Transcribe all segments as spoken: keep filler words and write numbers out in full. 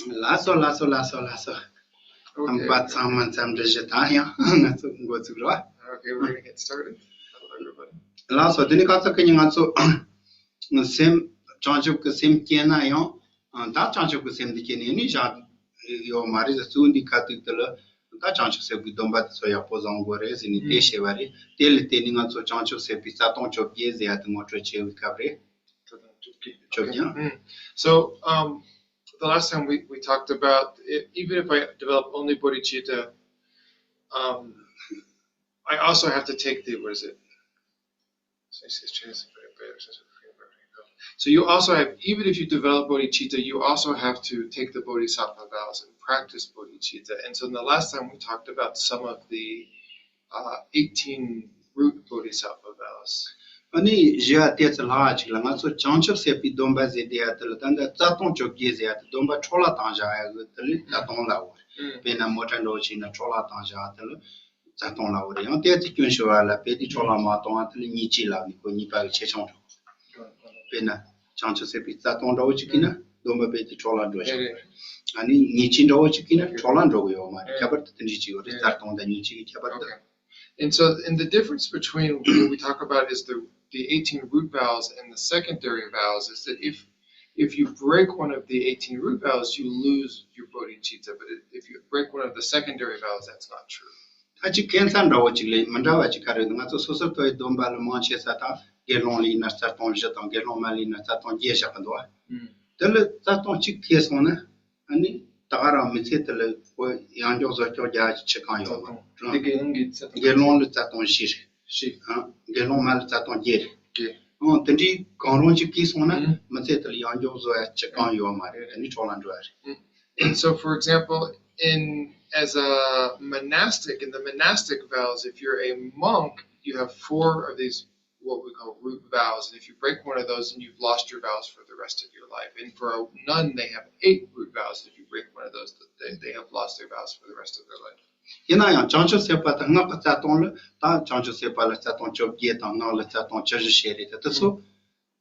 ལགས་སོ་ལགས་སོ་ལགས་སོ་ལགས་སོ། རྣམ་པ་ཚང་མ་འཚམས་འདྲི་ཞུ་དང་། ཡང་ང་ཚོ་འགོ་ཚུགས་རོགས། Okay, we're gonna get started. Hello, everybody. ལགས་སོ། དེ་ནི་ཁ་ཚ་ཁ་ཉིན་ང་ཚོ་སེམས་བྱང་ཆུབ་ཀྱི་སེམས་སྐྱེས་ན་ཡང་ད་བྱང་ཆུབ་ཀྱི་སེམས་འདི་སྐྱེས་ནས་ནི་བཞག་ཡོད་མ་རེད། གཙོ་བོ་འདི་ཁ་ཐུག་དེ་ལ་ད་བྱང་ཆུབ་སེམས་ཀྱི་སྡོམ་པ་དེ་ཚོ་ཡག་པོ་བཟང་དགོས་རེད་ཟེར་ནས་དེ་བཤད་པ་རེད། དེ་ལ་བརྟེན་ནས་ང་ཚོ་བྱང་ཆུབ་སེམས་དཔའི་རྩ་ལྟུང་བཅོ་བརྒྱད་ཟེར་ཡ་དེ་ངོ་སྤྲོད་བྱེད་འོས་སྐབས་རེད། བཅོ་བརྒྱད། Mm. So, um, the last time we, we talked about it, even if I develop only bodhicitta, um, I also have to take the, what is it? So you also have, even if you develop bodhicitta, you also have to take the bodhisattva vows and practice bodhicitta. And so the last time we talked about some of the uh, eighteen root bodhisattva vows. ཨ་ནི་གཞི་ཡ་ཏེ་ཙི་ལྷག་ཅིག་ལ་ང་ཚོ་བྱང་ཆུབ་སེམས་དཔའི་སྡོམ་པ་ཟེར་དེ་ཡ་དེ་ལ་ད་ལྟ་རྩ་ལྟུང་བཅོ་བརྒྱད་ཟེར་ཡ་དེ་སྡོམ་པ་འཕྲོ་བརླག་བཏང་བཞག་ཡ་གི་དེ་ལ་རྩ་ལྟུང་ལབ་དགོས་རེད། དཔེར་ན་མོ་ཊ་འདྲ་བོ་ཞིག་ན་འཕྲོ་བརླག་བཏང་བཞག་དེ་ལ་རྩ་ལྟུང་ལབ་དགོས་རེད། ཡང་ཏེ་ཙི་སྐྱོན་ཤོར་བ་ལ་དཔེ་དེ་འཕྲོ་བརླག་མ་གཏོང་བ་དེ་ལ་ཉེས་བྱས་ལབ་ནི་ཁོ་གཉིས་པ་གི་ཆེ་ཆུང་འགྲོ། དཔེར་ན་བྱང་ཆུབ་སེམས་དཔའི་རྩ་ལྟུང་འདྲ་བོ་ཅིག་གིས་ན་སྡོམ་པ་དཔེ་དེ་འཕྲོ་བརླག་འགྲོ་བཞག་རེད། ཨ་ནི་ཉེས་བྱས་འདྲ་བོ་ཅིག་གིས་ན་འཕྲོ་བརླག་འགྲོ་གི་ཡོད་མ་རེད། ཁྱད་པར་དུ་དེ་འདྲ་ཅིག་ཡོད་རེད། རྩ་ལྟུང་དང་ཉེས་བྱས་ཀྱི་ཁྱད་པར་དུ། And so, and the difference between what we talk about is the, the eighteen root vows and the secondary vows is that if if you break one of the eighteen root vows, you lose your bodhicitta. But if you break one of the secondary vows, that's not true. ད་ཅིག་ཁྱད་མཚར་འདྲ་བོ་ཅིག་ལས་མི་འདྲ་བ་ཅིག་ག་རེ་ཡོད། ང་ཚོ་སོ་སོར་ཐོག་གི་སྡོམ་པ་ལ་མང་ཆེ་ས་དང་དགེ་སློང་ལ་ཡིན་ན་རྩ་ལྟུང་བཞི་དང་དགེ་སློང་མ་ལ་ཡིན་ན་རྩ་ལྟུང་བརྒྱད་བཞག་གི་འདུག་བ། དེ་ལ་རྩ་ལྟུང་གཅིག་ཁེལ་སོང་ན་ཨ་ནི་ད་ག་རང་མི་ཚེ་དེ་ལ་ཁོ་ཡང་སྐྱོག་བཟོ་སྐྱོག་རྒྱག་ཅི་གང་ཡོད་མ་རེད། དགེ་སློང་ལ་རྩ་ལྟུང་བཞི་རེད། ཞིག་ཨ་དགེ་སློང་མ་ལ་རྩ་ལྟུང་བརྒྱད་རེད། ཨང་དེ་འདྲའི་གང་རུང་ཅིག་གིས་སོང་ན་མི་ཚེ་དེ་ལ་ཡང་སྐྱོག་བཟོ་ཡ་ཅི་གང་ཡོད་མ་རེད། དེ་ནི་འཕྲོ་བརླག་འགྲོ་ཡ་རེད། And so, for example, in as a monastic, in the monastic vows, if you're a monk, you have four of these what we call root vows. And if you break one of those, then you've lost your vows for the rest of your life. And for a nun, they have eight root vows. If you break one of those, they, they have lost their vows for the rest of their life. ཡིན་ན་ཡང་བྱང་ཆུབ་སེམས་དཔའ་དང་སྔགས་ཀྱི་རྩ་ལྟུང་ལ་ད་བྱང་ཆུབ་སེམས་དཔའ་ལ་རྩ་ལྟུང་བཅོ་བརྒྱད་དང་སྔགས་ལ་རྩ་ལྟུང་བཅུ་བཞི་བྱས་རེད། ད་དེ་ཚོ་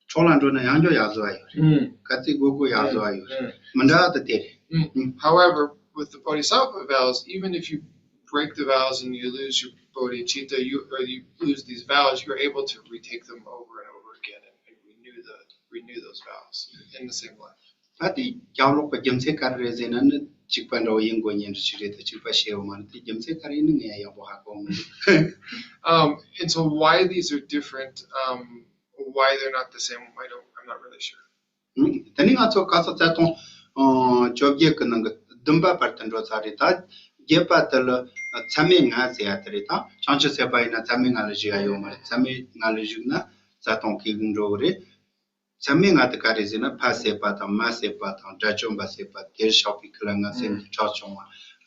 འཕྲོ་བརླག་འགྲོ་ན་ཡང་སྐྱོག་ཡར་བཟོ་ཡ་ཡོད་རེད། ག་ཚོད་དགོས་དགོས་ཡར་བཟོ་ཡ་ཡོད་རེད། མི་འདྲ་བ་དེ་དེ་རེད། However, with the bodhisattva vows, even if you break the vows and you lose your bodhicitta, you or you lose these vows, you're able to retake them over and over again and, and renew the renew those vows in the same life. ད་དེ་རྒྱབ་ལོག་པ་རྒྱུ་མཚན་ག་རེ་རེད་ཟེར་ན་ནི་གཅིག་པ་འདྲ་བོ་ཡིན་དགོས་ཉན་རེ་ཞིག་རེད། ད་གཅིག་པ་ཤེས་ཡོད་མ་རེད། དེ་རྒྱུ་མཚན་ག་རེ་ཡིན་ནི་ངས་ཡག་པོ་ཧ་གོ་མི་འདུག Um, and so why these are different, um, why they're not the same, I don't, I'm not really sure. དེ་ནི་ང་ཚོ་ཁ་ཚ་རྩ་ལྟུང་བཅོ་བརྒྱད་ཀྱི་ནང་གི་བདུན་པ་བར་དུ་འགྲོ་ཚར་རེད། ད་བརྒྱད་པ་དེ་ལ་མཚམས་མེད་ལྔ་ཟེར་ཡ་དེ་རེད། ད་བྱང་ཆུབ་སེམས་དཔའ་ཡིན་ན་མཚམས་མེད་ལྔ་ལ་བཞུགས་ཡ་ཡོད་མ་རེད། མཚམས་མེད་ལྔ་ལ་བཞུགས་ན་རྩ་ལྟུང་གི་འགྲོ་གི་རེད། མཚམས་མེད་ལྔ་དེ་ག་རེ་ཟེར་ན་ཕ་བསད་པ་དང་མ་བསད་པ་དང་དགྲ་བཅོམ་པ་བསད་པ་དེར་ཕྱག་པའི་ཁ་ལ་ང་སེམས་ཀྱི་ཁྲག་ཕྱུང་བ་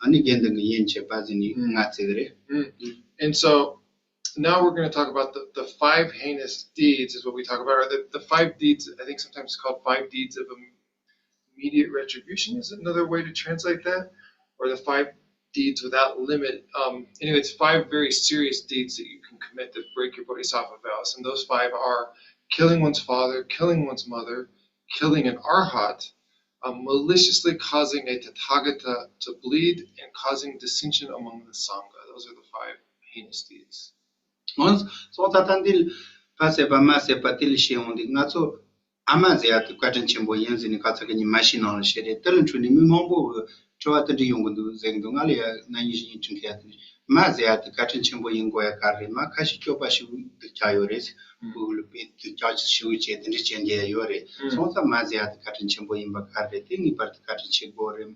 ཨ་ནི་དགེ་འདུན་གྱི་དབྱེན་བྱེད་པ་ཟེར་ནས་ལྔ་བརྩི་གི་རེད། And so now we're going to talk about the, the five heinous deeds is what we talk about, or the, the five deeds, I think sometimes it's called five deeds of immediate retribution is another way to translate that, or the five deeds without limit. Um, anyway, it's five very serious deeds that you can commit that break your bodhisattva vows. And those five are killing one's father, killing one's mother, killing an arhat, um, maliciously causing a tathagata to bleed, and causing dissension among the sangha. Those are the five heinous deeds. སོང་ཙང་ད་འདི་ཕ་བསད་པ་མ་བསད་པ་དེ་ལ་བཤད་འོང་དུས་ང་ཚོ་ཨ་མ་ཟེར་ཡ་དེ་བཀའ་དྲིན་ཆེན་པོ་ཡིན་ཟེར་ནས་ཁ་ཚ་གི་ཉི་མ་ཞིག་ནང་ལ་བཤད་རེད། དེ་ལ་འཕྲོས་ནས་མི་མང་པོ་གི་དྲི་བ་དེ་འདྲ་ཡོང་གི་འདུག་ཟེར་གི་འདུག་ང་ལ་ཡ་ན་ཡིན་ཞིག་ཡིན་དྲན་ཁ་ཡ་དེ་མ་ཟེར་ཡ་དེ་བཀའ་དྲིན་ཆེན་པོ་ཡིན་དགོས་ཡ་ག་རེད། མ་ཁ་ཤས་སྐྱོ་པ་ཞིག་སྡུག་ཅག་ཡོད་རེད། ཕྲུ་གུ་ལ་དཔེ་སྡུག་ཅག་ཞིག་བྱས་དེ་འདྲ་བྱེད་མཁན་ཡོད་རེད། སོང་ཙང་མ་ཟེར་ཡ་དེ་བཀའ་དྲིན་ཆེན་པོ་ཡིན་པ་ག་རེད། དེ་ངེས་པར་དུ་བཀའ་དྲིན་ཆེ་དགོས་རེད།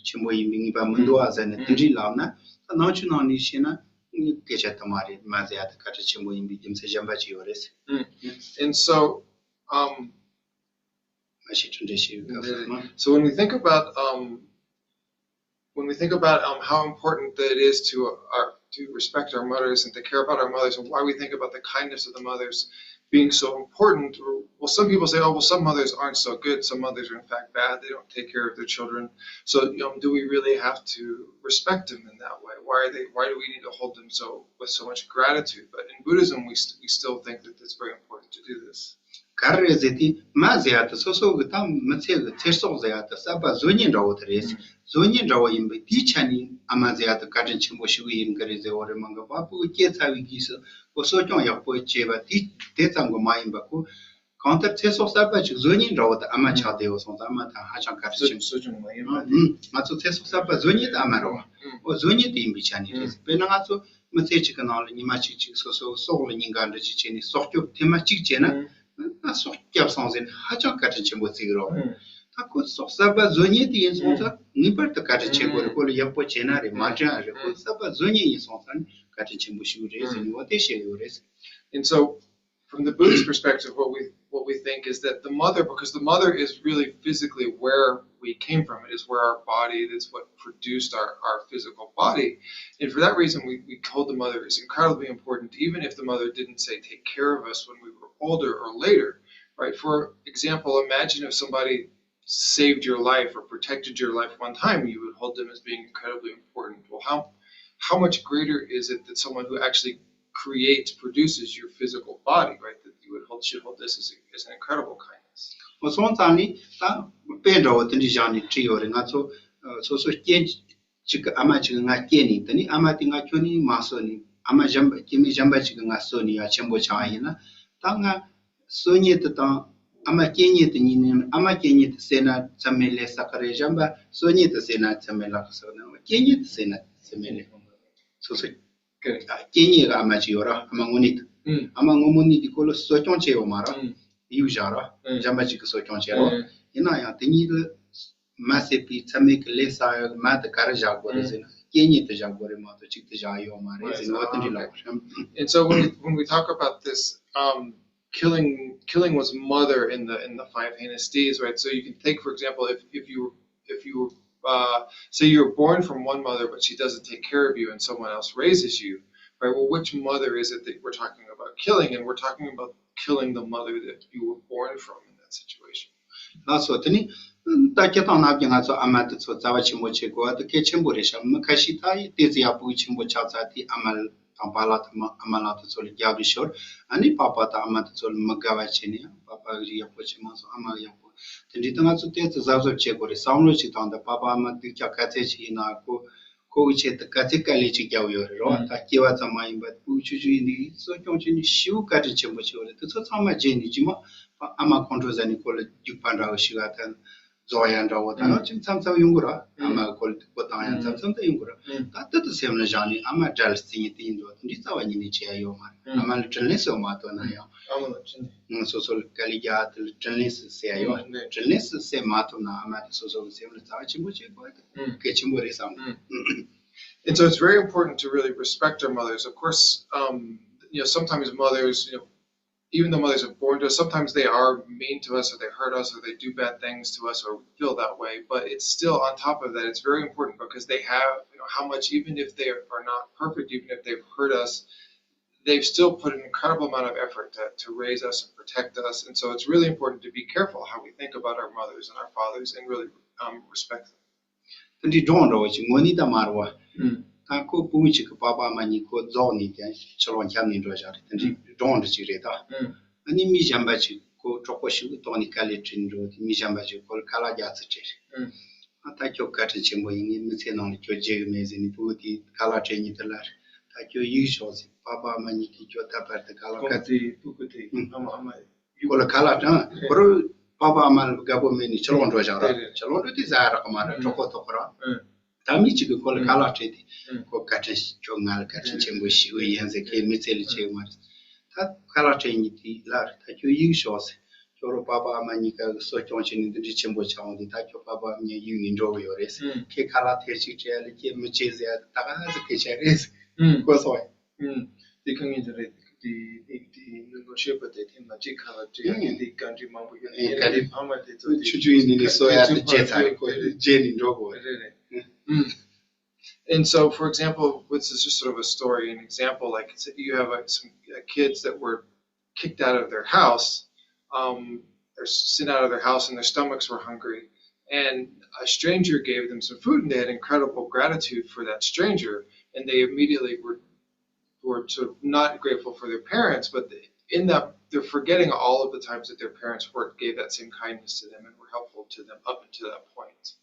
ཆེན་པོ་ཡིན་པའི་ངེས་པ་མི་འདུག་ཨ་ཟེར་ནས་དེ་འདྲའི་ལབ་ན་ད་ནང་ཆོས་ནང་ནས་བཤད་ན་སྐད་ཆ་དུ་མ་རེད། མ་ཟེར་ཡ་དེ་བཀའ་དྲིན་ཆེན་པོ་ཡིན་པའི་རྒྱུ་མཚན་གཞན་པ་ཅིག་ཡོད་རེད། And so, um, མ་ཤེས་གྲུབ་འབྲས་ཤེས་ཡོད་སྐབས་སུ་མ། So when we think about, um, when we think about, um, how important that it is to our, to respect our mothers and to care about our mothers, and why we think about the kindness of the mothers being so important, well, some people say, "Oh, well, some mothers aren't so good. Some mothers are in fact bad. They don't take care of their children." So, um, do we really have to respect them in that way? Why are they? Why do we need to hold them so with so much gratitude? But in Buddhism, we st- we still think that it's very important to do this. ག་རེ་རེད་ཟེར་དུས་མ་ཟེར་ཡ་དེ་སོ་སོ་གི་ད་མི་ཚེ་གི་ཚེ་སྲོག་ཟེར་ཡ་དེ་གསར་པ་བཟོ་མཁན་འདྲ་བོ་དེ་རེད། བཟོ་མཁན་འདྲ་བོ་ཡིན་པས་དེའི་ཆ་ནས་ཨ་མ་ཟེར་ཡ་དེ་བཀའ་དྲིན་ཆེན་པོ་ཞིག་ཡིན་གི་རེད་ཟེར་བ་རེད་མ་གི། ཕ་བུ་གི་སྐྱེས་ཚར་བའི་དུས་སུ་ཁོ་གསོ་སྐྱོང་ཡག་པོ་བྱས་པ་དེ་དེ་ཙམ་གི་མ་ཡིན་པ། ཁོ་གང་ལྟར་ཚེ་སྲོག་གསར་པ་ཅིག་བཟོ་མཁན་འདྲ་བོ་དེ་ཨ་མ་ཆགས་བསྡད་ཡོད་སོང་ཙང་ཨ་མ་དང་ཧ་ཅང་བཀའ་དྲིན་ཆེན་པོ། གསོ་སྐྱོང་མ་ཡིན་པ། ཨ་ང་ཚོ་ཚེ་སྲོག་གསར་པ་བཟོ་མཁན་དེ་ཨ་མ་རེད་བ། ཨོ་བཟོ་མཁན་དེ་ཡིན་པའི་ཆ་ནས་རེད། དཔེར་ན་ང་ཚོ་མི་ཚེ་གཅིག་གི་ནང་ལ་ཉི་མ་གཅིག་གཅིག་སོ་སོ་སྲོག་ལ་ཉེན་ཁ་འདྲ་ཅིག་བྱས་ནས་སྲོག་སྐྱོབ་ཐེངས་མ་གཅིག་བྱས་ན། ང་སྲོག་བསྐྱབས་སོང་ཟེར་ནས་ཧ་ཅང་བཀའ་དྲིན་ཆེན་པོ་བརྩི་གི་རེད། ད་ཁོ་སྲོག་གསར་པ་བཟོ་མཁན་དེ་ཡིན་སོང་ཙང་ངེས་པར་དུ་བཀའ་དྲིན་ཆེན་པོ་རེད། ཁོ་ལ་ཡག་པོ་བྱས་ན་རེད། མ་བྱས་ན་རེད། ཁོ་གསར་པ་བཟོ་མཁན་ཡིན་སོང་ཙང་བཀའ་དྲིན་ཆེན་པོ་ཞིག་རེད་ཟེར་ནས་འོ་དེ་བཤད་ཡོད་རེད། And so, from the Buddhist perspective, what we what we think is that the mother, because the mother is really physically where we came from, it is where our body, it is what produced our, our physical body. And for that reason, we, we hold the mother is incredibly important, even if the mother didn't, say, take care of us when we were older or later, right? For example, imagine if somebody saved your life or protected your life one time, you would hold them as being incredibly important. Well, how how much greater is it that someone who actually creates, produces your physical body, right? That you would hold, should hold this as, a, as an incredible kindness. ཨོ་སོང་ཙང་ནི་ད་དཔེ་འདྲ་བོ་དེ་འདྲ་བཞག་ནས་བྲིས་ཡོད་རེད། ང་ཚོ་ཨ་སོ་སོ་སྐྱེ་གཅིག་གི་ཨ་མ་གཅིག་གིས་ང་སྐྱེས་ནས། དེ་ནས་ཨ་མ་དེ་ང་ཁྱོན་ནས་མ་གསོ་ནས། ཨ་མ་གཞན་པ་སྐྱེ་དམན་གཞན་པ་གཅིག་གིས་ང་གསོ་ནས་ཡ་ཆེན་པོ་ཆགས་པ་ཡིན་ན། ད་ང་གསོ་མཁན་དེ་དང་ཨ་མ་སྐྱེ་མཁན་དེ་གཉིས་ནས། ཨ་མ་སྐྱེ་མཁན་དེ་བསད་ན་མཚམས་མེད་ལས་བསགས་ཀྱི་རེད། གཞན་པ་གསོ་མཁན་དེ་བསད་ན་མཚམས་མེད་ལས་བསགས་ན། སྐྱེ་མཁན་དེ་བསད་ན་མཚམས་མེད་ལས། སོ་སོ་སྐྱེ་མཁན་གྱི་ཨ་མ་གཅིག་ཡོད་ར། ཨ་མ་དངོས་གནས་དེ། ཨ་མ་དངོས་མོ་ནི་དེ་ཁོ་ལ་གསོ་སྐྱོང་བྱས་ཡོད་མ་ར། གཡུག་བཞག་ར། གཞན་པ་གཅིག་གིས་གསོ་སྐྱོང་བྱས་ར། ཡིན་ན་ཡང་དེ་གཉིས་ལ་མ་བསད་པའི་མཚམས་མེད་ཀྱི་ལས་བསགས་ཡོད། མ་དེ་ག་རེ་བཞག་དགོས་རེད་ཟེར་ན། སྐྱེ་མཁན་དེ་བཞག་དགོས་རེད་མ་གཏོགས་གཅིག་དེ་བཞག་ཡོད་མ་རེད་ཟེར་ནས་འོ་དེ་འདྲ་ལབ་དགོས་རེད། And so when we, when we talk about this, um, killing killing one's mother in the in the five heinous deeds, right? So you can take, for example, if if you if you uh, say you were born from one mother but she doesn't take care of you and someone else raises you, right? Well, which mother is it that we're talking about killing? And we're talking about killing the mother that you were born from in that situation. ལགས་སོ། དེ་ནི་ད་སྤྱིར་བཏང་ནང་བཞིན་ང་ཚོ་ཨ་མ་དེ་ཚོ་རྩ་བ་ཆེན་པོ་བྱེད་དགོས་པ་དེ་གལ་ཆེན་པོ་རེད་ཤག་མི་ཁ་ཤས་ད་ཡི་ཏོག་ཙམ་ཡག་པོ་ཆེན་པོ་ཆགས་ཚར་དུས་ཨ་མ་དང་པཱ་ལགས་དང་ཨ་མ་ལགས་དེ་ཚོ་ལ་རྒྱབ་རི་ཤོར། ཨ་ནི་པཱ་པཱ་དང་ཨ་མ་དེ་ཚོ་ལ་མི་དགའ་བ་བྱས་ནས། ཨ་པཱ་པཱ་གི་ཡག་པོ་བྱེད་མ་སོང་། ཨ་མ་གི་ཡག་པོ། དེ་འདྲའི་དེ་ང་ཚོ་ཏོག་ཙམ་གཟབ་གཟབ་བྱེད་དགོས་རེད། བསམ་བློ་ཞིག་བཏང་དང་། པཱ་པཱ་ཨ་མ་སྡུག་ཅག་ག་ཚད་ཅིག་ཡིན་ན་ཁོ་ཁོ་གི་ཆེད་དུ་ག་ཚད་དཀའ་ལས་ཅིག་བརྒྱབ་ཡོད་རེད་རོ། ད་སྐྱེ་བ་ཙམ་མ་ཡིན་པར་ཕྲུ་གུ་ཆུང་ཆུང་ཡིན་དུས་གསོ་སྐྱོང་བྱས་ནས་ཞེ་པོ་བཀའ་དྲིན་ཆེན་པོ་ཆེ་བ་རེད། དེ་ཚོ་ཚང་མ་རྗེས་ནས་རྗེས་མ་ཨ་མ་ཁོང་ཁྲོ་ཟ་ནས་ཁོ་ལ་རྒྱུག་པ་འདྲ་བོ་ཞིག་ཨ་ད་རྫོགས་ཡ་འདྲ་བོ་ད་ནང་ཅིག་མཚམས་མཚམས་ཡོང་གི་ར། ཨ་མ་ཁོ་ལ་སྡུག་པོ་བཏང་ཡ་མཚམས་མཚམས་ད་ཡོང་གི་ར། ད་ལྟ་དུ་སེམས་ལ་བཞག་ནས་ཨ་མ་དགྲ་ལ་བརྩི་ནས་དེ་ཡིན་འགྲོ། དེ་འདྲའི་རྩ་བ་ཉིད་ནས་བྱེད་ཡ་ཡོད་མ་རེད། ཨ་མ་ལ་དྲིན་ལན་གསོ་མ་ཐུབ་ན་ཡང་། ཨ་མ་ལ་དྲིན་ལན། སོ་སོ་ལ་དཀའ་ལས་རྒྱག་དེ་ལ་དྲིན་ལན་སུ་གསོ་ཡ་ཡོད། དྲིན་ལན་སུ་གསོ་མ་ཐུབ་ན་ཨ་མ་དེ་སོ་སོ་གི་སེམས་ལ་རྩ་བ་ཆེན་པོ་བྱེད་དགོས་དེ་གལ་ཆེན་པོ་རེད་བསམ། And so it's very important to really respect our mothers. Of course, um, you know, sometimes mothers, you know, even though mothers are born to us, sometimes they are mean to us or they hurt us or they do bad things to us or we feel that way. But it's still, on top of that, it's very important because they have, you know, how much, even if they are not perfect, even if they've hurt us, they've still put an incredible amount of effort to, to raise us and protect us. And so it's really important to be careful how we think about our mothers and our fathers and really um, respect them. དེ་འདྲའི་སྒྲུང་འདྲ་བོ་ཞིག་དངོས་གནས་ད་མ་རེད་བ། ད་ཁོ་བུ་མོ་གཅིག་གི་པ་ཕ་མ་གཉིས་ཁོ་རྫོགས་ནས་ཀྱང་ཕྱི་ལོགས་འཁྱམས་ནས་འགྲོ་བཞག་རེད། དེ་འདྲའི་སྒྲུང་འདྲ་ཅིག་རེད་ད། ཨ་ནི་མི་གཞན་པ་ཅིག་ཁོ་གྲོགས་པོ་ཞིག་གི་ཐོག་ནས་དཀའ་ལས་ཁྲིད་འགྲོ་དེ། མི་གཞན་པ་ཅིག་ཁོ་ལ་ཁ་ལག་རྒྱག་རྩིས་སྤྲད་རེད། ཨ་ད་ཁྱོད་བཀའ་དྲིན་ཆེན་པོ་ཡིན། ངའི་མི་ཚེ་ནང་ལ་ཁྱོད་བརྗེད་གི་མེད་ཟེར་ནས་བུ་དེ་ཁ་ལག་སྤྲད་ཉིན་དེ་ལ་རེད། ད་ཁྱོད་གཡུག་ཞོག་ཟེར། པ་ཕ་མ་གཉིས་ཀྱིས་ཁྱོད་ད་བར་དུ་ཁ་ལག་ཁ་ཁོང་དེ་ཕྲུ་གུ་དེ་ཨ་མ་ཨ་མ་ཁོ་ལ་ཁ་ལག་དྲངས། ཁོ་རང་པ་ཕ་ཨ་མ་ལ་དགའ་པོ་མེད་ནས་ཕྱི་ལོགས་འགྲོ་བཞག་ར། ཕྱི་ལོགས་འགྲོ་དུས་ཟ་ཡ་རག་གི་མ་རེད། གྲོད་ཁོག་ལྟོགས་གི་ར། ད་མི་གཅིག་གིས་ཁོ་ལ་ཁ་ལག་སྤྲད་དེ་ཁོ་བཀའ་དྲིན། ཁྱོད་ང་ལ་བཀའ་དྲིན་ཆེན་པོ་ཞུ་གི་ཡིན་ཟེར། ཁོའི་མི་ཚེ་ལ་བྱེད་གི་མ་རེད། ད་ཁ་ལག་སྤྲད་ཉིན་དེ་ལ་རེད། ད་ཁྱོད་གཡུག་ཞོག་ཟེར། ཁྱོད་རང་པ་ཕ་ཨ་མ་གཉིས་ཀ་གིས་གསོ་སྐྱོང་བྱས་ནས་འདི་འདྲའི་ཆེན་པོ་ཆགས་འོང་དུས། ད་ཁྱོད་པ་ཕ་ཨ་མ་གཉིས་གཡུག་ནས་འགྲོ་གི་ཡོད་རེད་ཟེར། ཁོས་ཁ་ལག་ཐེངས་གཅིག་སྤྲད་ཡ་ལ་ཁྱོད་མི་བརྗེད་ཟེར་ཡ་ད་ག་ཟེ་སྐད་ཆ་རེད་ཟེར། གོ་སོང་ངས། ཨུམ། དེ་དཀའ་ངལ་ཅིག་རེད། དེ་དེ་དེ་ནུ་ནོ་ཤོད་པ་དེ་ཐེངས་མ་གཅིག་ཁ་ལག་སྤྲད་ཡ་དེ་དེ་བཀའ་དྲིན་མང་པོ་ཡོད། ཨེ་ཡིན་ནའི་ཕ་མ་དེ་ཚོ་དེ་ཆུང་ཆུང་ཡིན་ནའི་གསོ་ཡ་དེ་བརྗེད་ཚར་རེད། ཁོ་བརྗེད་ནས་འགྲོ་དགོས་རེད། རེད་རེད། ཨུམ། And so, for example, this is just sort of a story, an example. Like, it's, you have uh, some uh, kids that were kicked out of their house, um, or sent out of their house, and their stomachs were hungry. And a stranger gave them some food, and they had incredible gratitude for that stranger. And they immediately were were sort of not grateful for their parents, but in that they're forgetting all of the times that their parents worked, gave that same kindness to them, and were helpful to them up until that point.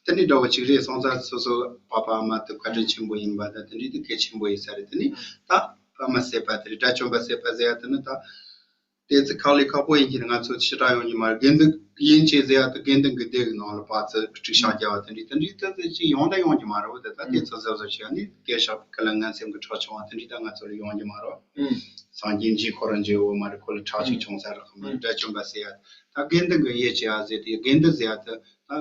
དེ་འདྲའི་འདྲ་བོ་ཅིག་རེད། སོང་ཙང་སོ་སོ་པ་ཕ་མ་དེ་བཀའ་དྲིན་ཆེན་པོ་ཡིན་པ་དང་དེ་འདྲའི་དེ་གལ་ཆེན་པོ་ཡིན་ས་རེད། དེ་ནི་ད་ཕ་མ་ཟེར་བ་དེ་རེད། དགྲ་བཅོམ་པ་ཟེར་བ་ཟེར་ཡ་དེ་ནི་ད་དེ་ཚེ་ཁག་ལས་ཁག་པོ་ཡིན་གྱི་ང་ཚོ་ཞེ་དྲག་ཡོང་གི་མ་རེད། དགེ་འདུན་ཡིན་ཅེས་ཟེར་ཡ་དེ་དགེ་འདུན་གྱི་སྡེ་གི་ནང་ལ་ཕར་ཚུར་སྒྲིག་ཤག་རྒྱག་པ་དེ་འདྲའི་དེ་འདྲའི་དེ་ཚེ་ཅིག་ཡོང་ད་ཡོང་གི་མ་རེད། འོ་དེ་ད་དེ་ཚོ་གཟབ་གཟབ་བྱས་ནས་སྐད་ཆ་ག་ལ་ངན་སེམས་ཀྱི་ཁྲག་ཆུང་བ་དེ་འདྲའི་ད་ང་ཚོ་ལ་ཡོང་གི་མ་རེད། སངས་རྒྱས་འཇིགས་ཁོ་རང་འཇིགས་འོ་མ་རེད། ཁོ་ལ་ཁྲག་ཅིག་ཆུང་ས་རེད། ཁོ་མ་རེད། དགྲ་བཅོམ་པ་ཟེར་ཡ་ད་དགེ་འདུན་གྱི་དབྱེ་བྱས་ཡ་ཟེར་དེ་དགེ་འདུན་ཟེར་ཡ་ད་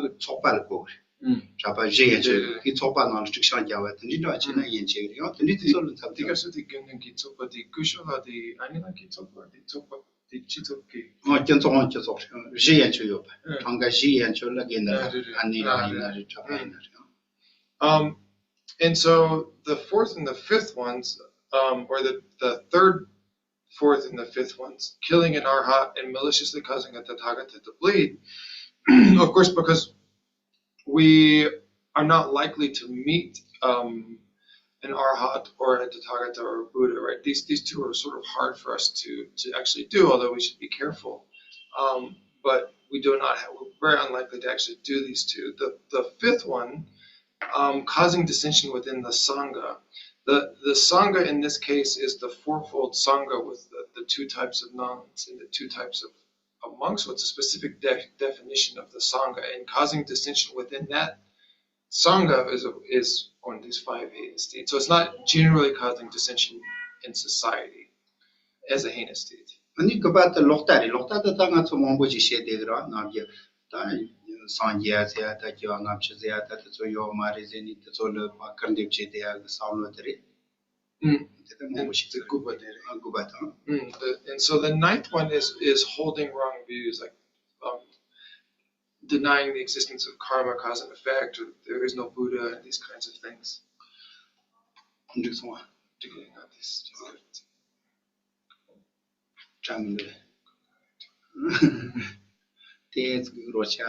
ད་ཚོགས་པ་ལ་གོ་གི་རེད། གྲྭ་པ་གཞི་ཡན་ཆོད་ཀྱི་ཚོགས་པ་ནང་ལ་སྒྲིག་ཤག་རྒྱག་པ་དེ་འདྲའི་འདྲ་བྱས་ན་ཡན་ཆད་ཀྱི་རེད། ཡང་དེ་འདྲའི་དུས་ཚོད་ལ་འཚམ་དེ་སྐབས་སུ་དེ་དགེ་འདུན་གྱི་ཚོགས་པ་དེ་སྐུ་ཞབས་ལ་དེ་ཨ་ནི་ལ་གི་ཚོགས་པ་དེ་ཚོགས་པ་དེ་སྤྱི་ཚོགས་ཀྱི་ཨ་སྤྱི་ཚོགས་ཨང་སྤྱི་ཚོགས་གཞི་ཡན་ཆོད་ཡོད་པ། གྲངས་ཀ་གཞི་ཡན་ཆོད་ལ་དགེ་འདུན་ཨ་ནི་ལ་ཡིན་ན་རེད། གྲྭ་པ་ཡིན་ན་རེད། Um, and so the fourth and the fifth ones, um, or the, the third, fourth, and the fifth ones, killing an arhat and maliciously causing a tathagata to bleed, of course, because we are not likely to meet um, an arhat or a tathagata or a Buddha, right? These, these two are sort of hard for us to, to actually do, although we should be careful. Um, but we do not have, we're very unlikely to actually do these two. The, the fifth one, um, causing dissension within the Sangha. The, the Sangha in this case is the fourfold Sangha with the, the two types of nuns and the two types of, of monks. So it's a specific de- definition of the Sangha, and causing dissension within that Sangha is, is on these five heinous deeds. So it's not generally causing dissension in society as a heinous deed. ཨ་ནི་དགུ་པ་དེ་ལོག་ལྟ་རེད། ལོག་ལྟ་དེ་ད་ང་ཚོ་མང་པོ་ཞིག་བཤད་བསྡད་ཀྱི་རེད། ནམ་རྒྱུན་ད་སངས་རྒྱས་ཟེར་ཡ་ད་སྐྱེ་བ་སྔ་ཕྱི་ཟེར་ཡ་ད་དེ་ཚོ་ཡོད་མ་རེད་ཟེར་ནས་དེ་ཚོ་ལ་མ་སྐུར་འདེབས་བྱས་བསྡད་ཡ་གི་བསམ་བློ་དེ་རེད། ཨུམ། དེ་ད་མང་པོ་ཞིག་དེ་དགུ་པ་དེ་རེད། ཨ་དགུ་པ་དང་། ཨུམ། The- and so the ninth one is, is holding wrong views, like um, denying the existence of karma, cause and effect, or there is no Buddha, and these kinds of things. འགྲིག་སོང་ཨ། འགྲིག་ཡིན་ན་དེ་ཅང་མི་འདུག་དེ་ཚོ་རོ་ཆ་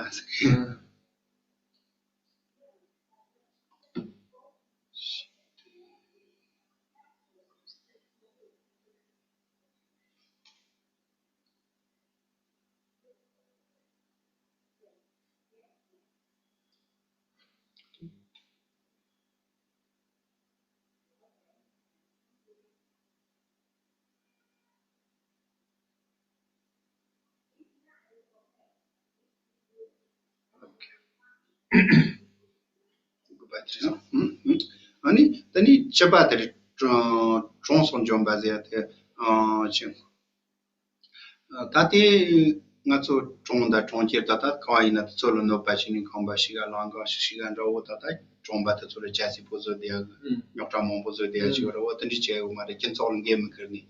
ཨ་ནི་ད་ནི་བཅུ་པ་དེ་རེད། གྲོངས་སུ་འཇོམས་པ་ཟེར་ཡ་དེ་ཨ་ཅི། ད་ལྟའི་ང་ཚོ་གྲོངས་དང་གྲོངས་ཁྱེར་ད་ལྟ་གང་ཡིན་ན་དེ་ཚོ་ལ་གནོད་པ་བྱས་ནས་ཁང་པ་ཞིག་ག་ལམ་ཁ་ཞིག་ག་འདྲ་བོ་ད་ལྟ་གྲོངས་པ་དེ་ཚོ་ལ་ཅ་སི་པོ་བཟོ་བསྡད་ཡ་གི་རྙོག་དྲ་མང་པོ་བཟོ་བསྡད་ཡ་ཅིག་ཡོད་རེད། འོ་དེ་འདྲ་བྱས་ཡོད་མ་རེད། སྤྱི་ཚོགས་ལ་འགན་མི་འཁུར་ནས་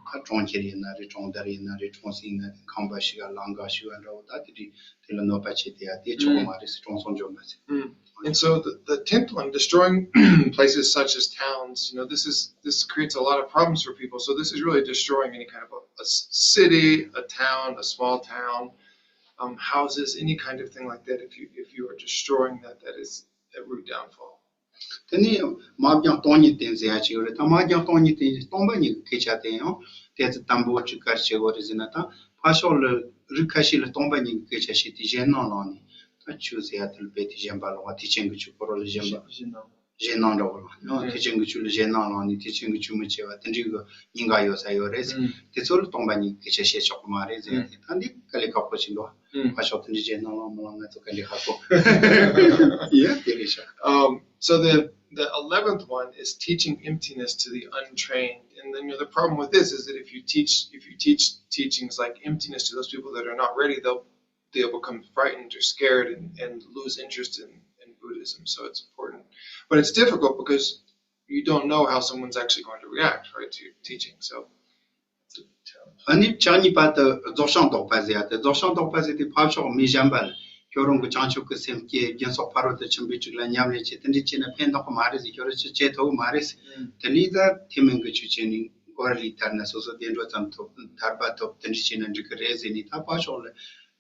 ཁ་གྲོངས་ཁྱེར་ཡིན་ན་རེད། གྲོངས་དར་ཡིན་ན་རེད། གྲོངས་སྲིད་ཡིན་ན་རེད། ཁང་པ་ཞིག་ག་ལམ་ཁ་ཞིག་ག་འདྲ་བོ་ད་དེ་འདྲའི་དེ་ལ་གནོད་པ་བྱེད་བསྡད་ཡ་དེ་ཆོག་གི་མ་རེད་ཟེར། གྲོངས་སུ་འཇོམས་པ་ཟེར། And so the, the tenth one, destroying places such as towns, you know, this is this creates a lot of problems for people. So this is really destroying any kind of a, a city, a town, a small town, um, houses, any kind of thing like that. If you if you are destroying that, that is a root downfall. དེ་ནས་མ་རྒྱང་སྟོང་ཉིད་བསྟན་ཟེར་ཡ་ཅིག་ཡོད་རེད། ད་མ་རྒྱང་སྟོང་ཉིད་བསྟན་སྟོང་པ་ཉིད་ཀྱི་སྐད་ཆ་དེ་ཡང་དེ་ཚོ་དམ་པོ་ཅིག་ག་རེ་བྱེད་དགོས་རེད་ཟེར་ན། ད་ཕར་ཕྱོགས་ལ་རིགས་ཁ་ཤས་ལ་སྟོང་པ་ཉིད་ཀྱི་སྐད་ཆ་བཤད་དེ་གཞན་སྣང་ལངས་ནས། ད་ཆོས་ཟེར་ཡ་དེ་ལ་རྦད་དེ་ཞེན་པ་ལོག་པ། ཐེག་ཆེན་གྱི་ཆོས་ཁོ་རང་ལ་ཞེན་པ། ཞེན་སྣང་འདྲ་བོ་ལ་ཡང་ཐེག་ཆེན་གྱི་ཆོས་ལ་ཞེན་སྣང་ལངས་ནས་ཐེག་ཆེན་གྱི་ཆོས་མི་བྱེད་པ་དེ་འདྲའི་གི་ཉེན་ཁ་ཡོད་ས་ཡོད་རེད་ཟེར། དེ་ཚོ་ལ་སྟོང་པ་ཉིད་ཀྱི་སྐད་ཆ་བཤད་ཆོག་གི་མ་རེད་ཟེར་ཡ་དེ་ད་འདི་དཀའ་ལས་ཁག་པོ་ཞིག་འདུག་ཕར་ཕྱོགས་དེ་འདྲའི་ཞེན་སྣང་ལངས་མི་ལངས་ང་ཚོ་དཀའ་ལས་ཁག་པོ་ཡ་དེ་རེད་ཤག Um, so the the eleventh one is teaching emptiness to the untrained. And then, you know, the problem with this is that if you teach if you teach teachings like emptiness to those people that are not ready, they'll they'll become frightened or scared and, and lose interest in, in Buddhism. So it's important. But it's difficult because you don't know how someone's actually going to react, right, to your teaching. So it's a challenge. ཨ་ནི་བཅུ་གཉིས་པ་དེ་རྫོགས་བྱང་ལྡོག་པ་ཟེར་ཡ་དེ། རྫོགས་བྱང་ལྡོག་པ་ཟེར་དེ་ཕར་ཕྱོགས་མི་གཞན་པ་ལ་ཁྱོད་རང་གི་བྱང་ཆུབ་ཀྱི་སེམས་བསྐྱེད། སྦྱིན་སོགས་ཕ་རོལ་ཏུ་ཕྱིན་པའི་ཕྱོགས་ལ་ཉམས་ལེན་བྱེད། དེ་འདྲ་བྱས་ན་ཕན་ཐོགས་ཀྱི་མ་རེད་ཟེར། ཁྱོད་རང་ཅི་བྱེད་ཐུབ་ཀྱི་མ་རེད་ཟེར། དེ་ལས་ད་ཐེག་དམན་གྱི་ཆོས་བྱས་ནས་མགོ་ལས་ཐར་ན་སོ་སོ་བདེ་འགྲོ་ཙམ་ཐོབ། ཐར་པ་ཐོབ། དེ་འདྲ་བྱས་ན་འགྲིག་གི་རེད་ཟེར་ནས། ད་ཕར་ཕྱོགས་ལ་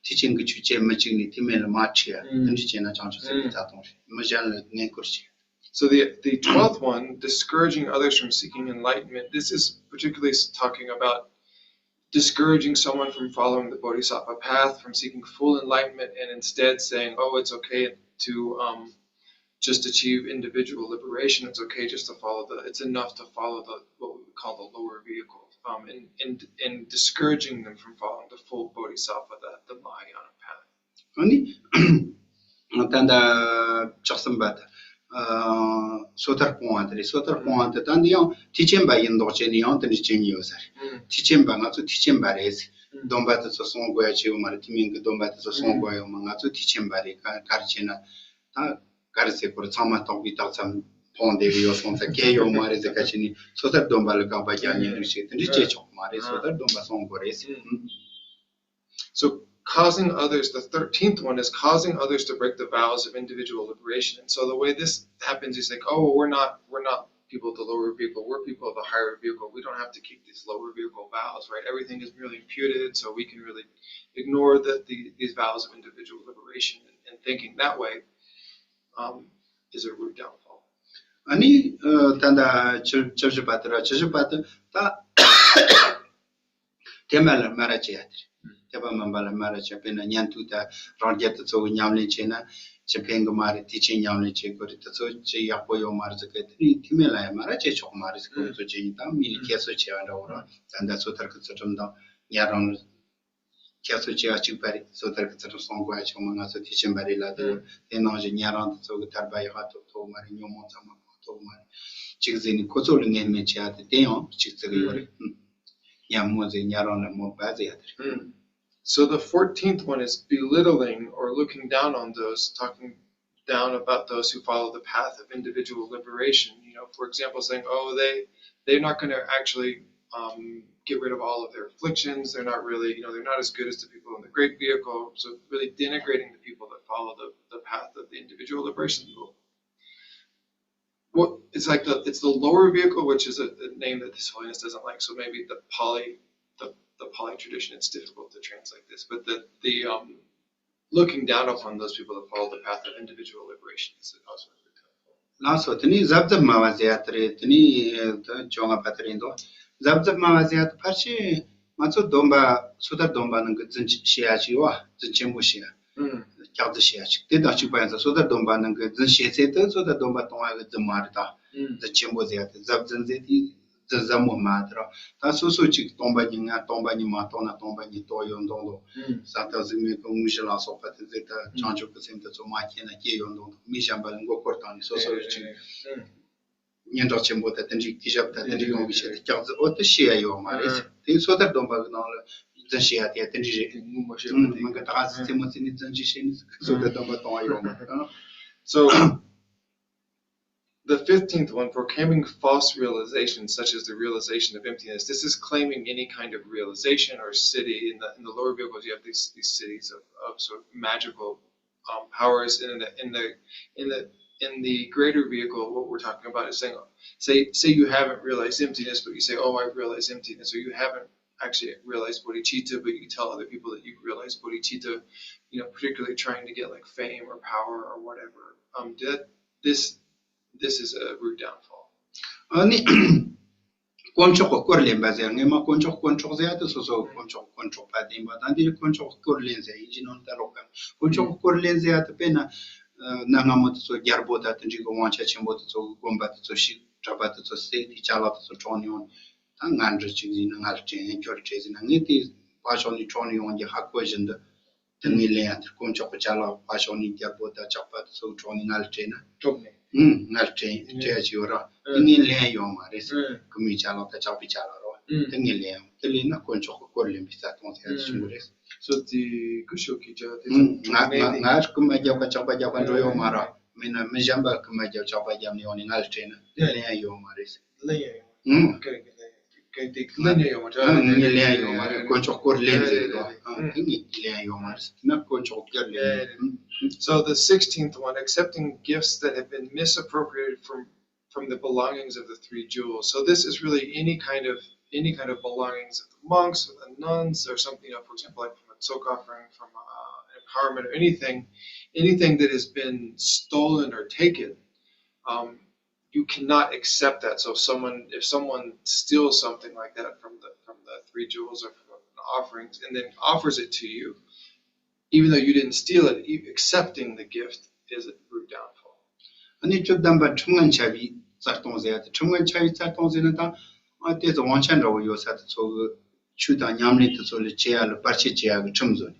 ཐེག་ཆེན་གྱི་ཆོས་བྱེད་མི་བཅུག་ནས་ཐེག་དམན་ལ་མར་ཁྲིད་ཡ། དེ་འདྲ་བྱས་ན་བྱང་ཆུབ་སེམས་དཔའི་རྩ་ལྟུང་རེད། མི་གཞན་ལ་བསྙེན་བཀུར་བྱེད། So the, the twelfth one, discouraging others from seeking enlightenment, this is particularly talking about discouraging someone from following the Bodhisattva path, from seeking full enlightenment, and instead saying, "Oh, it's okay to um, just achieve individual liberation. It's okay just to follow the. It's enough to follow the what we would call the lower vehicle." Um, and and and discouraging them from following the full Bodhisattva, the the Mahayana path. ཨ་ནི། ད་ལྟ་ལྕགས་ཟམ་པ་དང་། སོ་ཐར་སྤོང་བ་དེ་རེད། སོ་ཐར་སྤོང་བ་དེ་ད་འདི་ཡང་ཐེག་ཆེན་པ་ཡིན་མདོག་བྱས་ནས་ཡང་དེ་འདྲ་བྱེད་ཉེན་ཡོད་ས་རེད། ཐེག་ཆེན་པ་ང་ཚོ་ཐེག་ཆེན་པ་རེད། སྡོམ་པ་དེ་ཚོ་སྲུང་དགོས་ཡ་ཅིག་ཡོད་མ་རེད། ཐུན་མིན་གྱི་སྡོམ་པ་དེ་ཚོ་སྲུང་དགོས་ཡ་ཡོད་མ། ང་ཚོ་ཐེག་ཆེན་པ་རེད། ག་ག་རེ་བྱས་ན་ད་ག་རེ་ཟེར་དགོས་རེད། ཚང་མ་རྟོགས་པའི་རྟགས་ཙམ་མཐོང་བསྡད་ཀྱི་ཡོད་སོང་ཙང་གལ་ཡོད་མ་རེད་ཟེར་ཁ་ཕྱེ་ནས་སོ་ཐར་སྡོམ་པ་ལ་དགག་པ་རྒྱག་ཉེན་རིགས་ཤིག་དེ་འདྲ་བྱེད་ཆོག་མ་རེད། སོ་ཐར་སྡོམ་པ་སྲུང་དགོས་རེད། So causing others, the thirteenth one is causing others to break the vows of individual liberation. And so the way this happens is like, oh, well, we're not we're not people of the lower vehicle. We're people of the higher vehicle. We don't have to keep these lower vehicle vows, right? Everything is merely imputed, so we can really ignore the, the, these vows of individual liberation and, and thinking that way um, is a root downfall. ཨ་ནི་ད་ལྟ་བཅུ་བཅུ་བཞི་པ་དེ་ར་བཅུ་བཞི་པ་དེ་ད། དེ་མ་ལ་མ་ར་བྱེད་ཡ་དེ་རེད། དེ་པ་མིན་པ་ལ་མ་ར་བྱེད། དཔེར་ན་ཉན་ཐོས་དང་རང་རྒྱལ་དེ་ཚོ་གི་ཉམས་ལེན་བྱས་ན་ཅི་ཕན་གི་མ་རེད། དེ་ཅི་ཉམས་ལེན་བྱེད་དགོས་རེད། དེ་ཚོ་ཅི་ཡག་པོ་ཡོད་མ་རེད་ཟེར་གི་དེ་ནི་དེ་མེད་ལ་ཡ་མ་ར་བྱེད་ཆོག་མ་རེད་ཟེར་གི་དེ་ཚོ་བྱེད་ཡིན་ད་མི་ལ་ཁྱད་གསོད་བྱེད་ཡ་འདྲ་བོ་ར། ད་ལྟ་སོ་ཐར་གི་ཚུལ་ཁྲིམས་དང་ཉན་རང་ལ་ཁྱད་གསོད་བྱེད་ཡ་གཅིག་པ་རེད། སོ་ཐར་གི་ཚུལ་ཁྲིམས་སྲུང་དགོས་ཡ་ཆོག་མ། ང་ཚོ་ཐེག་ཆེན་པ་རེད་ལ་དེ་དེ་ནང་བཞིན་ཉན་རང་དེ་ཚོ་གི་ཐར་པ་ཡག་པ་ཐོབ་ཐུབ་མ་རེད། ཉོན་མོངས་ཚང་མ་སྤང་ཐུབ་མ་རེད། གཅིག་ཟེར་ནས་ཁོ་ཚོ་ལ་ངན་སྨད་བྱེད་ཡ་དེ་དེ་ཡང་གཅིག་ཙིག་ཡོད་རེད། ཉམས་མོ་ཟེར་ཉན་རང་ལ་མོ་བ་ཟེར་ཡ་དེ་རེད། So the fourteenth one is belittling or looking down on those, talking down about those who follow the path of individual liberation. You know, for example, saying, "Oh, they they're not going to actually um, get rid of all of their afflictions. They're not really, you know, they're not as good as the people in the great vehicle." So really denigrating the people that follow the, the path of the individual liberation. Well, it's like the it's the lower vehicle, which is a, a name that His Holiness doesn't like. So maybe the Pali, the, the Pali tradition, it's difficult to translate this, but the the um, looking down upon those people that follow the path of individual liberation is also a good kind of. ལགས་སོ། དེ་ནས་གཟབ་གཟབ་སྨྲ་བ་ཟེར་ཡ་དེ་རེད། དེ་ནས་ད་བཅོ་ལྔ་པ་དེ་རེད་འདུག་གཟབ་གཟབ་སྨྲ་བ་ཟེར་ཡ་དེ་ཕལ་ཆེར་ང་ཚོ་སྡོམ་པ་སོ་ཐར་སྡོམ་པ་ནང་གི་རྫུན་བཤད་ཡ་ཅིག་ཡོད་པ། རྫུན་ཆེན་པོ་བཤད་ཡ། སྐྱག་རྫུན་བཤད་ཡ་ཅིག་དེ་དང་གཅིག་པ་ཡིན་ཙང་སོ་ཐར་སྡོམ་པ་ནང་གི་རྫུན་བཤད་ཚད་དེ་སོ་ཐར་སྡོམ་པ་སྟོང་བ་གི་རྫུན་མ་རེད་ད། རྫུན་ཆེན་པོ་ཟེར་ཡ་དེ་གཟབ་རྫུན་ཟེར་དེ་རྫུན་ཟབ་མོ་མ་དེ་ར། ད་སོ་སོ་གཅིག་སྟོང་པ་ཉིད་ང་སྟོང་པ་ཉིད་མ་རྟོགས་ན་སྟོང་པ་ཉིད་རྟོགས་ཡོད་མདོག་མདོག་ས་ཐག་གཟུགས་མེད་ཀྱི་དངོས་གཞི་ལ་སོགས་པ་དེ་ཚོས་ད་བྱང་ཆུབ་ཀྱི་སེམས་དེ་ཚོ་མ་མཁྱེན་ན་སྐྱེ་ཡོད་མདོག་མདོག་མི་གཞན་པ་ལ་མགོ་སྐོར་བཏང་ནས་སོ་སོ་གཅིག་སྙན་གྲགས་ཆེན་པོ་དང་དེ་འདྲའི་སྐད་ཞབས་དང་དེ་འདྲའི་ཡོང་བའི་ཆེད་དུ་སྐྱག་རྫུན་འོ་དེ་བཤད་ཡ་ཡོད་མ་རེད། དེ་སོ་ཐར་སྡོམ་པ་གི་ནང་ལ་རྫུན་བཤད་ཡ་དེ་དེ་འདྲའི་རེད། ངོ་མ་བཤད་པ་དེ་མི་འགའ་ད་ག་སེ་མོ་ཚེ་ནི་རྫུན་ཅིག་བཤད་ནས་སོ་ཐར་སྡོམ་པ་གཏོང་བ་ཡོད་མ་རེད། So the fifteenth one, proclaiming false realizations, such as the realization of emptiness. This is claiming any kind of realization or siddhi. In the, in the lower vehicles, you have these, these siddhis of, of sort of magical um, powers. And in the, in the, in the, in the greater vehicle, what we're talking about is saying, say, say you haven't realized emptiness, but you say, "Oh, I realized emptiness," or you haven't actually realized bodhicitta, but you tell other people that you've realized bodhicitta, you know, particularly trying to get like fame or power or whatever. Um, that this this is a root downfall. ཨ་ནི། དཀོན་མཆོག་གི་སྐོར་ལེན་པ་ཟེར། སྔས་མ་དཀོན་མཆོག་དཀོན་མཆོག་ཟེར་ཡ་དེ་སོ་སོ་དཀོན་མཆོག་དཀོན་མཆོག་པ་བསྟན་པ་དང་དེ་དཀོན་མཆོག་གི་སྐོར་ལེན་ཟེར་ཡིན་གྱི་ནང་ལྟ་ལོག་གམ། དཀོན་མཆོག་གི་སྐོར་ལེན་ཟེར་ཡ་དེ་དཔེར་ན། གནའ་སྔ་མོ་དེ་ཚོ་རྒྱལ་པོ་དང་དེ་འདྲའི་གི་དབང་ཆ་ཆེན་པོ་དེ་ཚོ་གི་དགོན་པ་དེ་ཚོ་བཤིག་གྲྭ་པ་དེ་ཚོ་བསད་དེ་ཅ་ལག་དེ་ཚོ་འཕྲོག་ནས་ཡོང་། ད་ང་འདྲ་ཅིག་ཡིན་ན་ང་ལ་སྤྲད། ཁྱོད་ལ་སྤྲད་ཟེར་ན་ངས་དེ་ཕར་ཕྱོགས་ནས་འཕྲོག་ནས་ཡོང་རྒྱུ་ཧ་གོ་བཞིན་དུ། དེ་ངས་ལེན་ཡ་དེ་དཀོན་མཆོག་གི་ཅ་ལག་ཕར་ཕྱོགས་ནས་རྒྱལ་པོ་དང་ཇག་པ་དེ་ཚོ་འཕྲོག་ནས་ང་ལ་སྤྲད་ན། འཕྲོག་ནས། ཨུམ། ང་ལ་སྤྲད་སྤྲད་ཡ་ཅིག་ཡོད་ར། དེ་ངས་ལེན་ཡ་ཡོད་མ་རེད། རྐུ་མའི་ཅ་ལག་དང་ཇག་པའི་ཅ་ལག་ར། དེ་ངས་ལེན་ཡ། དེ་ལེན་ན་དཀོན་མཆོག་གི་སྐོར་ལེན་པའི་རྩ་ལྟུང་ཟེར་ཡ་དེ་བྱུང་གི་རེད། སོ་དེ་སྐུ་ཞབས་ཀྱིས་ཅག་དེ་ཚོ་ང་ང་ང་རྐུ་མ་རྒྱག་པ་ཇག་པ་རྒྱག་པ་འགྲོ་ཡོད་མ་ར། མིན་ན་མི་གཞན་པ་རྐུ་མ་རྒྱབ་ཇག་པ་རྒྱབ་ནས་ཡོང་ནས་ང་ལ་སྤྲད་ན་དེ་ལེན་ཡ་ཡོད་མ་རེད། ལེན་ཡ་ཡོད་མ་རེད། ཨུམ། གལ་ཏེ་ལེན་ཡ་ཡོད་མ་རེད། ཨ་ངས་ལེན་ཡ་ཡོད་མ་རེད། དཀོན་མཆོག་སྐོར་ལེན་ཟེར་གི་འདུག་ཨ་དེ་ངས་ལེན་ཡ་ཡོད་མ་རེད། ན་དཀོན་མཆོག་སྐོར་ལེན་ཡ་རེད། So the sixteenth one, accepting gifts that have been misappropriated from from the belongings of the three jewels. So this is really any kind of any kind of belongings of the monks or the nuns or something, you know, for example, like from a tzolk'pa offering, from uh, an empowerment or anything, anything that has been stolen or taken. Um, you cannot accept that. So if someone if someone steals something like that from the from the three jewels or from a offerings and then offers it to you, even though you didn't steal it, e- accepting the gift is a root downfall. ཨ་ནི་བཅུ་བདུན་པ་ཁྲིམས་ངན་འཆལ་བའི་རྩ་ལྟུང་ཟེར་ཡ་དེ། ཁྲིམས་ངན་འཆལ་བའི་རྩ་ལྟུང་ཟེར་ན་ད་ཨ་དེ་ཚོ་དབང་ཆ་འདྲ་བོ་ཡོད་ས་དེ་ཚོ་གི་ཆོས་དང་ཉམས་ལེན་དེ་ཚོ་ལ་བྱེད་ཡ་ལ་བར་ཆད་བྱེད་ཡ་གི་ཁྲིམས་བཟོ་ནས།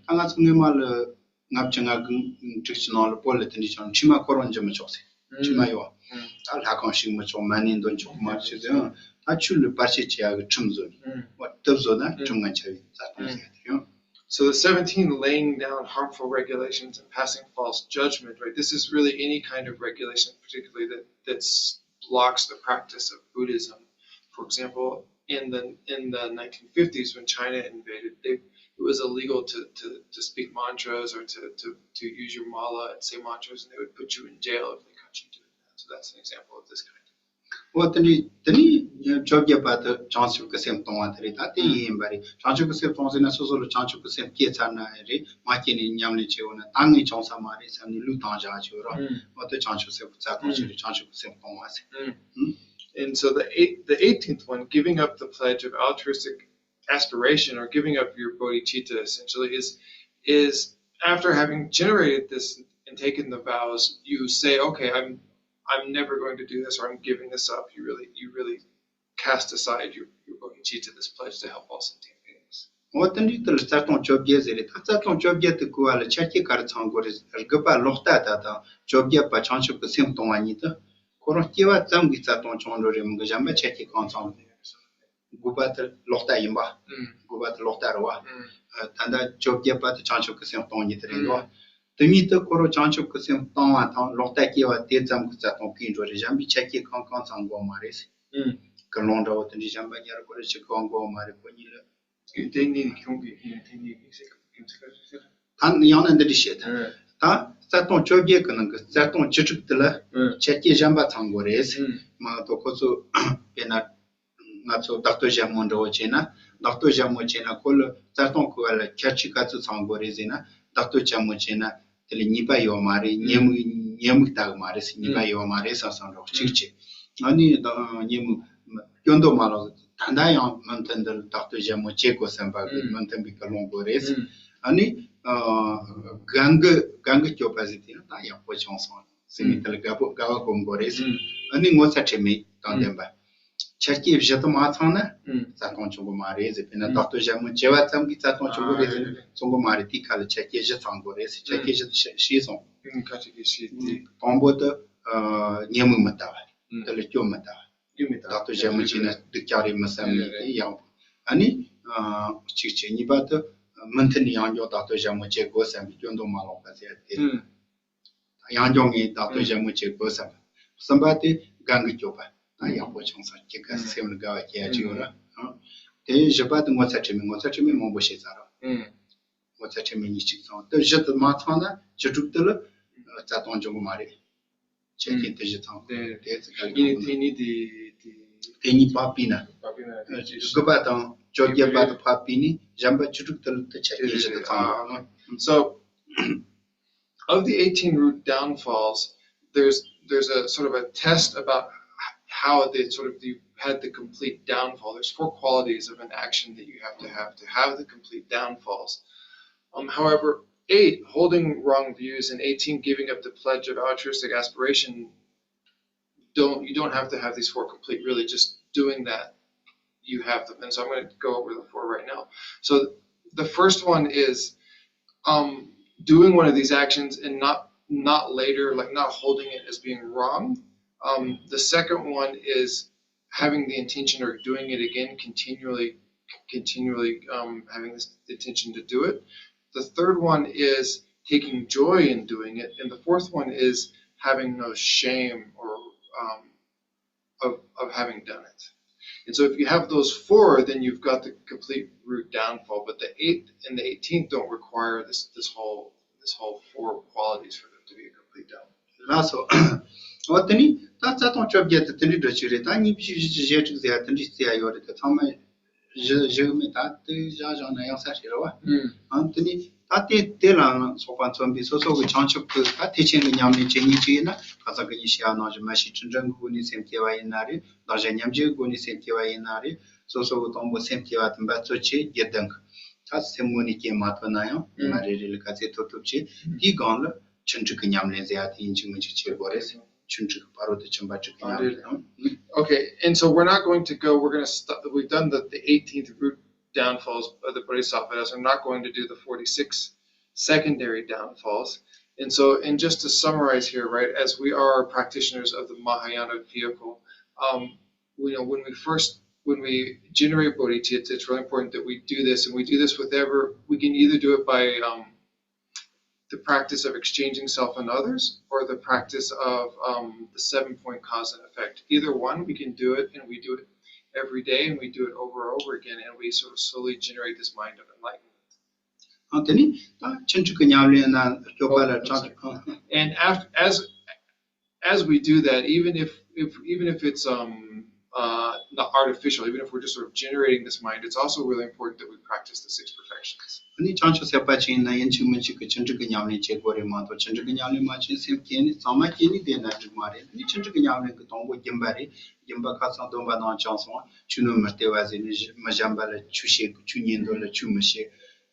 ད་ང་ཚོ་སྔོན་མ་ལ་ལྔ་བཅུ་ང་དྲུག་ཅུ་ནང་ལ་བོད་ལ་དེ་འདྲའི་ཅང་ཁྲིམས་མ་འཁོར་བ་འཇུ་མི་ཆོག་ཟེར། ཁྲིམས་མ་ཡོད། ད་ལྷ་ཁང་བཤིག་མི་ཆོག། མ་ཎི་འདོན་ཆོག་མ་ཞུ་ཟེར། ད་ཆོས་ལ་བར་ཆད་བྱེད་ཡ་གི་ཁྲིམས་བཟོ་ནས། འོ་དེ་བཟོ་ན་ཁྲིམས་ངན་འཆལ་བའི་རྩ་ལྟུང་ཟེར་ཡ་དེ་ཡོད། So the seventeen, laying down harmful regulations and passing false judgment, right? This is really any kind of regulation, particularly that that blocks the practice of Buddhism. For example, in the in the nineteen fifties, when China invaded, they, it was illegal to, to, to speak mantras or to, to, to use your mala and say mantras, and they would put you in jail if they caught you doing that. So that's an example of this kind. འོ་དེ་ནི་དེ་ནི་བཅོ་བརྒྱད་པ་དེ་བྱང་ཆུབ་ཀྱི་སེམས་གཏོང་བ་དེ་རེད། ད་དེ་ཡིན་ཡིན་པ་རེད། བྱང་ཆུབ་ཀྱི་སེམས་གཏོང་ཟེར་ན་སོ་སོ་ལ་བྱང་ཆུབ་ཀྱི་སེམས་སྐྱེས་ཚར་ན་རེད། མ་སྐྱེས་ནས་ཉམས་ལེན་བྱེད་འོ་ན་ད་ངས་བྱུང་ས་མ་རེད་བསམ་ནས་ལུས་བཏང་བཞག་བྱེད་རོགས། འོ་དེ་བྱང་ཆུབ་སེམས་ཀྱི་རྩ་ལྟུང་ཞིག་རེད། བྱང་ཆུབ་ཀྱི་སེམས་གཏོང་བ་ཟེར། And so the eight, the eighteenth one, giving up the pledge of altruistic aspiration or giving up your bodhicitta essentially is is after having generated this and taken the vows, you say, okay, I'm I'm never going to do this, or I'm giving this up. You really you really cast aside your, your bodhicitta, this pledge to help all sentient beings. འོ་དེ་འདྲའི་དེ་ལ་རྩ་ལྟུང་བཅོ་བརྒྱད་ཟེར་རེད། ད་རྩ་ལྟུང་བཅོ་བརྒྱད་དེ་བཀོལ་བ་ལ་ཆ་རྐྱེན་ག་རེ་ཚང་དགོས་རེད། དགུ་པ་ལོག་ལྟ་དང་བཅོ་བརྒྱད་པ་བྱང་ཆུབ་ཀྱི་སེམས་གཏོང་བ་གཉིས་དེ་ཁོ་རང་སྐྱེ་བ་ཙམ་གྱི་རྩ་ལྟུང་བྱུང་འགྲོ་རེད་མི་འགི་གཞན་པ་ཆ་རྐྱེན་གང་ཚང་དགུ་པ་དེ་ལོག་ལྟ་ཡིན་པ། དགུ་པ་དེ་ལོག་ལྟ་རེད་བ། ད་ལྟ་བཅོ་བརྒྱད་པ་དེ་བྱང་ཆུབ་ཀྱི་སེམས་གཏོང་རྒྱུ་དེ་རེད་བ། དེ་གཉིས་དེ་ཁོ་རང་བྱང་ཆུབ་ཀྱི་སེམས་གཏོང་བ་དང་ལོག་ལྟ་སྐྱེ་བ་དེ་ཙམ་གྱི་རྩ་ལྟུང་བཀོལ་འགྲོ་རེད། གཞན་པའི་ཆ་རྐྱེན་གང་གང་ཚང་དགོས་མ་རེད། ཀུན་སློང་འདྲ་བོ་དེ་འདྲའི་གཞན་པ་ཉར་དགོས་རེད། ཅི་གང་དགོས་མ་རེད། ཁོ་གཉིས་ལ། དེ་གཉིས་ཁྱོད་ཀྱི་ཡིན་དེ་གཉིས་ཀྱི་ཟེར་གི་ཟེར་གི་ད་ཡང་ན་འདི་འདྲ་བཤད་ད། ད་རྩ་ལྟུང་བཅོ་བརྒྱད་ཀྱི་ནང་གི་རྩ་ལྟུང་བཅུ་དྲུག་དེ་ལ་ཆ་རྐྱེན་གཞན་པ་ཚང་དགོས་རེད། མ་གཏོགས་ཁོ་ཚོ་དཔེར་ན་ང་ཚོ་བདག་བསྟོད་ཞལ་མོ་འདྲ་བོ་བྱས་ན། བདག་བསྟོད་ཞལ་མོ་བྱས་ན་ཁོ་ལ་རྩ་ལྟུང་གི་བར་ལ་ཁྱད་ཆོས་ག་ཚོད་ཚང་དགོས་རེད་ཟེར་ན། བདག་བསྟོད་ཞལ་མོ་བྱས་ན་དེ་ལ་ཉེས་པ་ཡོད་མ་རེད། ཉེས་དམིགས་ཉེས་དམིགས་ལྟ་གི་མ་རེད་ཟེར། ཉེས་པ་ཡོད་མ་རེད་བསམ་བསམ་འདྲ་བོ་གཅིག་བྱས། ཨ་ནི་ཉེས་དམིགས་སྐྱོན་འདོགས་མ་ལོག་ད་ལྟ་ཡང་མུ་མཐུད་འདི་ལ་བདག་བསྟོད་ཞལ་མོ་བྱེད་དགོས་བསམ་པ་གི་མུ་མཐུད་པའི་ཀུན་སློང་དགོས་རེད། ཨ་ནི་གང་གི་གང་གི་སྤྱོད་པ་ཟེར་དེ་ཡང་ད་ཡག་པོ་བྱུང་སོང་ཟེར་ནས་དེ་ལ་དགའ་པོ་དགའ་བ་སྒོམ་དགོས་རེད། ཨ་ནི་ངོ་ཚ་ཁྲེལ་མེད་དང་ལྡན་པ། ཆ་རྐྱེན་བཞི་དེ་མ་ཚང་ན་རྩ་ལྟུང་བྱུང་གི་མ་རེད་ཟེར། དཔེར་ན་བདག་བསྟོད་ཞལ་མོ་བྱས་པ་ཙམ་གྱིས་རྩ་ལྟུང་བྱུང་གི་རེད་ཟེར་ན་བྱུང་གི་མ་རེད། དེའི་ཁ་ལ་ཆ་རྐྱེན་བཞི་ཚང་དགོས་རེད་ཟེར། ཆ་རྐྱེན་བཞི་དེ་ཤེས་སོང་། ཁ་ཅིག་གིས་ཤེས་ཏེ། དང་པོ་དེ་ཉེས་དམིགས་མི་ལྟ་བ། དེ་ལ་སྐྱོན་མི་ལྟ་བ། སྐྱོན་མི་ལྟ་བ། བདག་བསྟོད་ཞལ་མོ་བྱས་ན་སྡུག་ཅག་རེད་མི་བསམ་ནས་དེ་ཡག་པོ། ཨ་ནི་གཅིག་བྱས། གཉིས་པ་དེ་མུ་མཐུད་ནས་ཡང་བསྐྱར་བདག་བསྟོད་ཞལ་མོ་བྱེད་དགོས་བསམ་པའི་སྐྱོན་འདོགས་མ་ལོག་པ་ཟེར་དེ། ཡང་བསྐྱར་ངས་བདག་བསྟོད་ཞལ་མོ་བྱེད་དགོས་བསམ་པ། གསུམ་པ་དེ་གང་གི་སྤྱོད་པ་ད་ཡག་པོ་བྱུང་སོང་། ཁྱེད་ཀ་སེམས་ལ་དགའ་བ་སྐྱེ་ཡ་ཅིག་ཡོད་ར། དེ་བཞི་པ་དེ་ངོ་ཚ་ཁྲེལ་མེད། ངོ་ཚ་ཁྲེལ་མེད་མང་པོ་བཤད་ཚར་ར། ངོ་ཚ་ཁྲེལ་མེད་གཉིས་གཅིག་ཚང་། དེ་བཞི་དེ་མ་ཚང་ན་བཅུ་དྲུག་དེ་ལ་རྩ་ལྟུང་འབྱུང་གི་མ་རེད། ཆ་རྐྱེན་དེ་བཞི་ཚང་། དེ་དེ་ཚིག་ག་ཡིན་དེ་ནི་དེ་དེ་དེ་གཉིས་ཕར་ཕུད་ན། ཕར་ཕུད་ན་དགུ་པ་དང་བཅོ་བརྒྱད་པ་དེ་ཕར་ཕུད་ནས་གཞན་པ་བཅུ་དྲུག་དེ་ལ་དེ་ཆ་རྐྱེན་བཞི་དེ་ཚང་། So of the eighteen root downfalls, there's there's a sort of a test about how they sort of you had the complete downfall. There's four qualities of an action that you have to have to have the complete downfalls. Um, however, eight, holding wrong views, and eighteen, giving up the pledge of altruistic aspiration, don't you don't have to have these four complete. Really, just doing that, you have them. And so I'm going to go over the four right now. So the first one is um, doing one of these actions and not not later, like, not holding it as being wrong. Um, the second one is having the intention or doing it again continually, continually um, having this intention to do it. The third one is taking joy in doing it, and the fourth one is having no shame or um, of, of having done it. And so if you have those four, then you've got the complete root downfall. But the eighth and the eighteenth don't require this this whole this whole four qualities for them to be a complete downfall. ལགས་སོ། འོ་དེ་ནི་ད་རྩ་ལྟུང་བཅོ་བརྒྱད་དེ་དེ་འདྲའི་འགྲོ་ཆོག་རེད། ད་གཉིས་བཞི་བཞི་བཅུ་ཞེ་དྲུག་ཟེར་ཡ་དེ་འདྲའི་རྩི་ཡ་ཡོད་རེད། དེ་ཚང་མ་བཞི་བཞི་མེད་ད་དེ་བཞག་བཞག་ན་ཡང་ས་ཞིག་རེད་བ། ཨང་དེ་ནི་ད་དེ་དེ་ལའང་སོགས་པ་མཚོན་པའི་སོ་སོ་གི་བྱང་ཆུབ་ཀྱི་ད་ཐེག་ཆེན་གྱི་ཉམས་ལེན་བྱེད་ཉིན་གཅིག་ཡིན་ན། ཁ་སང་གི་ཉིན་ཞུ་ཡ་ནང་བཞིན་མ་ཤེས་དྲིན་དྲན་གྱི་སྒོ་ནས་སེམས་བསྐྱེད་པ་ཡིན་ན་རེད། བདག་གཞན་མཉམ་བརྗེའི་སྒོ་ནས་སེམས་བསྐྱེད་པ་ཡིན་ན་རེད། སོ་སོ་གི་དང་པོ་སེམས་སྐྱེ་བ་དང་འབད་རྩོལ་བྱེད་བརྒྱད་ལྡན་གི། ད་སེམས་ངོ་ནས་སྐྱེ་མ་ཐུབ་ན་ཡང་ཉི་མ་རེ་རེ་ལ་ག་ཚད་ཐུབ་ཐུབ་བྱེད། དེའི་སྒང་ལ་ཆུ་འཁྲུད་ཀྱི་ཉམས་ལེན་ཟེར་ཡ་དེ་ཡིན་གཅིག་མིན་གཅིག་བྱེད་དགོས་རེད་ཟེར། ཆུ་འཁྲུད་ཀྱི་ཕ་རོལ་ཏུ་ཕྱིན་པ་འཁྲུད་ཀྱི་ཉམས་ལེན་དང་། Okay, and so we're not going to go, we're going to stop, we've done the, the eighteenth root downfalls of the Bodhisattva Buddhas. We're not going to do the forty-six secondary downfalls. And so, and just to summarize here, right, as we are practitioners of the Mahayana vehicle, um, you know, when we first, when we generate bodhicitta, it's really important that we do this, and we do this with ever, we can either do it by um, the practice of exchanging self and others, or the practice of um, the seven point cause and effect. Either one, we can do it, and we do it every day, and we do it over and over again, and we sort of slowly generate this mind of enlightenment. ཨ། དེ་ནི་ད་ཆུ་འཁྲུད་ཀྱི་ཉམས་ལེན་ན་སྐྱོབ་པ་ལ་དྲངས་ཏེ། And after, as as we do that, even if if even if it's um uh not artificial, even if we're just sort of generating this mind, it's also really important that we practice the six perfections. ཨ་ནི་བྱང་ཆུབ་སེམས་དཔའ་ཅིག་ཡིན་ན་ཡིན་གཅིག་མིན་གཅིག་གི་ཆུ་འཁྲུད་ཀྱི་ཉམས་ལེན་བྱེད་དགོས་རེད་མ་གཏོགས། ཆུ་འཁྲུད་ཀྱི་ཉམས་ལེན་མ་བྱས་སེམས་སྐྱེ་ནས་གཙང་མ་སྐྱེ་ནས་བསྡད་ན་འགྲིག་མ་རེད། ཨ་ནི་ཆུ་འཁྲུད་ཀྱི་ཉམས་ལེན་གྱི་དང་པོ་སྦྱིན་པ་རེད། སྦྱིན་པ་ཁ་སང་སྡོམ་པ་ནང་བྱང་སོང་། ཆུ་སྣོད་མི་སྟེར་བ་ཟེར་ནས་མི་གཞན་པ་ལ་ཆུ་བྱིན། ཆུ་གཉེན་འདུན་ལ་ཆུ་མི་བྱིན།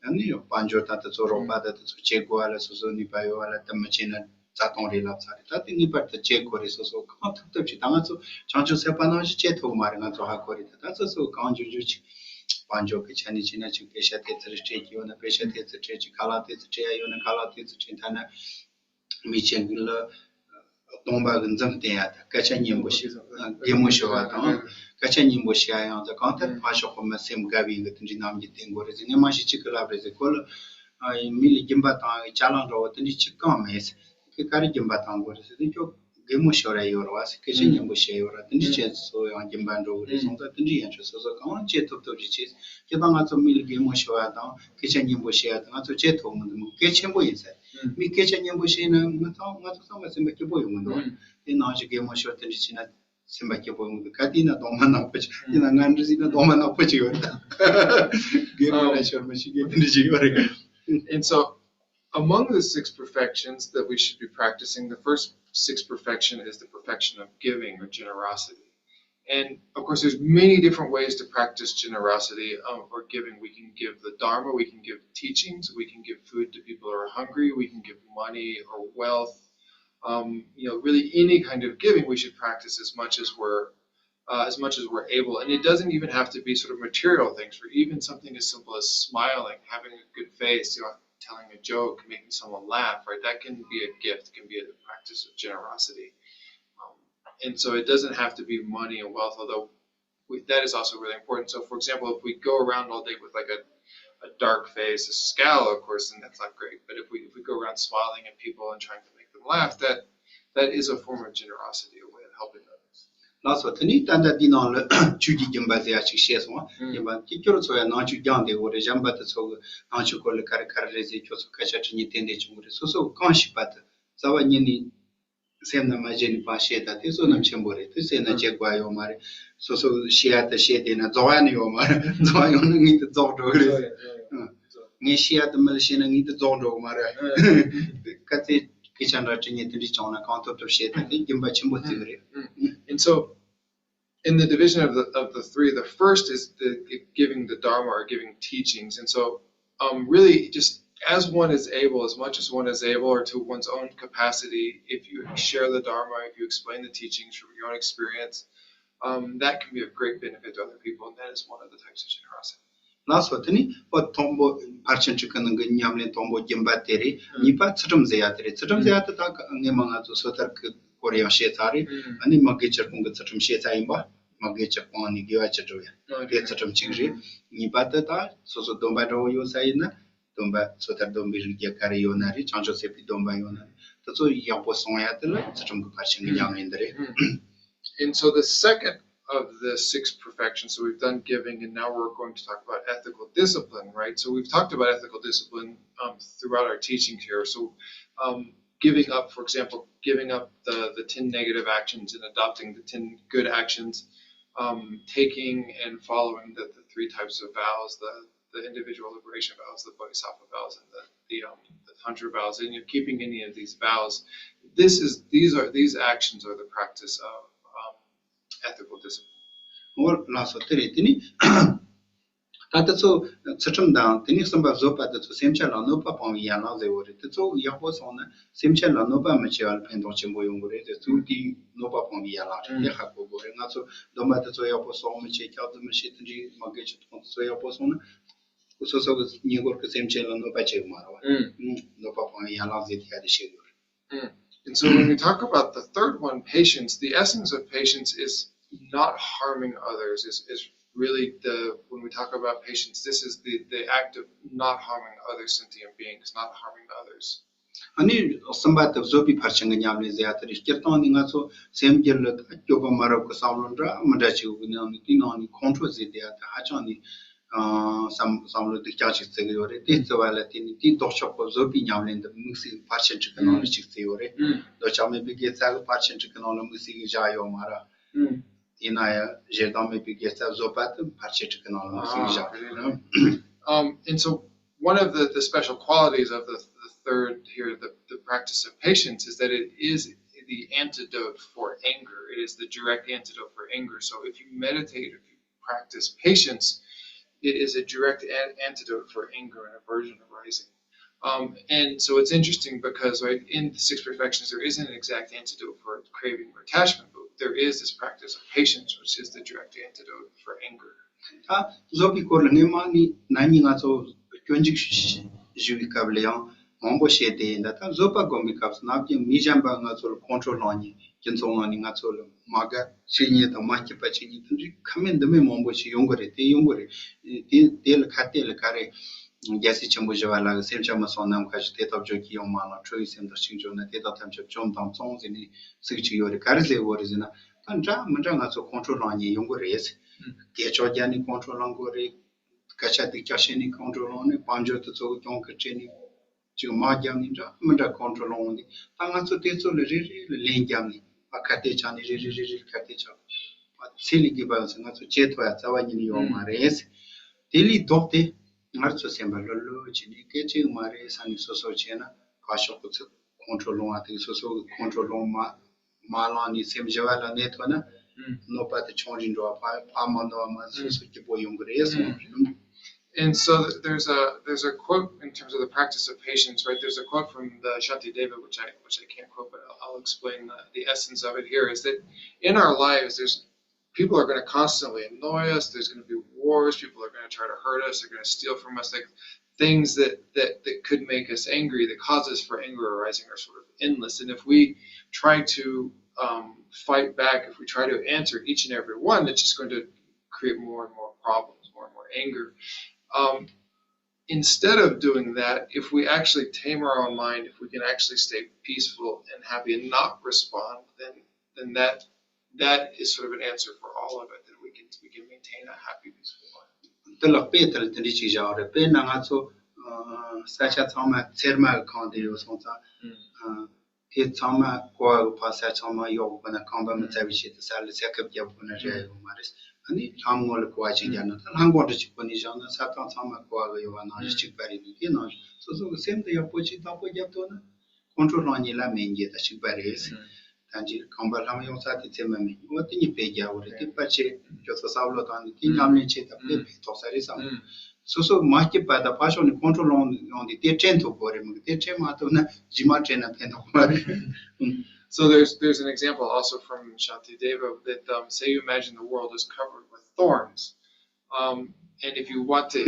ཨ་ནི་དཔལ་འབྱོར་དང་དེ་ཚོ་རོགས་པ་དང་དེ་ཚོ་བྱེད་དགོས་པ་ལ་སོ་སོ་ནུས་པ་ཡོད་པ་ལ་དེ་མི་བྱེད་ན་རྩ་སྟོང་རེད་ལབ་ཚར་རེད། ད་དེ་ངེས་པར་དུ་བྱེད་དགོས་རེད། སོ་སོ་གང་ཐུབ་ཐུབ་ཅིག་ད་ང་ཚོ་བྱང་ཆུབ་སེམས་དཔའ་ནང་བཞིན་བྱེད་ཐུབ་མ་རེད། ང་ཚོ་ཧ་གོ་རེད། ད་ད་སོ་སོ་གང་འཇུག་འཇུག་ཅིག་དཔལ་འབྱོར་གྱི་ཆ་ནས་བྱས་ན་ཅིག་སྐད་ཆ་དེ་ཚོ་རེ་སྤྲད་ཀྱི་ཡོད་ན་སྐད་ཆ་དེ་ཚོ་སྤྲད་ཅིག་ཁ་ལག་དེ་ཚོ་སྤྲད་ཡ་ཡོད་ན་ཁ་ལག་དེ་ཚོ་སྤྲད། ཐ་ན་མི་ཆེན་ལ་སྟོང་པ་གི་འཛུམ་བསྟན་ཡ་དང་སྐད་ཆ་སྙན་པོ་བཤད། གད་མོ་ཤོར་བ་དང་སྐད་ཆ་སྙན་པོ་བཤད་ཡ་ཡང་དང་གང་ལྟར་ཕར་ཕྱོགས་ཁོ་མི་སེམས་དགའ་བའི་གི་དེ་འདྲའི་རྣམ་འགྱུར་བསྟན་དགོས་རེད་ཟེར། ངས་མ་གཞི་གཅིག་གི་ལབ་རེད་ཟེར། ཁོ་ལ་ཨ་མི་ལ་སྦྱིན་པ་བཏང་བའི་ཅ་ལག་འདྲ་བོ་དེ་འདྲའི་ཅིག་གང་མེད་ཟེར། ཁྱོད་ག་རེ་སྦྱིན་པ་བཏང་དགོས་རེད་ཟེར་དུས་ཁྱོད་གད་མོ་ཤོར་ཡ་ཡོད་རེད་བ་ཟེར། སྐད་ཆ་སྙན་པོ་བཤད་ཡོད་རེད། དེ་འདྲའི་བྱས་ཚོ་ཡང་སྦྱིན་པ་འགྲོ་གི་རེད་སོང་ཙང་དེ་འདྲའི་ཡན་ཆོད་སོ་སོ་གང་བྱེད་ཐུབ་ཐུབ་ཅིག་བྱེད། ཁྱེད་དང་ང་ཚོ་མི་ལ་གད་མོ་ཤོར་བ་དང་སྐད་ཆ་སྙན་པོ་བཤད་ཡ་དང་ང་ཚོ་བྱེད་ཐུབ་མི་འདུག་མི་གལ་ཆེན་པོ་ཡིན་ཟེར། མི་སྐད་ཆ་སྙན་པོ་བཤད་ན་ང་ཚོ་ང་ཚོ་ཚང་མ་སེམས་པ་སྐྱིད་པོ་ཡོང་གི་འདུག་དེ་ནང་བཞིན་གད་མོ་ཤོར་དེ་འདྲ་བྱས་ན་སེམས་པ་སྐྱིད་པོ་ཡོང་གི་འདུག་ག་དེ་ཡིན་ན་གདོང་མ་ནག་པོ་ཅིག་ཡིན་ན་ང་འདྲ་ཟིག་ན་གདོང་མ་ནག་པོ་ཅིག་ཡོད་རེད། ད་གད་མོ་ན་ཤོར་མི་ཤེས་མཁན་དེ་འདྲ་ཅིག་ཡོད་རེད། And so, among the six perfections that we should be practicing, the first six perfection is the perfection of giving or generosity. And of course, there's many different ways to practice generosity um, or giving. We can give the Dharma, we can give teachings, we can give food to people who are hungry, we can give money or wealth. Um, you know, really any kind of giving we should practice as much as we're uh, as much as we're able. And it doesn't even have to be sort of material things, for even something as simple as smiling, having a good face, you know, telling a joke, making someone laugh, right? That can be a gift, can be a practice of generosity. Um, and so it doesn't have to be money and wealth, although we, that is also really important. So, for example, if we go around all day with like a, a dark face, a scowl, of course, then that's not great. But if we if we go around smiling at people and trying to make them laugh, that that is a form of generosity, a way of helping others. ལགས་སོ། དེ་ནས་ད་ལྟ་འདི་ནང་ལ་ཆོས་ཀྱི་སྦྱིན་པ་ཟེར་ཡ་ཅིག་བཤད་སོང་བ། སྦྱིན་པ་དེ་ཁྱོད་ཚོ་ཡ་ནང་ཆོས་སྦྱངས་བསྡད་ཡོད་རེད། གཞན་པ་དེ་ཚོ་གི་ནང་ཆོས་སྐོར་ལ་ག་རེ་ག་རེ་རེད་ཟེར་ཁྱོད་ཚོ་སྐད་ཆ་དྲི་ཉན་ཏན་ཏན་བྱུང་གི་རེད། སོ་སོ་གང་ཤེས་པ་དེ་རྩ་བ་ཉིད་ནས་སེམས་ནང་མ་བཞེས་ནས་ཕར་བཤད་ད་དེ་བསོད་ནམས་ཆེན་པོ་རེད། དེ་བསོད་ནམས་ཆེ་དགོས་ཡ་ཡོད་མ་རེད། སོ་སོ་བཤད་ཡ་དེ་བཤད་བསྡད་ན་རྫོགས་ཡ་ནི་ཡོད་མ་རེད། རྫོགས་ཡོང་ན་ངས་དེ་རྫོགས་འགྲོ་གི་རེད། ངས་བཤད་ཡ་དེ་མི་ལ་བཤད་ན་ངས་དེ་རྫོགས་འགྲོ་གི་མ་རེད། ག་ཚད་སྐད་ཆ་འདྲ་དྲི་ཉན་དེ་འདྲ་བྱུང་ན་གང་ཐུབ་ཐུབ་བཤད་ད་དེ་སྦྱིན་པ་ཆེན་པོ་བརྩི་གི་རེད། And so, in the division of the of the three, the first is the giving the Dharma or giving teachings. And so, um, really, just as one is able, as much as one is able, or to one's own capacity, if you share the Dharma, if you explain the teachings from your own experience, um, that can be of great benefit to other people, and that is one of the types of generosity. ལགས་སོ། དེ་ནི་ཨོ་དང་པོ་ཕར་ཕྱིན་དྲུག་གི་ནང་གི་ཉམས་ལེན་དང་པོ་སྦྱིན་པ་དེ་རེད། གཉིས་པ་ཚུལ་ཁྲིམས་ཟེར་ཡ་དེ་རེད། ཚུལ་ཁྲིམས་ཟེར་ཡ་དེ་ད་སྔས་མ་ང་ཚོ་སོ་ཐར་གི་སྐོར་ཡང་བཤད་ཚར་རེད། ཨ་ནི་མ་གི་ཕྱིར་སྤོང་གི་ཚུལ་ཁྲིམས་བཤད་ཚར་ཡིན་པ། མ་གི་ཕྱིར་སྤོང་ནི་དགེ་བ་ཅི་འགྲོ་ཡ་དེ་ཚུལ་ཁྲིམས་གཅིག་རེད། གཉིས་པ་དེ་ད་སོ་སོ་སྡོམ་པ་འདྲ་བོ་ཡོད་ས་ཡིན་ན་སྡོམ་པ་སོ་ཐར་སྡོམ་པའི་རིགས་བརྒྱ་ག་རེ་ཡོད་ན་རེད། བྱང་ཆུབ་སེམས་དཔའི་སྡོམ་པ་ཡོད་ན་རེད། དེ་ཚོ་ཡག་པོ་སྲུང་ཡ་དེ་ལ་ཚུལ་ཁྲིམས་ཀྱི་ཕར་ཕྱིན་གྱི་ཉམས་ལེན་འདི་རེད། And so the second of the six perfections, so we've done giving, and now we're going to talk about ethical discipline, right? So we've talked about ethical discipline um, throughout our teachings here. So um, giving up, for example, giving up the, the ten negative actions and adopting the ten good actions, um, taking and following the, the three types of vows, the, the individual liberation vows, the bodhisattva vows, and the, the, um, the tantra vows, and you're keeping any of these vows. This is, these are, these actions are the practice of um, ethical discipline. འོ་ལགས་སོ། དེ་རེད། དེ་ནི་ད་དེ་ཚོ་ཚུལ་ཁྲིམས་དང་དེ་ནས་གསུམ་པ་བཟོད་པ་དེ་ཚོ་སེམས་ཅན་ལ་གནོད་པ་སྤང་བའི་ཡན་ལག་ཟེར་བ་རེད། དེ་ཚོ་ཡག་པོ་སོང་ན་སེམས་ཅན་ལ་གནོད་པ་མི་བྱེད་པ་ལ་ཕན་ཐོགས་ཆེན་པོ་ཡོང་གི་རེད། དེ་ཚོ་དེའི་གནོད་པ་སྤང་བའི་ཡན་ལག་རེད། དེ་ཧ་གོ་དགོས་རེད། ང་ཚོ་སྡོམ་པ་དེ་ཚོ་ཡག་པོ་སྲོག་མི་གཅོད། ཁྱབ་བརྡལ་མི་བྱེད། དེ་འདྲའི་མ་དགེ་བཅུ་སྤོང་དེ་ཚོ་ཡག་པོ་སོང་ན་སོ་སོ་གི་ཉེ་འཁོར་གྱི་སེམས་ཅན་ལ་གནོད་པ་བྱེད་གི་མ་རེད་བ། ཨུམ། ཨུམ། གནོད་པ་སྤང་བའི་ཡན་ལག་ཟེར་དེ་ཡ་དེ་བཤད་དགོས་རེད། Mm. And so when we talk about the third one, patience, the essence of patience is not harming others, is, is really the, when we talk about patience, this is the, the act of not harming other sentient beings, not harming others. ཨ་ནི་གསུམ་པ་དེ་བཟོད་པའི་ཕར་ཕྱིན་གྱི་ཉམས་ལེན་ཟེར་ཡ་དེ་རེད། སྤྱིར་བཏང་ནི་ང་ཚོ་སེམས་རྒྱུད་ལ་སྐྱོ་པ་མ་རབས་ཀྱི་བསམ་བློ་འདྲ་མི་འདྲ་ཅིག་ཡོད་ཀྱི་ནང་ནས་དེའི་ནང་ནས་ཁོང་ཁྲོ་ཟེར་དེ་ཡ་དེ་ཧ་ཅང་ནི་ཨ་བསམ་བསམ་བློ་སྡུག་ཅག་ཅིག་བརྩི་གི་ཡོད་རེད། དེ་བརྩི་བ་ལ་བརྟེན་ནས་དེའི་ལྡོག་ཕྱོགས་པ་བཟོད་པའི་ཉམས་ལེན་དེ་དམིགས་བསལ་གྱི་ཕར་ཕྱིན་དྲུག་གི་ནང་ལ་གཅིག་བརྩི་ཡོད་རེད། ལྡོག་ཕྱོགས་མེད་པའི་དགེ་རྩ་གི་ཕར་ཕྱིན་དྲུག་གི་ནང་ལ་དམིགས་བསལ་གྱི་བཞག་ཡོད་མ་རེད། ཡིན་ན་ཡང་ཞེ་སྡང་མེད་པའི་དགེ་རྩ་བཟོད་པ་དེ་ཕར་ཕྱིན་དྲུག་གི་ནང་ལ་དམིགས་བསལ་གྱི་བཞག་ཡོད་རེད། Um, and so one of the, the special qualities of the, the third here, the, the practice of patience, is that it is the antidote for anger. It is the direct antidote for anger. So if you meditate, if you practice patience, it is a direct an- antidote for anger and aversion arising. Um, and so it's interesting because, right, in the six perfections, there isn't an exact antidote for craving or attachment, but there is this practice of patience, which is the direct antidote for anger. ད་བཟོད་པའི་སྐོར་ལ་སྔོན་མ་ནི་ན་ནིང་ང་ཚོ་སྐྱོན་འཛུགས་ཞུ་བའི་སྐབས་ལ་ཡང་མང་པོ་བཤད་དེ་ཡིན། ད་ད་བཟོད་པ་སྒོམ་པའི་སྐབས་སུ་ནམ་རྒྱུན་མི་གཞན་པ་ང་ཚོ་ལ་ཁོང་ཁྲོ་ལངས་ནས་སྤྱི་ཚོགས་ནང་ནས་ང་ཚོ་ལ་མ་དགའ་བྱེད་མཁན་དང་མ་སྐྱིད་པ་བྱེད་མཁན་དེ་འདྲའི་ཁ་མེད་འདི་མེད་མང་པོ་ཞིག་ཡོང་གི་རེད། དེ་ཡོང་གི་རེད། དེ་དེ་ལ་ཁ་གཏད་ལ་ག་རེ་རྒྱལ་སྲས་ཆེན་པོ་ཞི་བ་ལྷ་གིས་སེམས་ཅན་མི་གསུམ་ནམ་མཁའ་བཞིན། དེ་དག་བརྗོད་ཀྱིས་ཡོངས་མ་བསླངས། ཁྲོ་བོའི་སེམས་དང་གཅིག་བརྗོད་ན། དེ་དག་ཐམས་ཅད་བཅོམ་དང་བཙོངས་ཟེར་ནས་ཚིག་གཅིག་ཡོད་རེད། ག་རེ་ཟེར་བོ་རེད་ཟེར་ན། ད་འདྲ་མི་འདྲ་ང་ཚོ་ཁོང་ཁྲོ་ལངས་ནས་ཡོང་གི་རེད། སྐད་ཅོར་རྒྱག་ནས་ཁོང་ཁྲོ་ལངས་དགོས་རེད། སྐད་ཆ་སྡུག་ཅག་བཤད་ནས་ཁོང་ཁྲོ་ལངས་ནས། དཔལ་འབྱོར་དེ་ཚོ་གི་གྱོང་གུན་སྤྲད་ནས་ཅིག་དམག་རྒྱག་ནས་འདྲ་མི་འདྲ་ཁོང་ཁྲོ་ལངས་འོང་དུས། ད་ང་ཚོ་དེ་ཚོ་ལ་རེ་རེ་ལ་ལན་རྒྱབ་ནས། ཨ་ཁ་གཏད་བཅག་ནས། རེ་རེ་རེ་རེ་ཁ་གཏད་བཅག་པ་ཚེ་ལས་རྒས་པ་ཡོང་ཚེ་ང་ཚོ་བྱེད་ཐུབ་ཡ་རྩ་བ་ཉིད་ནས་ཡོད་མ་རེད། དེ་ལས་ལྡོག་སྟེ་ང་ཚོ་སེམས་པ་ལྷོད་ལྷོད་བྱས་ནས། སྐད་ཅིག་མ་རེད་བསམ་ནས་སོ་སོ་བྱས་ན། ཕར་ཕྱོགས་ཀྱི་ཚུར་ཁོང་ཁྲོ་ལངས་པ་དེ་སོ་སོ་གི་ཁོང་ཁྲོ་ལངས་མ་མ་ལངས་ནས་སེམས་ཞི་བ་ལ་གནས་ཐུབ་ན། ཨུམ། གནོད་པ་དེ་ཆུང་རུ་འགྲོ་བ། ཕར་ཕར་མ་འགྲོ་བ། མ་སོ་སོ་སྐྱིད་པོ་ཡོང་གི་རེད་གསུངས། ཨུམ། And so there's a there's a quote in terms of the practice of patience, right? There's a quote from the Shantideva, which I which I can't quote, but I'll, I'll explain the, the essence of it here. Is that in our lives, there's people are going to constantly annoy us. There's going to be wars. People are going to try to hurt us. They're going to steal from us. Like things that that that could make us angry, that causes for anger arising, are sort of endless. And if we try to um, fight back, if we try to answer each and every one, it's just going to create more and more problems, more and more anger. Um, instead of doing that, if we actually tame our own mind, if we can actually stay peaceful and happy and not respond, then then that that is sort of an answer for all of it. Then we can we can maintain a happy, peaceful life. དེ་ལ་དཔེ་དེ་ལ་དེ་འདྲ་ཅིག་བཞག་རེད། དཔེར་ན་ང་ཚོ་ས་ཆ་ཚང་མ་ཚེར་མ་གི་ཁང་དེ་ཡོད་སོང་ཙང་། དེ་ཚང་མ་ཀོ་བ་གི་ཕ་ས་ཚང་མ་གཡོག་དགོས་ན། རྐང་པ་མི་བཙའ་བའི་ཆེད་དུ་ས་ལ་ས་ཁབ་རྒྱབ་དགོས་ན་རེ་ཡོད་མ་རེད། ཨ་ནི་ལྷམ་ངོ་ལ་ཀོ་བ་ཅིག་རྒྱབ་ན། ད་ལྷམ་གོང་འདྲ་ཅིག་གོན་ནས་བཞག་ན་ས་སྟེང་ཚང་མ་ཀོ་བ་གི་ཡོད་པ་ནང་བཞིན་གཅིག་པ་རེད། དེ་ནང་བཞིན་སོ་སོ་གི་སེམས་དེ་ཡག་པོ་ཅིག་བདག་པོ་རྒྱབ་ཐུབ་ན། ཁོང་ཁྲོ་ལངས་ཉེན་ལ་མེད་མཁན་དང་གཅིག་པ་རེད། ད་ཅི་རྐང་པ་ལྷམ་གཡོག་ས་དེ་ཚེར་མ་མེད། འོ་དེ་གཉིས་དཔེ་རྒྱག་དགོས་རེད། དེ་ཕལ་ཆེར་ཁྱོད་ཚོ་བསམ་བློ་བཏང་ནས་དེ་ཉམས་ལེན་བྱེད་དང་། དཔེ་ཕན་ཐོགས་ས་རེད་བསམ། སོ་སོ་མ་སྐྱིད་པ་དང་ཕར་ཕྱོགས་ནས་ཁོང་ཁྲོ་ལངས་ཡོང་དུས་དེ་དྲན་ཐུབ་དགོས་རེད། མི་དེ་དྲན་མ་ཐུབ་ན་རྗེས་མ་དྲན་ན་ཕན་ཐོགས་མ་རེད། So there's there's an example also from Shantideva that, um, say you imagine the world is covered with thorns. Um, and if you want to,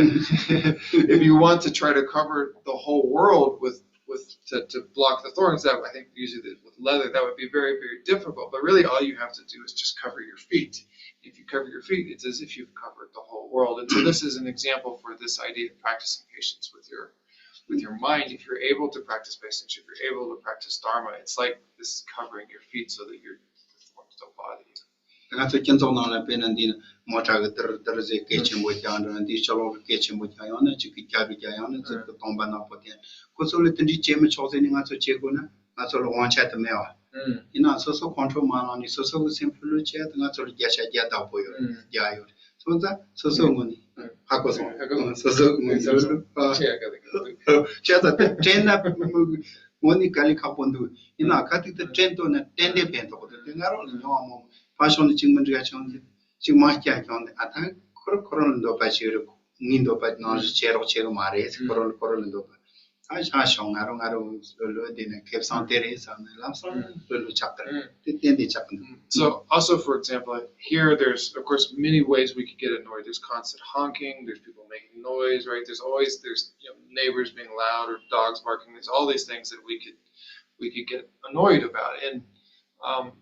if you want to try to cover the whole world with with to, to block the thorns, that I think usually with leather, that would be very, very difficult. But really, all you have to do is just cover your feet. If you cover your feet, it's as if you've covered the whole world. And so this is an example for this idea of practicing patience with your with your mind. If you're able to practice patience, if you're able to practice dharma, it's like this is covering your feet so that your the thorns don't bother you. ང་ཚོ་སྤྱི་ཚོགས་ནང་ལ་དཔེར་ན་འདི་ན་མོ་ཊ་གི་དིར་དིར་ཟེར་སྐད་ཆེན་པོ་རྒྱག་འདྲ། འདི་ཕྱི་ལོགས་ལ་སྐད་ཆེན་པོ་རྒྱག། ཡང་ན་གཅིག་གིས་རྒྱབ་རྒྱག། ཡང་ན་ཚུར་གི་སྟོང་པ་ནག་པོ་བསྟན། ཁོ་ཚོ་ལ་དེ་འདྲའི་བྱེད་མི་ཆོག་ཟེར་ནས་ང་ཚོ་བྱེད་དགོས་ན་ང་ཚོ་ལ་དབང་ཆ་དེ་མེད་པ། ཡིན་ནའང་སོ་སོ་ཁོང་ཁྲོ་མ་ལངས་ནས་སོ་སོ་གི་སེམས་ལྷོད་ལྷོད་བྱས་ཏེ་ང་ཚོ་ལ་བརྒྱ་ཆ་བརྒྱ་བདག་པོ་ཡོད་རེད། རྒྱག་ཡོད་རེད། སོང་ཙང་སོ་སོའི་ངོས་ནས་ཧ་གོ་སོང་། སོ་སོའི་ངོས་ནས་བྱས་ཙང་དེ་དྲན་ན་ངོ་ནས་དཀའ་ལས་ཁག་པོ་འདུག་ཡིན་ནའང་ག་དུས་དེ་དྲན་ཐུབ་ན་ཏན་ཏན་ཕན་ཐོགས་འདུག་དེ་ང་རང་ལ་མྱོང་བ་མོ་ཕར་ཕྱོགས་ནས་གཅིག་མི་འགྲིག་ཡ་བྱུང་ཚེ། གཅིག་མ་སྐྱེས་ཀྱང་ཨ་ད་ཁོ་རང་ཁོ་རང་ལ་འདོད་པ་ཞིག་རེད། ངའི་འདོད་པ་ནང་བཞིན་བྱེད་རོགས་བྱེད་གི་མ་རེད། ཁོ་རང་ལ་ཁོ་རང་ལ་འདོད་པ། ད་ཤ་ཤོང་ང་རང་ང་རང་ལོ་ལོ་དེ་ནས་ཁེ་བཟང་དེ་རེད་བསམ་ནས་ལམ་སང་ལོ་ལོ་ཆགས་པ་རེད། དེ་ཏན་ཏན་ཆགས་པ་འདུག So also, for example, here there's, of course, many ways we could get annoyed. There's constant honking, there's people making noise, right? There's always, there's, you know, neighbors being loud or dogs barking. There's all these things that we could we could get annoyed about. And um,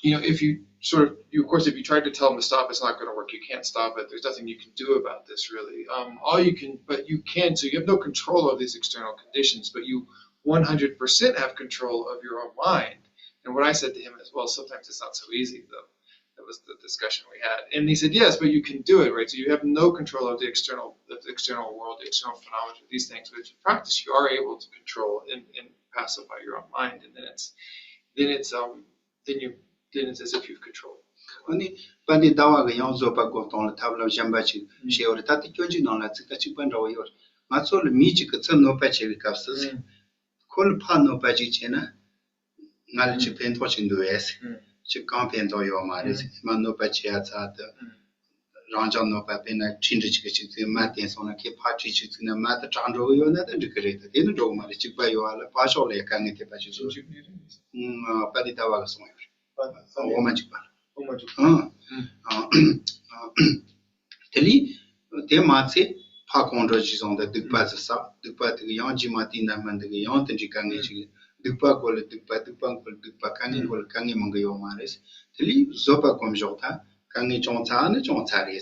you know, if you sort of, you, of course, if you tried to tell them to stop, it's not going to work. You can't stop it. There's nothing you can do about this, really. Um, all you can, but you can, so you have no control of these external conditions, but you one hundred percent have control of your own mind. And what I said to him is, well, sometimes it's not so easy, though. That was the discussion we had. And he said, yes, but you can do it, right? So you have no control of the external, the external world, the external phenomena, these things. But if you practice, you are able to control and, and pacify your own mind. And then it's, then it's, um, then you, then it's as if you've controlled. ཨ་ནི་དཔལ་ལྡན་ཟླ་བ་གི་ཡང་བཟོད་པ་སྒོམ་སྟངས་ལ་ཐབས་ལམ་གཞན་པ་ཅིག་བཤད་ཡོད་རེད། ད་ལྟ་སྐྱོན་གཅིག་ནང་ལ་ཚིག་ད་གཅིག་པ་འདྲ་བོ་ཡོད་རེད། ང་ཚོ་ལ་མི་གཅིག་གི་ཚུར་གནོད་པ་བྱེད་པའི་སྐབས་སུ། ཁོ་ལ་ཕར་གནོད་པ་ཅིག་བྱས་ན། ང་ལ་ཅིག་ཕན་ཐོགས་ཅིག་འདུག་ཨེ། ཅིག་གང་ཕན་ཐོགས་ཡོད་མ་རེད། མ་གནོད་པ་བྱེད་ཡ་ཚ་དུ། རང་ཅག་གནོད་པ་དཔེར་ན་ཁྲིན་ཏི་ཅིག་གི་ཅིག་ཚུལ་མ་བསྟན་སོང་ན་ཁྱེད་ཕར་ཁྲིད་ཅིག་ཚུལ་ན་མ་དུ་དྲག་འགྲོ་གི་ཡོད་ན་ད་འགྲིག་གི་རེད། ད་དེ་ནི་འགྲོ་གི་མ་རེད། གཅིག་པ་ཡོད་ཨ་ལ་ཕར་ཕྱོགས་ལ་ཡ་དཀའ་ངལ་ཐེབས་པ་ཅིག་བཟོ་རེད། ཨ་པ་དེ་ལྟ་བ་གི་སོང་ཡོད་རེད། འོ་མ་འཇིག་པ། འོ་མ་འཇིག་པ། ཨང་། ཨང་། དེ་ལས་དེ་མ་ཚད་ཕ་གང་འགྲོ་ཞིག་སོང་དང་སྡིག་པ་ཟེར་ས་སྡིག་པ་དེ་གི་ཡང་ཇི་མ་དེ་ན་མ་འདི་གི་ཡང་དེ་འདྲའི་དཀའ་ངལ་ཞིག་སྡིག་པ་སྒོ་ལ་སྡིག་པ་སྡིག་པ་སྒོ་ལ་སྡིག་པ་དཀའ་ངལ་སྒོ་ལ་དཀའ་ངལ་མང་གི་ཡོད་མ་རེད། དེ་ལས་བཟོད་པ་སྒོམ་ཞོག་ད་དཀའ་ངལ་ཅུང་ཚ་ནི་ཅུང་ཚ་རེད།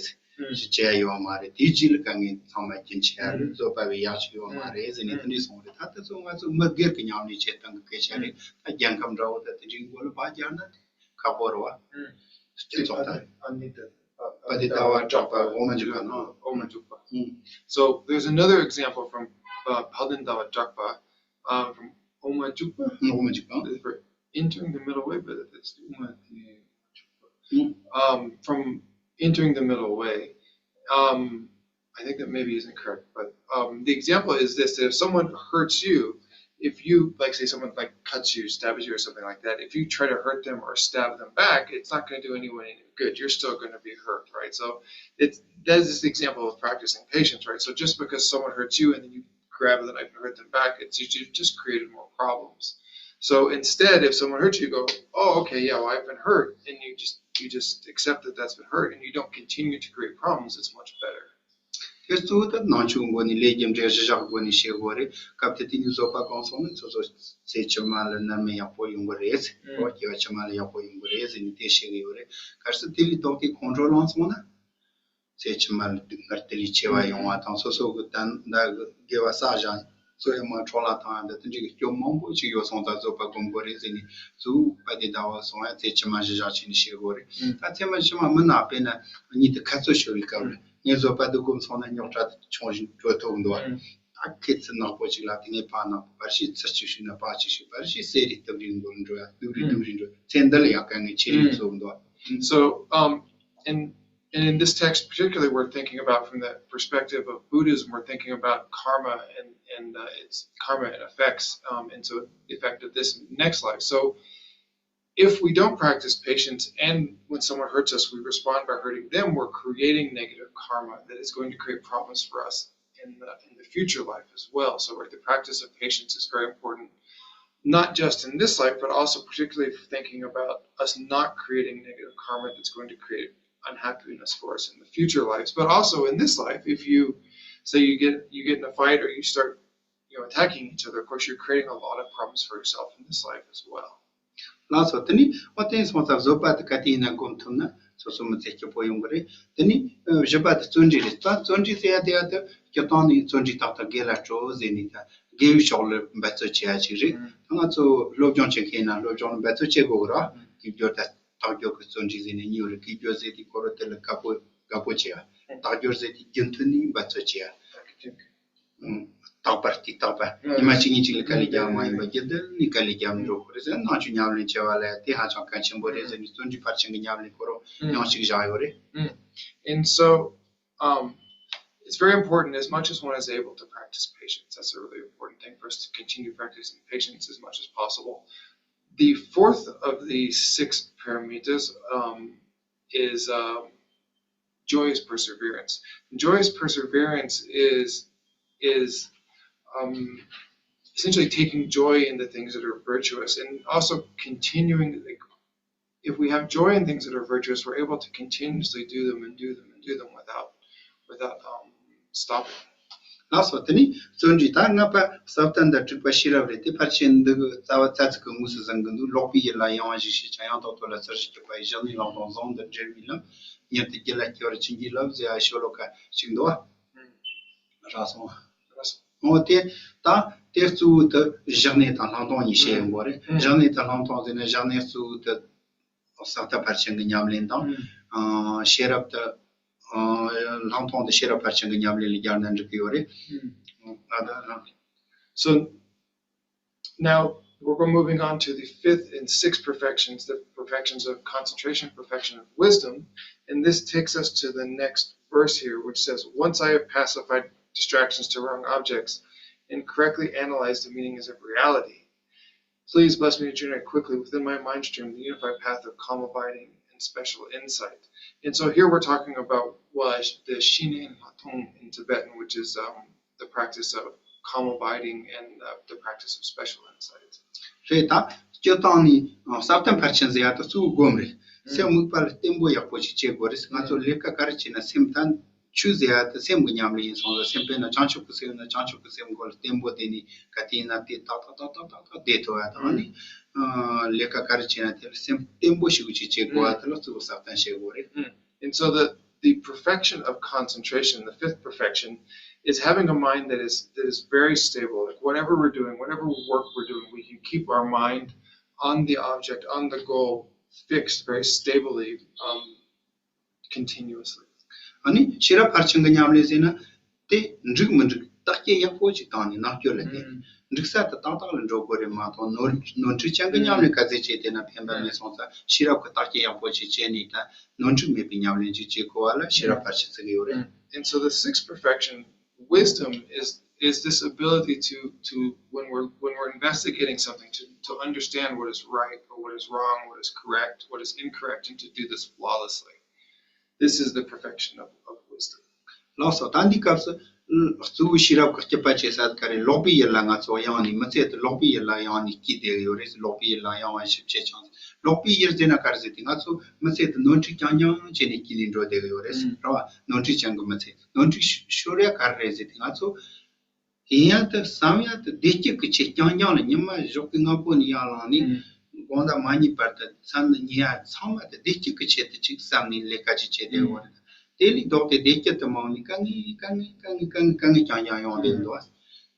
ཞིག་བྱས་ཡོད་མ་རེད། དེའི་རྗེས་ལ་དཀའ་ངལ་ཚང་མ་རྒྱུན་ཆད་ཡ་རེད། བཟོད་པ་བའི་ཡག་ཅིག་ཡོད་མ་རེད་ཟེར་ནས་དེ་འདྲས་གསུངས་རེད། ད་ལྟ་ཚོ་ང་ཚོ་མི་སྒེར་གྱི་ཉམས་ལེན་བྱེད་སྟངས་ཀྱི་སྐད་ཆ་རེད། ད་རྒྱལ་ཁབ་འདྲ་བོ་ད་དེ་འདྲའི་མགོ་ལ་བག་རྒྱག་ན་དེ་ཁག་པོ་རེད་བ། སྤྱི་ཚོགས་ད་པ་དེ་ལྟ་བ་དྲག་པ་འོ་མ་འཇུག་པ་ན། འོ་མ་འཇུག་པ། So there's another example from uh, Phalden Dawa Jakpa, um, from Oma Jukpa. འོ་མ་འཇུག་པ། For entering the middle way, but it's Oma um, from entering the middle way. Um, I think that maybe isn't correct, but um, the example is this: that if someone hurts you, if you, like, say someone, like, cuts you, stabs you, or something like that, if you try to hurt them or stab them back, it's not going to do anyone any good. You're still going to be hurt, right? So it's, that's just the example of practicing patience, right? So just because someone hurts you and then you grab the knife and hurt them back, it's, you just created more problems. So instead, if someone hurts you, you go, oh, okay, yeah, well, I've been hurt, and you just you just accept that that's been hurt, and you don't continue to create problems. It's much better. དེ་གཙོ་བོ་ད་ནང་ཆོས་སྒོ་ནས་ལས་རྒྱུ་འབྲས་གཞི་བཞག་སྒོ་ནས་བཤད་དགོས་རེད། སྐབས་དེ་དེ་ནས་བཟོད་པ་གང་སོང་ན་ཚོ་ཚོ་ཚེ་ཕྱི་མ་ལ་ནད་མེད་ཡག་པོ་ཡོང་གི་རེད། ཨོ་སྐྱེ་བ་ཕྱི་མ་ལ་ཡག་པོ་ཡོང་གི་རེད་ཟེར་ནས་དེ་བཤད་གི་ཡོད་རེད། གལ་སྲིད་དེ་ལས་ལྡོག་སྟེ་ཁོང་ཁྲོ་ལངས་སོང་ན། ཚེ་ཕྱི་མ་ལ་སྡུག་བསྔལ་དེ་ལས་ཆེ་བ་ཡོང་བ་དང་སོ་སོ་གི་ད་ད་གི་དགེ་བ་བསགས་བཞག་ཚོ་ཡང་མ་འཕྲོ་བརླག་བཏང་ཡང་ད་དེ་འདྲའི་གི་སྐྱོན་མང་པོ་ཅིག་ཡོད་སོང་ཙང་བཟོད་པ་སྒོམ་དགོས་རེད་ཟེར་ནས་གཙོ་བོ་པ་དེ་ཟླ་བ་སོང་ཡང་ཚེ་ཕྱི་མ་གཞི་བཞག་བྱས་ནས་བཤད་དགོས་རེད། ད་ཚེ་མ་ཕྱི་མ་མི་ནག་པས་ན་གཉིད་དུ་ཁ་ཚོད་ཤོར་བའི་སྐབས་ལ་ངས་བཟོད་པ་འདི་སྒོམ་སོང་ན་རྙོག་དྲ་དེ་ཆུང་ཞིང་གྲོལ་ཐུབ་འདུག་ད་ཁྱེད་ཚེ་ནག་པོ་ཅིག་ལ་དེ་ངས་ཕར་ནག་པོ་བར་ཤི་ཚུར་ཅིག་ཤི་ན་བག་ཅིག་ཤི་བར་ཤི་གསེར་རི་སྟུབ་རི་མགོ་ལ་འགྲོ་ཡ་སྡུག་རི་སྡུག་རི་འགྲོ་ཚེ་འདི་ལ་ཡང་དཀའ་ངལ་ཆེ་རིགས་ཚོ་འདུག So, um, in and in this text particularly, we're thinking about from the perspective of Buddhism, we're thinking about karma and and uh, its karma and effects, um, and so the effect of this next life. So, if we don't practice patience, and when someone hurts us, we respond by hurting them, we're creating negative karma that is going to create problems for us in the in the future life as well. So, right, the practice of patience is very important, not just in this life, but also particularly thinking about us not creating negative karma that's going to create unhappiness for us in the future lives, but also in this life. If you say you get you get in a fight or you start you know attacking each other, of course you're creating a lot of problems for yourself in this life as well. ལགས་སོ། དེ་ནི་ཨོ་བསྟན་སོང་ཙང་བཟོད་པ་དེ་ག་དུས་ཡིན་ན་སྒོམ་ཐུབ་ན་སོ་སོ་མི་ཚེ་སྐྱིད་པོ་ཡོང་གི་རེད། དེ་ནི་བཞི་པ་དེ་བརྩོན་འགྲུས་རེད། ད་བརྩོན་འགྲུས་ཟེར་ཡ་དེ་ཡ་དེ་སྤྱིར་བཏང་ནི་བརྩོན་འགྲུས་ཏག་ཏག་དགེ་ལ་སྤྲོ་ཟེར་ནས་ད་དགེ་བའི་ཕྱོགས་ལ་འབད་རྩོལ་བྱེད་ཡ་ཅིག་རེད། ད་ང་ཚོ་སློབ་སྦྱོང་བྱེད་མཁན་ཡིན་ན་སློབ་སྦྱོང་ལ་འབད་རྩོལ་བྱེད་དགོས་གི་ར། དགེ་སྦྱོར་ད་དག་སྦྱོར་གྱི་བརྩོན་འགྲུས་ཟེར་ནས་གཉིས་ཡོད་རེད། དགེ་སྦྱོར་ཟེར་དེ་ཁོ་རང་དེ་ལ་དགའ་པོ་དགའ་པོ་བྱེད་ཡ། དག་སྦྱོར་ཟེར་དེ་རྒྱུན་མཐུད་ནས་འབད་རྩོལ་བྱེད་ཡ། དག་པར་དེ་དག་པ། ཉི་མ་གཅིག་གཉིས་གཅིག་ལ་དཀའ་ལས་རྒྱག་མ་ཡིན་པ་རྒྱུན་ལྡན་ནས་དཀའ་ལས་རྒྱག་འགྲོ་དགོས་རེད་ཟེར། ནང་ཆོས་ཉམས་ལེན་བྱེད་པ་ལ་དེ་ཧ་ཅང་གལ་ཆེན་པོ་རེད་ཟེར་ནས་བརྩོན་འགྲུས་ཕར་ཕྱིན་གྱི་ཉམས་ལེན་ཁོ་རང་ཡང་གཅིག་བཞག་ཡོད་རེད། And so, um, it's very important as much as one is able to practice patience. That's a really important thing for us to continue practicing patience as much as possible. The fourth of the six paramitas, um, is um, joyous perseverance. Joyous perseverance is is um, essentially taking joy in the things that are virtuous and also continuing. Like, if we have joy in things that are virtuous, we're able to continuously do them and do them and do them without without um, stopping. ལགས་སོ། དེ་ནི་བརྩོན་འགྲུས་ད་ལྔ་པ་ཟབ་དོན་དང་དྲུག་པ་ཤེས་རབ་རེད། དེ་ཕལ་ཆེར་འདི་གི་རྩ་བ་རྩ་ཚིག་གི་དངོས་སུ་བཟང་གི་འདུག་ལོག་པའི་ཡུལ་ལ་གཡེང་བ་ཞིག་བྱེད་ཀྱང་ཡང་དག་ཐོབ་ལ་ཚུར་ཞིག་སྐྱོད་པ་ཡི་བཞག་ནས་ལམ་དང་ཟུང་དུ་འབྲེལ་བའི་ལམ། མྱུར་དུ་རྒྱུད་ལ་སྐྱེ་བར་བྱིན་གྱིས་རློབས་ཟེར་ཡ་ཤོ་ལོ་ཀ་ཞིག་འདུག་བ། རག་སོང་བ། འོ་དེ་ད་དེ་གཙོ་བོ་དེ་བཞག་ནས་དང་ལྷག་མཐོང་གཉིས་བཤད་ཡོང་གི་རེད། བཞག་ནས་དང་ལྷག་མཐོང་ཟེར་ན་བཞག་ནས་གཙོ་བོ་དེ་ཟབ་དོན་ཕར་ཕྱིན་གྱི་ཉམས་ལེན་དང་། ཨ། ཤེས་རབ་དེ། ཨ། ལྷག་མཐོང་དེ་ཤེས་རབ་ཕར་ཕྱིན་གྱི་ཉམས་ལེན་ལ་སྦྱར་ན་འགྲིག་གི་ཡོད་རེད། ཨ། ད་ལྷག So now we're moving on to the fifth and sixth perfections, the perfections of concentration, perfection of wisdom. And this takes us to the next verse here, which says, "Once I have pacified distractions to wrong objects and correctly analyzed the meanings of reality, please bless me to generate quickly within my mind stream the unified path of calm abiding and special insight." And so here we're talking about what the Shine Matung in Tibetan, which is um, the practice of calm abiding and uh, the practice of special insight. རེད། ད་སྤྱིར་བཏང་ནས་ཟབ་དོན་ཕར་ཕྱིན་ཟེར་ཡ་དེ་གཙོ་བོ་སྒོམ་རེད། སེམས་དམིགས་པ་ལ་བརྟན་པོ་ཡག་པོ་ཞིག་བྱེད་དགོས་རེད། ང་ཚོ་ལས་ཀ་ག་རེ་བྱེད་ན་སེམས་ད་ཆོས་ཟེར་ཡ་དེ་སེམས་ཀྱི་ཉམས་ལེན་ཡིན་སོང་ཙང་། སེམས་དཔེར་ན་བྱང་ཆུབ་ཀྱི་སེམས་ཡིན་ན་བྱང་ཆུབ་ཀྱི་སེམས་སྒོ་ལ་བརྟན་པོ་བསྡད་ནས་ག་དུས་ཡིན་ན་དེ་ཏག་ཏག་ཏག་ཏག་ཏག་ཏག་བསྡད་ཐུབ་ཡ་དང་ནི། ཨ། ལས་ཀ་ག་རེ་བྱེད་ན་དེ་ལ་སེམས་བརྟན་པོ་ཞིག་ཅིག་བྱེད་དགོས་ཡ་དེ་ལ་གཙོ་བོ་ཟབ་དོན་བྱེད་དགོས་རེད། And so the, the perfection of concentration, the fifth perfection, is having a mind that is that is very stable. Like whatever we're doing, whatever work we're doing, we can keep our mind on the object, on the goal, fixed very stably, um, continuously. ཨ་ནི་ཤེས་རབ་ཕར་ཕྱིན་གྱི་ཉམས་ལེན་ཟེར་ན། དེ་འགྲིག་མི་འགྲིག་བརྟག་དཔྱད་ཡག་པོ་ཅིག་བཏང་ནས་ནང་སྐྱོད་ལ་བརྟེན། འགྲིག་ས་དེ་ཏག་ཏག་ལ་འགྲོ་དགོས་རེད་མ་གཏོགས། ནོར་ནོར་འཁྲུལ་ཅན་གྱི་ཉམས་ལེན་ག་ཚད་བྱས་བསྡད་ན་ཕན་པ་མེད་སོང་ཙང་། ཤེས་རབ་ཀྱི་བརྟག་དཔྱད་ཡག་པོ་ཅིག་བྱས་ནས་ད་ནོར་འཁྲུལ་མེད་པའི་ཉམས་ལེན་ཅིག་བྱེད་དགོས་པ་ལ་ཤེས་རབ་ཕར་ཕྱིན་ཟེར་གྱི་ཡོད་རེད། And so the sixth perfection, wisdom, is is this ability to to when we're when we're investigating something, to to understand what is right or what is wrong, what is correct, what is incorrect, and to do this flawlessly. This is the perfection of, of wisdom. ལགས་སོ། ད་འདི་སྐབས་སུ་གཙོ་བོ་ཤེས་རབ་ཀྱི་སྐྱེད་པ་བྱེད་ས་ག་རེ། ལོག་པའི་ཡུལ་ལ་ང་ཚོ་གཡེང་ནས་མི་ཚེ་དེ་ལོག་པའི་ཡུལ་ལ་གཡེང་ནས་སྐྱིད་བསྡད་ཡོད་རེད། ལོག་པའི་ཡུལ་ལ་གཡེང་བ་ཞིབ་དཔྱད་བྱུང་། ལོག་པའི་ཡུལ་ཟེར་ན་ག་རེ་ཟེར་དུས། ང་ཚོ་མི་ཚེ་དེ་ནོར་འཁྲུལ་རྐྱང་རྐྱང་བྱས་ནས་སྐྱིད་ནས་འགྲོ་བསྡད་ཡོད་རེད། རེད་བ། ནོར་འཁྲུལ་ཅན་གྱི་མི་ཚེ། ནོར་འཁྲུལ་ཤོར་ཡ་ག་རེ་རེད་ཟེར་དུས། ང་ཚོ་ཡིན་ཡ་དེ་བསམ་ཡ་དེ་བདེ་སྐྱིད་ཀྱི་ཆེད་རྐྱང་རྐྱང་ལ་ཉི་མ་ཞོགས་ཀྱི་སྔ་པོ་ནས་ཡར་ལངས་ནས། དགོང་དག་མ་ཉལ་བར་དུ་མཚན་ཉལ་ཡ་ཚང་མ་དེ་བདེ་སྐྱིད་ཀྱི་ཆེད་དུ་ཅིག་བསམ་ནས་ལས་ཀ་ཅིག་བྱེད་བསྡད་ཡོད་རེད། དེ་ལས་ལྡོག་སྟེ་བདེ་སྐྱིད་དུ་མང་ནས་དཀའ་ངལ་དཀའ་ངལ་དཀའ་ངལ་དཀའ་ངལ་རྐྱང་རྐྱང་ཡོང་བསྡད་འདུག་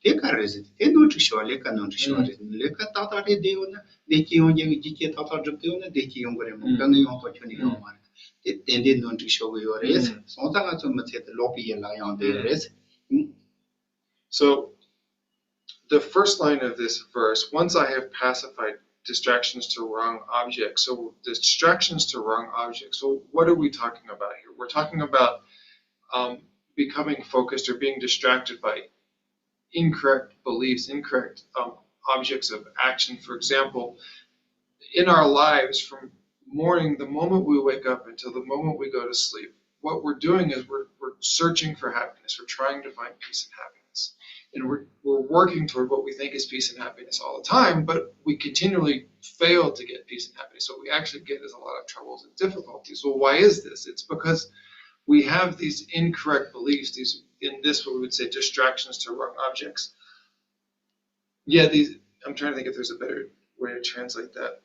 དེ་ག་རེ་ཟེར་དེ་ནོར་འཁྲུལ་ཤོར་བ། ལས་ཀ་ནོར་འཁྲུལ་ཤོར་བ་རེད། ལས་ཀ་ཏག་ཏག་རེད་བསྡད་ཡོད་ན་བདེ་སྐྱིད་ཡོང་རྒྱུ་གི་རྒྱུ་རྐྱེན་ཏག་ཏག་སྒྲུབ་བསྡད་ཡོད་ན་བདེ་སྐྱིད་ཡོང་གི་རེད་མོད། དཀའ་ངལ་ཡོང་ཐོག་ཁྱོན་ནས་ཡོང་མ་རེད། དེ་ཏན་ཏན་ནོར་འཁྲུལ་ཤོར་གི་ཡོད་རེད། སོང་ཙང་ང་ཚོ་མི་ཚེ་དེ་ལོག་པའི་ཡུལ་ལ་གཡེང་བསྡད་ཡོད་རེད། So the first line of this verse, "Once I have pacified distractions to wrong objects." So distractions to wrong objects. So what are we talking about here? We're talking about um, becoming focused or being distracted by incorrect beliefs, incorrect um, objects of action. For example, in our lives, from morning, the moment we wake up until the moment we go to sleep, what we're doing is we're, we're searching for happiness. We're trying to find peace and happiness. And we're, we're working toward what we think is peace and happiness all the time, but we continually fail to get peace and happiness. What we actually get is a lot of troubles and difficulties. Well, why is this? It's because we have these incorrect beliefs, these, in this, what we would say, distractions to wrong objects. Yeah, these, I'm trying to think if there's a better way to translate that.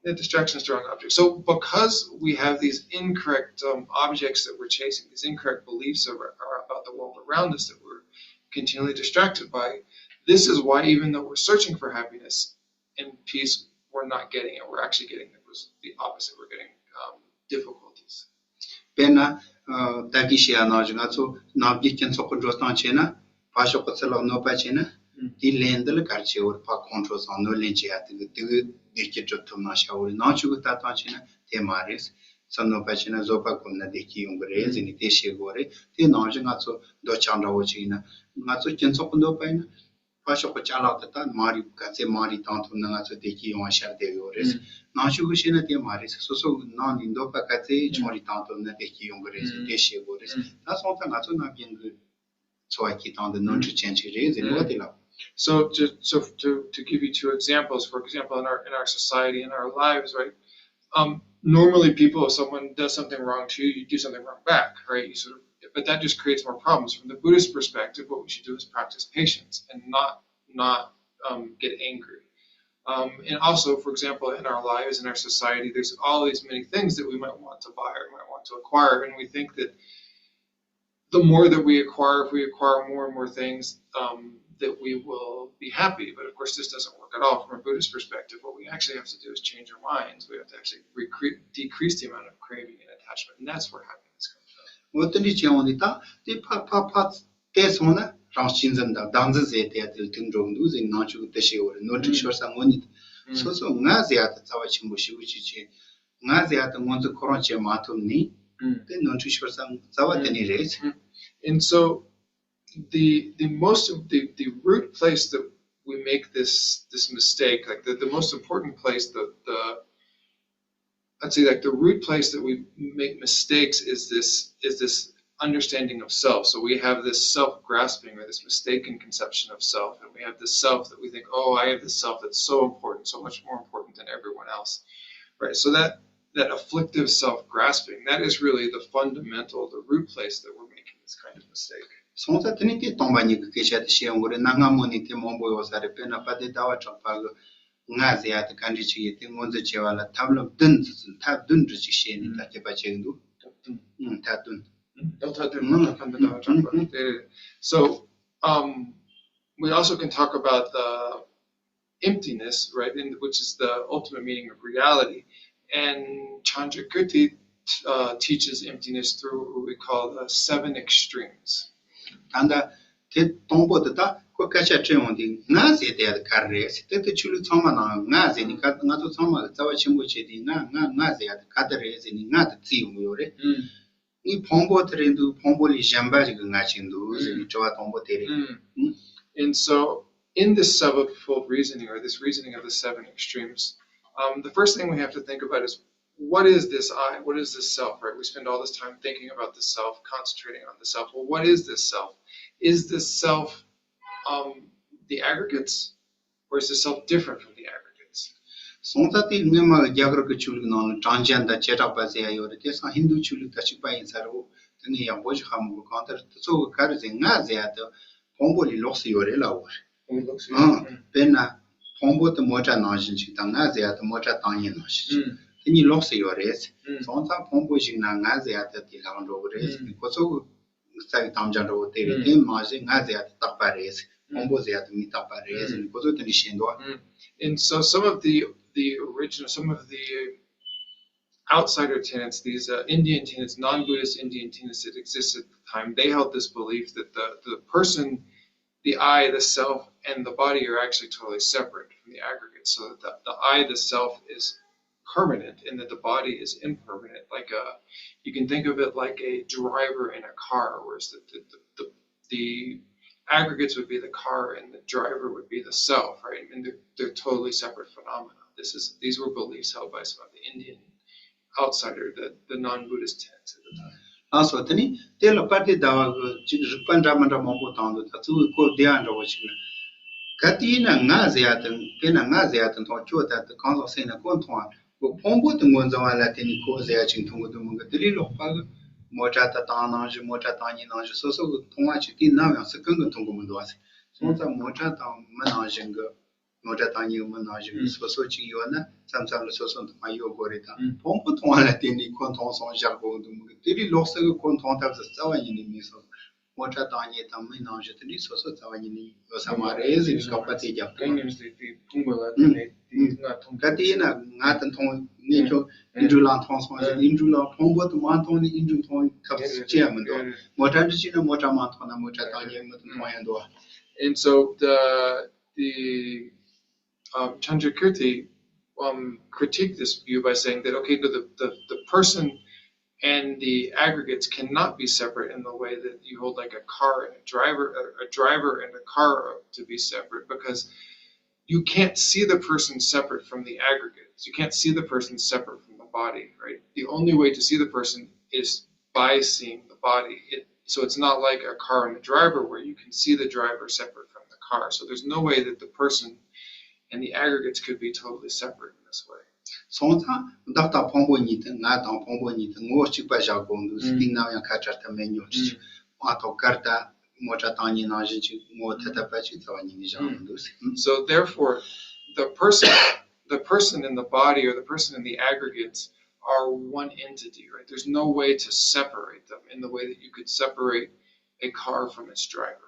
Yeah, distractions to wrong objects. So because we have these incorrect um, objects that we're chasing, these incorrect beliefs are, are about the world around us that we're continually distracted by, this is why, even though we're searching for happiness and peace, we're not getting it. We're actually getting the, the opposite. We're getting um, difficulties. དཔེར་ན། ཨ། ད་གིན་བཤད་ཡ་ནང་བཞིན་ང་ཚོ་ནམ་རྒྱུན་སྤྱི་ཚོགས་ཀྱི་འགྲོ་སྟངས་བྱས་ན། ཕར་ཕྱོགས་ཀྱི་ཚུར་ལོག་གནོད་པ་བྱས་ན། དེའི་ལན་འདི་ལ་ག་རེ་བྱེད་དགོས་རེད། ཕར་ཁོང་ཁྲོ་སོགས་གནོད་ལན་བྱེད་ཡ་དེ་གི་དེ་གི་བདེ་སྐྱིད་སྒྲུབ་ཐུབ་ན་བྱ་བ་རེད། ནང་ཆོས་ཀྱི་ལྟ་སྟངས་བྱས་ན་དེ་མ་རེད། ཚུར་གནོད་པ་བྱས་ན་བཟོད་པ་བསྒོམས་ན་བདེ་སྐྱིད་ཡོང་གི་རེད་ཟེར་ནས་དེ་བཤད་དགོས་རེད། དེ་ནང་བཞིན་ང་ཚོ་འདོད་ཆགས་འདྲ་བོ་ཅིག་ཡིན་ན། ང་ཚོ་སྤྱི་ཚོགས་ཀྱི་འདོད་པ་ཡིན་ན། ཕར་ཕྱོགས་ཀྱི་ཅ་ལག་དེ་དག་མང་རིགས་ག་ཚད་མང་རིགས་བཏང་ཐུབ་ན་ང་ཚོ་བདེ་སྐྱིད་ཡོང་བ་ཤར་བསྡད་ཡོད་རེད། ནང་ཆོས་ཀྱིས་བཤད་ན་དེ་མ་རེད། སོ་སོ་གི་ནང་ནས་འདོད་པ་ག་ཚད་ཆུང་རིགས་བཏང་ཐུབ་ན་བདེ་སྐྱིད་ཡོང་གི་རེད་ཟེར་དེ་བཤད་དགོས་རེད། ད་སོང་ཙང་ང་ཚོ་ནང་བཞིན་གྱི་འཚོ་བ་སྐྱེལ་སྟངས་དེ་ནོར་འཁྲུལ་ཅན་ཅིག་རེད་ཟེར་ནས་བ་དེ་ལ། So to, so to, to give you two examples, for example, in our, in our society, in our lives, right? Um, normally, people, if someone does something wrong to you, you do something wrong back, right? You sort of, but that just creates more problems. From the Buddhist perspective, what we should do is practice patience and not not um, get angry. Um, and also, for example, in our lives, in our society, there's all these many things that we might want to buy or might want to acquire, and we think that the more that we acquire, if we acquire more and more things, um, that we will be happy. But of course, this doesn't work at all from a Buddhist perspective. What we actually have to do is change our minds. We have to actually recre- decrease the amount of craving and attachment, and that's where happiness comes from. འོ་དེ་འདྲ་བྱས་ཡོང་དུས་ད་དེ་ཕར་ཕར་ཕར་བལྟས་སོང་ན་རང་གཅེས་འཛིན་དང་བདག་འཛིན་ཟེར་དེ་ཡ་དེ་ལ་ཐུག་འགྲོ་གི་འདུག་ཟེར་ནང་ཆོས་ཀྱི་དེ་བཤད་ཡོད་རེད། ནོར་འཁྲུལ་ཤོར་ས་དངོས་གནས་སོ་སོ་ང་ཟེར་ཡ་དེ་རྩ་བ་ཆེན་པོ་ཞེ་པོ་ཅིག་བྱས། ང་ཟེར་ཡ་དེ་ངོས་འཛིན་ཁོ་རང་བྱེད་མ་ཐུབ་ནས་དེ་ནོར་འཁྲུལ་ཤོར་ས་རྩ་བ་དེ་ནས་རེད། And so the the most of the the root place that we make this this mistake, like the, the most important place, the the I'd say, like, the root place that we make mistakes is this is this understanding of self. So we have this self-grasping or this mistaken conception of self, and we have this self that we think, oh, I have this self that's so important, so much more important than everyone else, right? So that that afflictive self-grasping, that is really the fundamental, the root place that we're making this kind of mistake. སོང་ཙང་དེ་ནི་དེ་སྟོང་པ་ཉིད་ཀྱི་སྐད་ཆ་དེ་བཤད་ཡོང་གི་རེད། གནའ་སྔ་མོ་ནས་དེ་མང་པོ་ཡོད་ས་རེད། དཔེར་ན་དཔལ་ལྡན་ཟླ་བ་གྲགས་པ་གི་ང་ཟེར་ཡ་དེ་ག་འདྲ་ཅིག་ཡིན་དེ་ངོས་འཛིན་བྱེད་པ་ལ་ཐབས་ལམ་བདུན་ཟེར་ཚུལ་ཐབས་བདུན་འདྲ་ཅིག་བཤད་ནས་ད་སྐྱེད་པ་བྱེད་ཀྱི་འདུག་ཐབས་བདུན། ཨང་། ཐབས་བདུན། ཐབས་བདུན། ཨང་། ཐབས་བདུན། ཨང་། ཨང་། So, um, we also can talk about the emptiness, right, in, which is the ultimate meaning of reality. And Chandrakirti uh, teaches emptiness through what we call the seven extremes. ད་ལྟ་དེ་དང་པོ་དེ་ད་ཁོ་སྐད་ཆ་དྲིས་འོང་དུས་ང་ཟེར་དེ་ག་རེ་རེད་ཟེར། དེ་དེ་ཆོས་ལུགས་ཚང་མ་ནང་ང་ཟེར་ནས་ང་ཚོ་ཚང་མ་གི་རྩ་བ་ཆེན་པོ་བྱས་ཏེ་ང་ང་ང་ཟེར་ཡ་དེ་ག་དེ་རེད་ཟེར་ནས་ང་དེ་བརྩིས་ཡོང་གི་ཡོད་རེད། ངའི་ཕུང་པོ་དེ་རེད་འདུག་ཕུང་པོ་ལས་གཞན་པ་ཞིག་གི་ང་ཅིག་འདུག་ཟེར་ནས་དྲི་བ་དང་པོ་དེ་རེད། And so, in this sevenfold reasoning, or this reasoning of the seven extremes, um, the first thing we have to think about is what is this I? What is this self, right? We spend all this time thinking about the self, concentrating on the self. Well, what is this self? Is this self um, the aggregates, or is the self different from the aggregates? སོང་ཙང་དེ་སྔོན་མ་རྒྱ་གར་གྱི་ཆོས་ལུགས་ནང་ལ་གྲངས་ཅན་དང་བྱེ་བྲག་པ་ཟེར་ཡ་ཡོད་རེད། དེང་སང་ཧིན་རྡུ་ཆོས་ལུགས་དང་གཅིག་པ་ཡིན་ས་རེད། འོ་དེ་ནས་ཡག་པོ་ཞིག་ཧ་མ་གོ་གང་ལྟར་དེ་ཚོ་གི་ག་རེ་ཟེར་ང་ཟེར་ཡ་དེ་ཕུང་པོ་ལས་ལོགས་སུ་ཡོད་རེད་ལབ་ཡོད་རེད། ཨང་། དཔེར་ན་ཕུང་པོ་དེ་མོ་ཊ་ནང་བཞིན་ཅིག་དང་ང་ཟེར་ཡ་དེ་མོ་ཊ་བཏང་མཁན་ནང་བཞིན་ཅིག་དེ་གཉིས་ལོགས་སུ་ཡོད་རེད། སོང་ཙང་ཕུང་པོ་ཞིག་ན་ང་ཟེར་ཡ་དེ་དེ་ལྷག་འགྲོ་གི་རེད་ཟེར་ནས་ཁོ་ཚོ་གི་རྩ་བའི་དམ་བཅའ་འདྲ་བོ་དེ་རེད། དེ་མ་ཟད་ང་ཟེར་ཡ་དེ་རྟག་པ་རེད། ཕུང་པོ་ཟེར་ཡ་དེ་མི་རྟག་པ་རེད་ཟེར་ནས་ཁོ་ཚོས་དེ་འདྲ་བཤད་འདུག And so some of the the original, some of the outsider tenets, these uh, Indian tenets, non-Buddhist Indian tenets that existed at the time, they held this belief that the the person, the I, the self, and the body are actually totally separate from the aggregate, so that the, the I, the self, is permanent and that the body is impermanent. Like a, you can think of it like a driver in a car, whereas the the, the, the, the aggregates would be the car and the driver would be the self, right? And they're, they're totally separate phenomena. This is these were beliefs held by some of the Indian outsider, the, the non-Buddhist tenets at the time. ལགས་སོ། དེ་ནི་དེ་ལ་དཔལ་ལྡན་ཟླ་བ་གི་ཅིག་རིགས་པ་འདྲ་མི་འདྲ་མང་པོ་བཏང་འདུག་ད་གཙོ་བོའི་སྐོར་བདེ་བ་འདྲ་བོ་ཞིག་ལ། གལ་ཏེ་ཡིན་ན་ང་ཟེར་ཡ་དེ་དཔེར་ན་ང་ཟེར་ཡ་དེ་མཐོང་ཁྱོད་ད་དེ་གང་ཟག་སེམས་ན་ཁོ་མཐོང་བ་ཁོ་ཕུང་པོ་དེ་ངོས་འཛིན་པ་ལ་བརྟེན་ནས་ཁོ་ཟེར་ཡ་ཅིག་མཐོང་གི་འདུག་མི་འདུག་དེ་ལས་ལོགས་པ་གི་མོ་ཊ་ད་བཏང་ནང་བཞིན་མོ་ཊ་བཏང་མཁན་ནང་བཞིན་སོ་སོ་གི་མཐོང་བ་ཅིག་དེ་ནམ་ཡང་སུ་གང་གི་མཐོང་གི་མི་འདུག་བ་ཟེར། སོང་ཙང་མོ་ཊ་དང་མི་ནང་བཞིན་གི་མོ་ཊ་བཏང་མཁན་མི་ནང་བཞིན་གི་སོ་སོ་གཅིག་ཡོད་ན་མཚམས་མཚམས་ལ་སོ་སོ་མཐོང་བ་ཡོད་དགོས་རེད་དང་ཕུང་པོ་མཐོང་བ་ལ་བརྟེན་ནས་ཁོ་མཐོང་སོང་བཞག་དགོས་འདུག་མི་འདུག་དེ་ལས་ལོགས་སུ་གི་ཁོ་མཐོང་ཐབས་སུ་རྩ་བ་ཉིད་ནས་མེད་སོང་། མོ་ཊ་བཏང་མཁན་དང་མི་ནང་བཞིན་དེ་འདྲའི་སོ་སོ་རྩ་བ་ཉིད་ནས་ཡོད་ས་མ་རེད་ཟེར་ནས་དོགས་པ་དེ་རྒྱབ་ཐུབ། ད་དེ་ཡིན་ན་ང་དེ་མཐོང་ངས་ཁྱོད་ཨིན་ཌྲུ་ལགས་མཐོང་སོང་ཟེར་ཨིན་ཌྲུ་ལགས་ཕུང་པོ་དེ་མ་མཐོང་ནས་ཨིན་ཌྲུ་མཐོང་ཐབས་ཅི་ཡང་མི་འདུག་མོ་ཊ་འདྲ་བྱས་ན་མོ་ཊ་མ་མཐོང་ན་མོ་ཊ་བཏང་མཁན་མི་དེ་མཐོང་ཡང་འདུག And so the the um, Chandrakirti um, critique this view by saying that okay, the, the the person and the aggregates cannot be separate in the way that you hold, like, a car and a driver, a, a driver and a car are to be separate, because you can't see the person separate from the aggregates. You can't see the person separate from the body, right? The only way to see the person is by seeing the body. It, so it's not like a car and a driver where you can see the driver separate from the car. So there's no way that the person and the aggregates could be totally separate in this way. སོང་ཙང་བདག་དང་ཕུང་པོ་གཉིས་དེ། ང་དང་ཕུང་པོ་གཉིས་དེ་ངོ་བོ་གཅིག་པ་བཞག་དགོས་འདུག་དེ་ནམ་ཡང་ཁ་བྲལ་ཐབས་མེད་ཉོ་ཅི། མ་གཏོགས་གར་ད་མོ་ཊ་བཏང་ཉིན་ནང་བཞིན་ཅིག་ངོ་བོ་ཐ་དད་པ་ཅིག་རྩ་བ་ཉིད་ནས་བཞག་མི་འདུག So therefore, the person, the person in the body or the person in the aggregates are one entity, right? There's no way to separate them in the way that you could separate a car from its driver.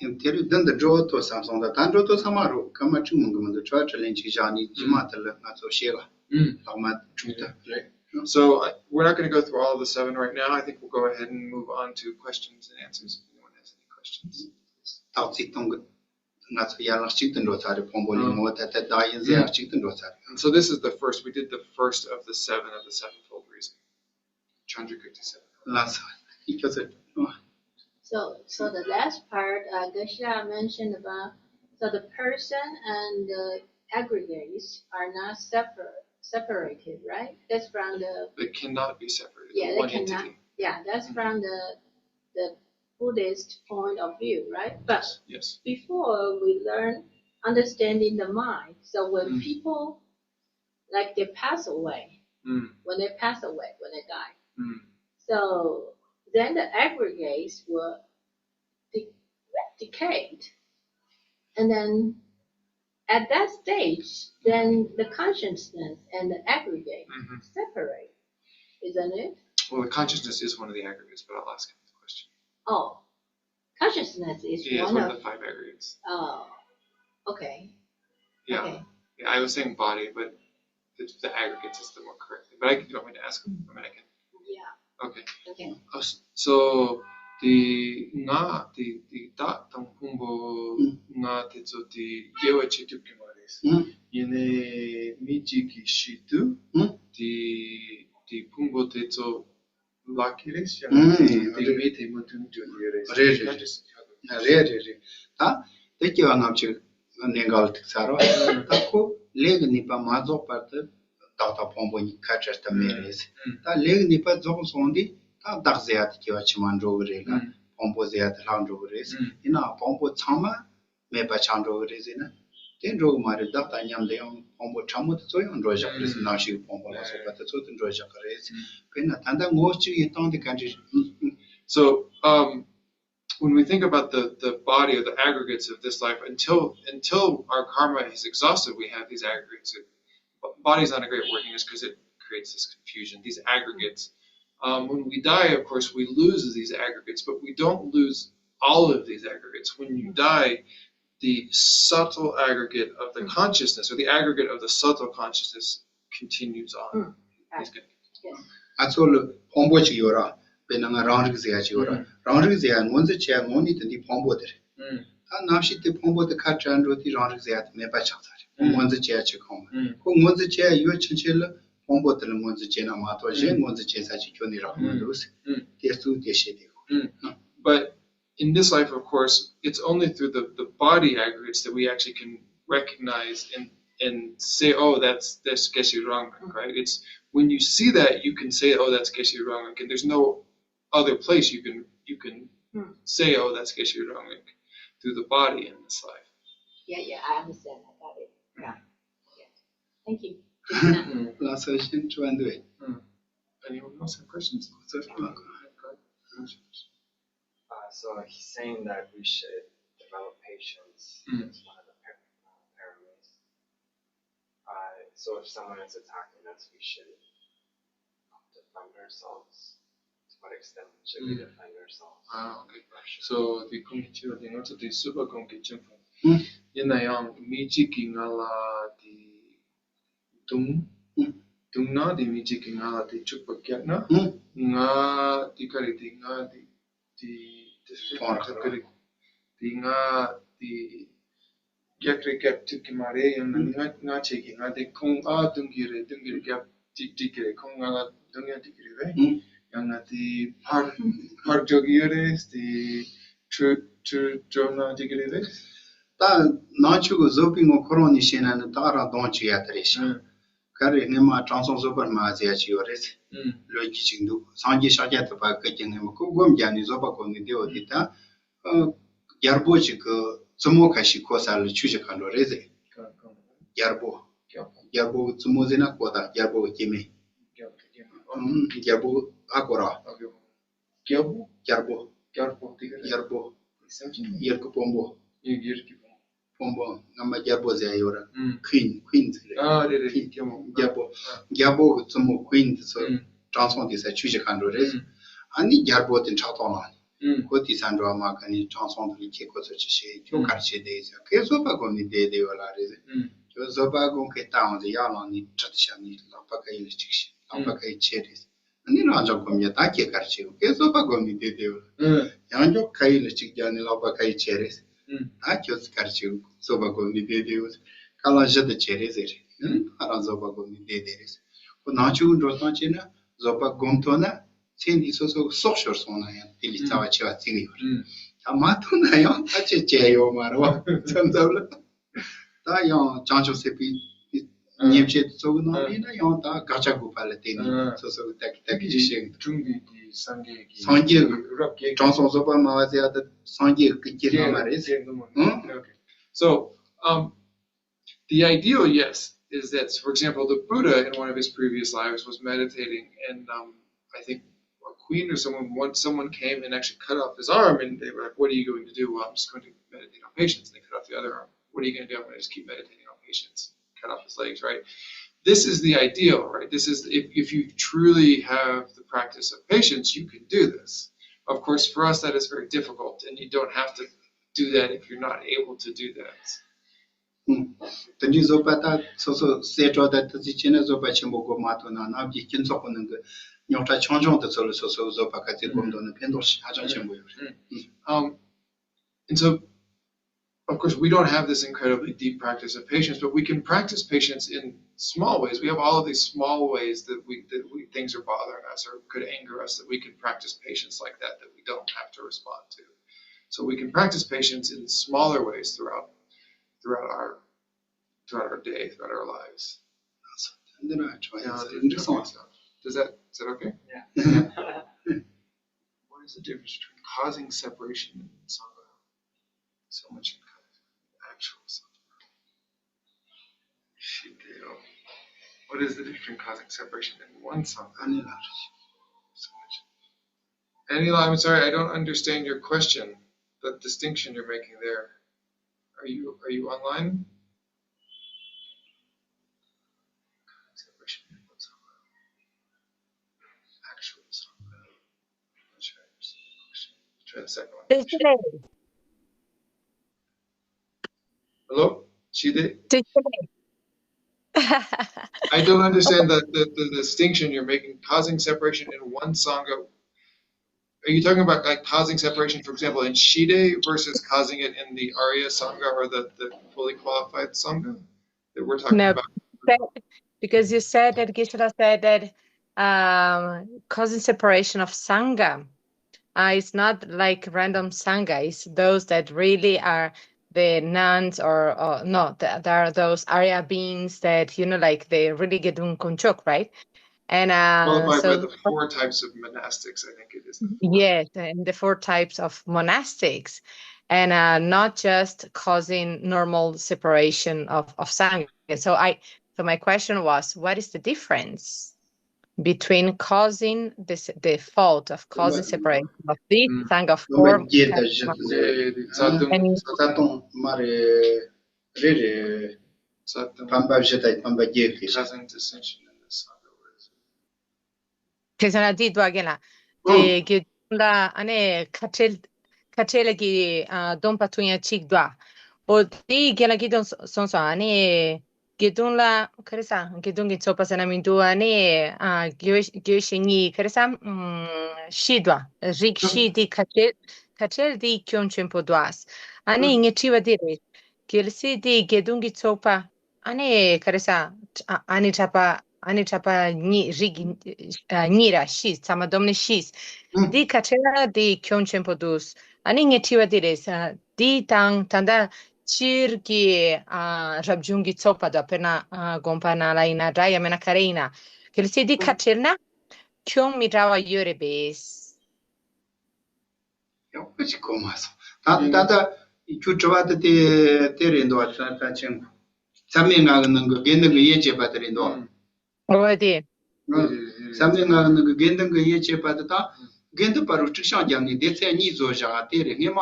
དེ་རིང་མདུན་དུ་འགྲོ་ཐུབ་བསམ་སོང་། ད་ད་འགྲོ་ཐུབ་ས་མ་རོགས་སྐར་མ་དྲུག་མིན་གི་མི་འདུག་ཁྲ་ཁྲི་ལན་ཅིག་བཞག་ནས་རྗེས་མ་དེ་ལ་ང་ཚོ་བཤད་ལ་ལྷག་མ་དྲུག་ད་རེད། So uh, we're not going to go through all of the seven right now. I think we'll go ahead and move on to questions and answers if anyone has any questions. སྟག་རྩིས་གཏོང་གི་ང་ཚོ་ཡན་ལག་གཅིག་ཏུ་འགྲོ་ཚར་རེད། ཕུང་པོ་ལས་ངོ་བོ་ཐ་དད་བདག་ཡིན་ཟེར་ཡག་གཅིག་ཏུ་འགྲོ་ཚར་རེད། And so this is the first, we did the first of the seven of the sevenfold reason. Chandrakirti seven. ལགས་སོ། ཁྱོད་ཚོ། So, so the last part, uh, Geshe-la mentioned about, so the person and the aggregates are not separate, separated, right? That's from the They cannot be separated. Yeah, They're they one cannot. Entity. Yeah, that's from the the Buddhist point of view, right? But Yes. Before we learn understanding the mind, so when Mm. people, like, they pass away, Mm. when they pass away, when they die, Mm. so then the aggregates were de- decayed, and then at that stage, then the consciousness and the aggregate Mhm. separate, isn't it? Well, the consciousness is one of the aggregates, but I'll ask him the question. Oh, consciousness is Yeah, it's one one of. Of the five aggregates. Oh, okay. Yeah. Okay. Yeah, I was saying body, but it's the aggregates is the more correct thing. But I, you want me to ask him? I mean, I can. Yeah. Okay. Okay. Uh, s- so the nga the the da tang pumbo nga te so the yewa chi tu ki maris. Mm. Yene mi chi ki shi tu. Mm. The the pumbo te so la ki res ya. Mm. The the mi te mo tu ju de res. རེད་རེད་རེད། རེད་རེད་རེད། ད་དེ་སྐྱེ་བ་ལྔ་བཅུ་གནས་འགའ་ལ་ཐུག་ཚར་བ། ད་ཁོ་ལས་ཀྱི་ནུས་པ་མ་རྫོགས་བར་དུ་བདག་དང་ཕུང་པོ་གཉིས་ཁ་བྲལ་ཐབས་མེད་རེད། ད་ལས་ཀྱི་ནུས་པ་རྫོགས་སོང་དུས་ད་བདག་ཟེར་ཡ་དེ་སྐྱེ་བ་ཕྱི་མ་འགྲོ་གི་རེད་ལ། ཕུང་པོ་ཟེར་ཡ་དེ་ལྷག་འགྲོ་གི་རེད། ཡིན་ནའང་ཕུང་པོ་ཚང་མ་མེད་པ་ཆགས་འགྲོ་གི་རེད་ཟེར་ན། དེ་འགྲོ་གི་མ་རེད། བདག་དང་མཉམ་དུ་ཡང་ཕུང་པོ་ཕྲ་མོ་དེ་ཚོ་ཡང་འགྲོ་བཞག་གི་རེད་ཟེར། ནམ་ཞིག་ཕུང་པོ་ལ་སོགས་པ་དེ་ཚོ་དེ་འགྲོ་བཞག་གི་རེད་ཟེར། དཔེར་ན་ད་ལྟ་ངོ་བོ་གཅིག་ཡིན་སྟངས་དེ་ག་འདྲ་རེད། So um, when we think about the, the body or the aggregates of this life, until until our karma is exhausted, we have these aggregates. It, b- body's not a great word in English because it creates this confusion. These aggregates. Um, when we die, of course, we lose these aggregates, but we don't lose all of these aggregates. When you die, the subtle aggregate of the consciousness, or the aggregate of the subtle consciousness, continues on. Mm. It's good. Yes. ང་ཚོ་ལ་ཕུང་པོ་ཅིག་ཡོད་ར། དཔེར་ན་ང་རང་རིག་ཟེར་ཡ་ཅིག་ཡོད་ར། རང་རིག་ཟེར་ཡ་ངོས་འཛིན་བྱེད་ཡ་དངོས་གནས་དེ་འདི་ཕུང་པོ་དེ་རེད། ད་ནམ་ཞིག་དེ་ཕུང་པོ་དེ་ཁ་བྲལ་འགྲོ་དུས་རང་རིག་ཟེར་ཡ་དེ་མེད་པ་ཆགས་ཚར་རེད། ཁོ་ངོས་འཛིན་བྱེད་ཡ་ཅིག་ཁོང་མ། ཁོ་ངོས་འཛིན་བྱེད་ཡ་ཡོད་ཕྱིན་ཆད་ལ་ཕུང་པོ་དེ་ལ་ངོས་འཛིན་བྱེད་ན་མ་གཏོགས་གཞན་ངོས་འཛིན་བྱེད་ས་ཅིག་ཁྱོན་ནས་རག་མི་འདུག་ཟེར། དེ་གཙོ་བོ་དེ་བཤད་དེ་ཁོ། But in this life, of course, it's only through the, the body aggregates that we actually can recognize and, and say, oh, that's that's Geshe Rangrang, right? It's when you see that you can say, oh, that's Geshe Rangrang, and there's no other place you can you can say, oh, that's Geshe Rangrang, through the body in this life. Yeah, yeah, I understand. I got it. Yeah. Yeah. Thank you. ལགས་སོ། གཞན་དྲི་བ་འདུག་གས། Anyone else have questions? ཁོ་ཚོར་ཕངས་གོ། Uh, so he's saying that we should develop patience. It's one of the par- uh, paramis. Uh, so if someone is attacking us, we should defend ourselves. To what extent should we defend ourselves? Ah, okay. So the committee, the not the super committee. ཡིན་ན་ཡང་མི་གཅིག་གིས་ང་ལ་དེ་རྡུང་། རྡུང་ན་དེ་མི་གཅིག་གིས་ང་ལ་དེ་འཁྲུག་པ་བརྒྱབ་ན། ང་དེ་ག་རེ་དེ་ང་དེ་དེ་དེ་ཕོང་རག་ག་རེ་དེ་ང་དེ་རྒྱག་རེ་རྒྱག་ཐུབ་ཀྱི་མ་རེད། ཡང་ན་ང་ང་བྱེད་ཀྱི་ང་དེ་ཁོང་ཨ་རྡུང་གི་རེད། རྡུང་གི་རེད། རྒྱབ་ ཅིག་འགྲིག་གི་རེད། ཁོང་ང་ལ་འདོན་ཡ་འགྲིག་གི་རེད་པས། ཡང་ན་དེ་ཕར་ཕར་འགྲོ་གི་ཡོད་རེད། དེ་ཁྲུ་ཁྲུ་འགྲོ་ན་འགྲིག་གི་རེད་པས། ད་ནང་ཆོས་ཀྱི་བཟོ་པའི་ངོ་ཁོ་རང་ནས་བཤད་ན་ནི་ད་རང་གདོང་བཅོས་ཡ་དེ་རེད་ཤག་ག་རེ་སྔས་མ་དྲང་སྲོང་བཟོད་པར་སྨྲ་བ་ཟེར་ཡ་ཅིག་ཡོད་རེད། ལོ་རྒྱུས་ཅིག་འདུག་སངས་རྒྱས་ཤཱཀྱ་ཐུབ་པ་སྐད་ཀྱི་སྔས་མ་ཁོ་སྒོམ་རྒྱག་ནས་བཟོད་པ་སྒོམ་ནས་བསྡད་ཡོད་དེ། ད་རྒྱལ་པོ་ཅིག་གི་བཙུན་མོ་ཁ་ཤས་ཁོ་ས་ལ་ཆོས་བྱེད་ག་འགྲོ་རེད་ཟེར། རྒྱལ་པོ། རྒྱལ་པོ་གི་བཙུན་མོ་ཟེར་ན་ཁོ་དང་རྒྱལ་པོ་གི་སྐྱེ་དམན། རྒྱལ་པོ་ཨ་ཁོ་ར། རྒྱལ་པོ། རྒྱལ་པོ། རྒྱལ་པོ་དེ་ག་རེད། རྒྱལ་པོ། ཡུལ་གྱི་དཔོན་པོ། ཡུལ་གྱི་དཔོན་པོ། དཔོན་པོ་སྔ་མ་རྒྱལ་པོ་ཟེར་ཡོད་ར། Queen Queen ཟེར། ཨ་རེད་རེད། རྒྱལ་པོ། རྒྱལ་པོ་གི་བཙུན་མོ་Queen དེ་ཚོ་དྲང་སྲོང་དེ་ས་ཆོས་བྱེད་ག་འགྲོ་རེད། ཨ་ནི་རྒྱལ་པོ་དེ་ཕྲག་དོག་ལངས་ནས། ཁོ་དེ་ས་འགྲོ་བ་མ་ག་ནས་དྲང་སྲོང་དེ་ལ་ཁྱེད་ཁོ་ཚོ་ཅི་བྱེད། ཁྱོད་ག་རེ་བྱེད་བསྡད་ཡོད་ཟེར། ཁོས་བཟོད་པ་སྒོམ་ནས་བསྡད་བསྡད་ཡོད་ལ་རེད་ཟེར། ཁྱོད་བཟོད་པ་སྒོམ་མཁན་ལྟ་འོང་ཟེར། ཡར་ལངས་ནས་གྲི་དེ་བཤམས་ནས་ལག་པ་ཁ་ཡི་ལ་གཅིག་བྱས། ལག་པ་ཁ་ཡི་ཆད་རེད། ཨ་ནི་རང་ཅག་སྒོམ་ཡ། ད་ཁྱེད་ག་རེ་བྱེད། ཁོས་བཟོད་པ་སྒོམ་ནས་བསྡད་བསྡད་ཡོད། ཡང་ཅོག་ཁ་ཡི་ལ་གཅིག་རྒྱག་ནས་ལག་པ་ཁ་ཡི་ཆད་རེད། ད་ཁྱོད་ག་རེ་བྱེད། བཟོད་པ་སྒོམ་ནས་བསྡད་བསྡད་ཡོད། ཁ་ལག་བཞི་དེ་ཆད་རེད་ཟེར། ཨ་ནི་ད་རང་བཟོད་པ་སྒོམ་ནས་བསྡད་བསྡད་རེད། ཁོ་ནང་ཆོས་འགྲོ་སྟངས་བྱས་ན་བཟོད་པ་སྒོམ་ཐུབ་ན། ཚེ་འདི་སོ་སོ་གི་སྲོག་ཤོར་སོང་ན་ཡང་དེ་ལས་རྩ་བ་ཆེ་བ་བརྩི་གི་ཡོད་རེད། ད་མ་ཐུབ་ན་ཡང་ད་ཅི་བྱེད་ཡོད་མ་རེད་པ། མཚམས་མཚམས་ལ་ད་ཡང་བྱང་ཆུབ་སེམས་དཔའི་ཉེས་ཆད་ཚོ་གི་ནང་ཡིན་ན་ཡང་ད་དགག་བྱ་དགོས་པ་ལ་བརྟེན་ནས་སོ་སོ་གི་ལྟ་གི་ལྟ་གི་ཅི་བྱེད་གི་འདུག་སངས་རྒྱས་ཀྱི་སངས་རྒྱས་ཀྱི་རབ་རྒྱས། དྲང་སྲོང་བཟོད་པར་སྨྲ་བ་ཟེར་ཡ་ད་སངས་རྒྱས་ཀྱི་སྐྱེས་སྐྱེས་སྣང་མ་རེད་ཟེར། So, um, the ideal, yes, is that, for example, the Buddha in one of his previous lives was meditating, and um, I think a queen or someone, one, someone came and actually cut off his arm, and they were like, "What are you going to do?" "Well, I'm just going to meditate on patience." And they cut off the other arm. "What are you going to do?" "I'm going to just keep meditating on patience." Cut off his legs, right? This is the ideal, right? This is if, if you truly have the practice of patience, you can do this. Of course, for us, that is very difficult, and you don't have to do that if you're not able to do that. དེ་འདྲའི་བཟོད་པ་ད་སོ་སོ་གསལ་སྒྲོག་དང་ཏོག་ཙམ་བྱས་ན་བཟོད་པ་ཆེན་པོ་སྒོམ་མ་ཐུབ་ན། ནམ་རྒྱུན་སྤྱི་ཚོགས་ཀྱི་ནང་གི་རྙོག་དྲ་ཆུང་ཆུང་དེ་ཚོ་ལ་སོ་སོ་བཟོད་པ་ག་ཚོད་སྒོམ་འདུག་ན་ཕན་ཐོགས་ཧ་ཅང་ཆེན་པོ་ཡོད་རེད། Um, and so, of course, we don't have this incredibly deep practice of patience, but we can practice patience in small ways. We have all of these small ways that we that we things are bothering us or could anger us, that we can practice patience like that, that we don't have to respond to. So we can practice patience in smaller ways throughout throughout our throughout our day, throughout our lives. འདི་ན་ཁྲོ་ཡ་ཟེར་འདི་སོང་བ། Does that, is that okay? Yeah. What is the difference between causing separation and Sangha? So much in causing actual suffering. Shit, yo. What is the difference between causing separation and one Sangha? So much. Anila, I'm sorry, I don't understand your question, the distinction you're making there. Are you, are you online? Separation and one Sangha. Actual Sangha. I'm not sure I understand the question. Try the second one. Hello? Shide? I don't understand the, the, the distinction you're making. Causing separation in one Sangha. Are you talking about, like, causing separation, for example, in Shide versus causing it in the Arya Sangha or the, the fully qualified Sangha that we're talking No, about? Because you said that, Geshe-la said that, um, causing separation of Sangha, uh, it's not like random Sangha. It's those that really are the nuns or, or no, th-, there are those Arya beings that, you know, like, they really gedung konchok, right? And, uh, qualified so by the four types of monastics, I think it is. Yes, and the four types of monastics, and, uh, not just causing normal separation of, of Sangha. So I, so my question was, what is the difference between causing this, the fault of causing separation of this Sangha of four types of monastics? རེད་རེད། རྩ་ལྟུང་མ་རེད། རེད་རེད། རྩ་ལྟུང་། ཕམ་པ་བཞི་དང་ཕམ་པ་བརྒྱད་ཀྱི། Causing dissension in the Sangha. དེ་ཚོ་ན་འདི་འདུག་རྒན་ལགས། དེ་དགེ་འདུན་ལ་ཨ་ནི་ཁ་བྲལ་ཁ་བྲལ་གྱི་ཨ་སྡོམ་པ་འཐུང་ཡ་གཅིག་འདུག་འོ་དེ་རྒན་ལགས་ཀྱིས་སོང་སོང་། ཨ་ནི་དགེ་འདུན་ལ་ག་རེ་ཟ། དགེ་འདུན་གྱི་ཚོགས་པ་ཟེར་ན་མི་འདུག་ཨ་ནི་ཨ་དགེ་བའི་དགེ་བའི་བཤེས་གཉེན་ག་རེ་ཟ། ཨམ་བཞི་འདུག་རིགས་བཞི་དེ་ཁ་བྲལ་ཁ་བྲལ་དེ་སྐྱོན་ཆེན་པོ་འདུག་ཨ་ནི་ངས་དྲི་བ་འདི་རེད། གལ་སྲིད་དེ་དགེ་འདུན་གྱི་ཚོགས་པ་ཨ་ནི་ག་རེ་ཟ། ཨ་ཨ་ནི་གྲྭ་པ་ ཨ་ནི་གྲྭ་པ་གཉིས་རིགས་ཀྱི་ཨ་གཉིས་ར་ཤི་ཚང་མ་བསྡོམས་ནས་ཤི། འདི་ཁ་ཁྲེ་ན་འདི་གྱོང་ཆེན་པོ་འདུག་ཨ་ནི་ངས་དྲི་བ་འདི་རེད། འདི་དང་ད་ལྟ་སྤྱིར་གྱི་ཨ་རབ་བྱུང་གི་ཚོགས་པ་དང་དཔེར་ན་ཨ་དགོན་པ་ནང་ལ་ཡིན་ན་འདྲ་ཡང་མིན་ན་ག་རེ་ཡིན་ན་གལ་སྲིད་འདི་ཁ་ཁྲེ་ན་གྱོང་མི་འདྲ་བ་ཡོད་རེད་པས། ཡག་པོ་ཅིག་གོ་མ་སོང་། ད་ད་ལྟ་ཁྱོད་དྲི་བ་དེ་དེ་དེ་རེད་འདུག་ད་ད་ཆེན་པོ། མཚམས་མེད་ལྔ་གི་ནང་གི་དགེ་འདུན་གྱི་དབྱེན་བྱེད་པ་དེ་རེད་འདུག་འོ་དེ། མཚམས་མེད་ལྔ་གི་ནང་གི་དགེ་འདུན་གྱི་དབྱེན་བྱེད་པ་དེ་དང་། དགེ་འདུན་པ་རུ་དཀྲུག་ཤིང་བརྒྱབ་ནས་སྡེ་ཚན་གཉིས་བཟོ་བཞག་དེ་རེད། སྔས་མ་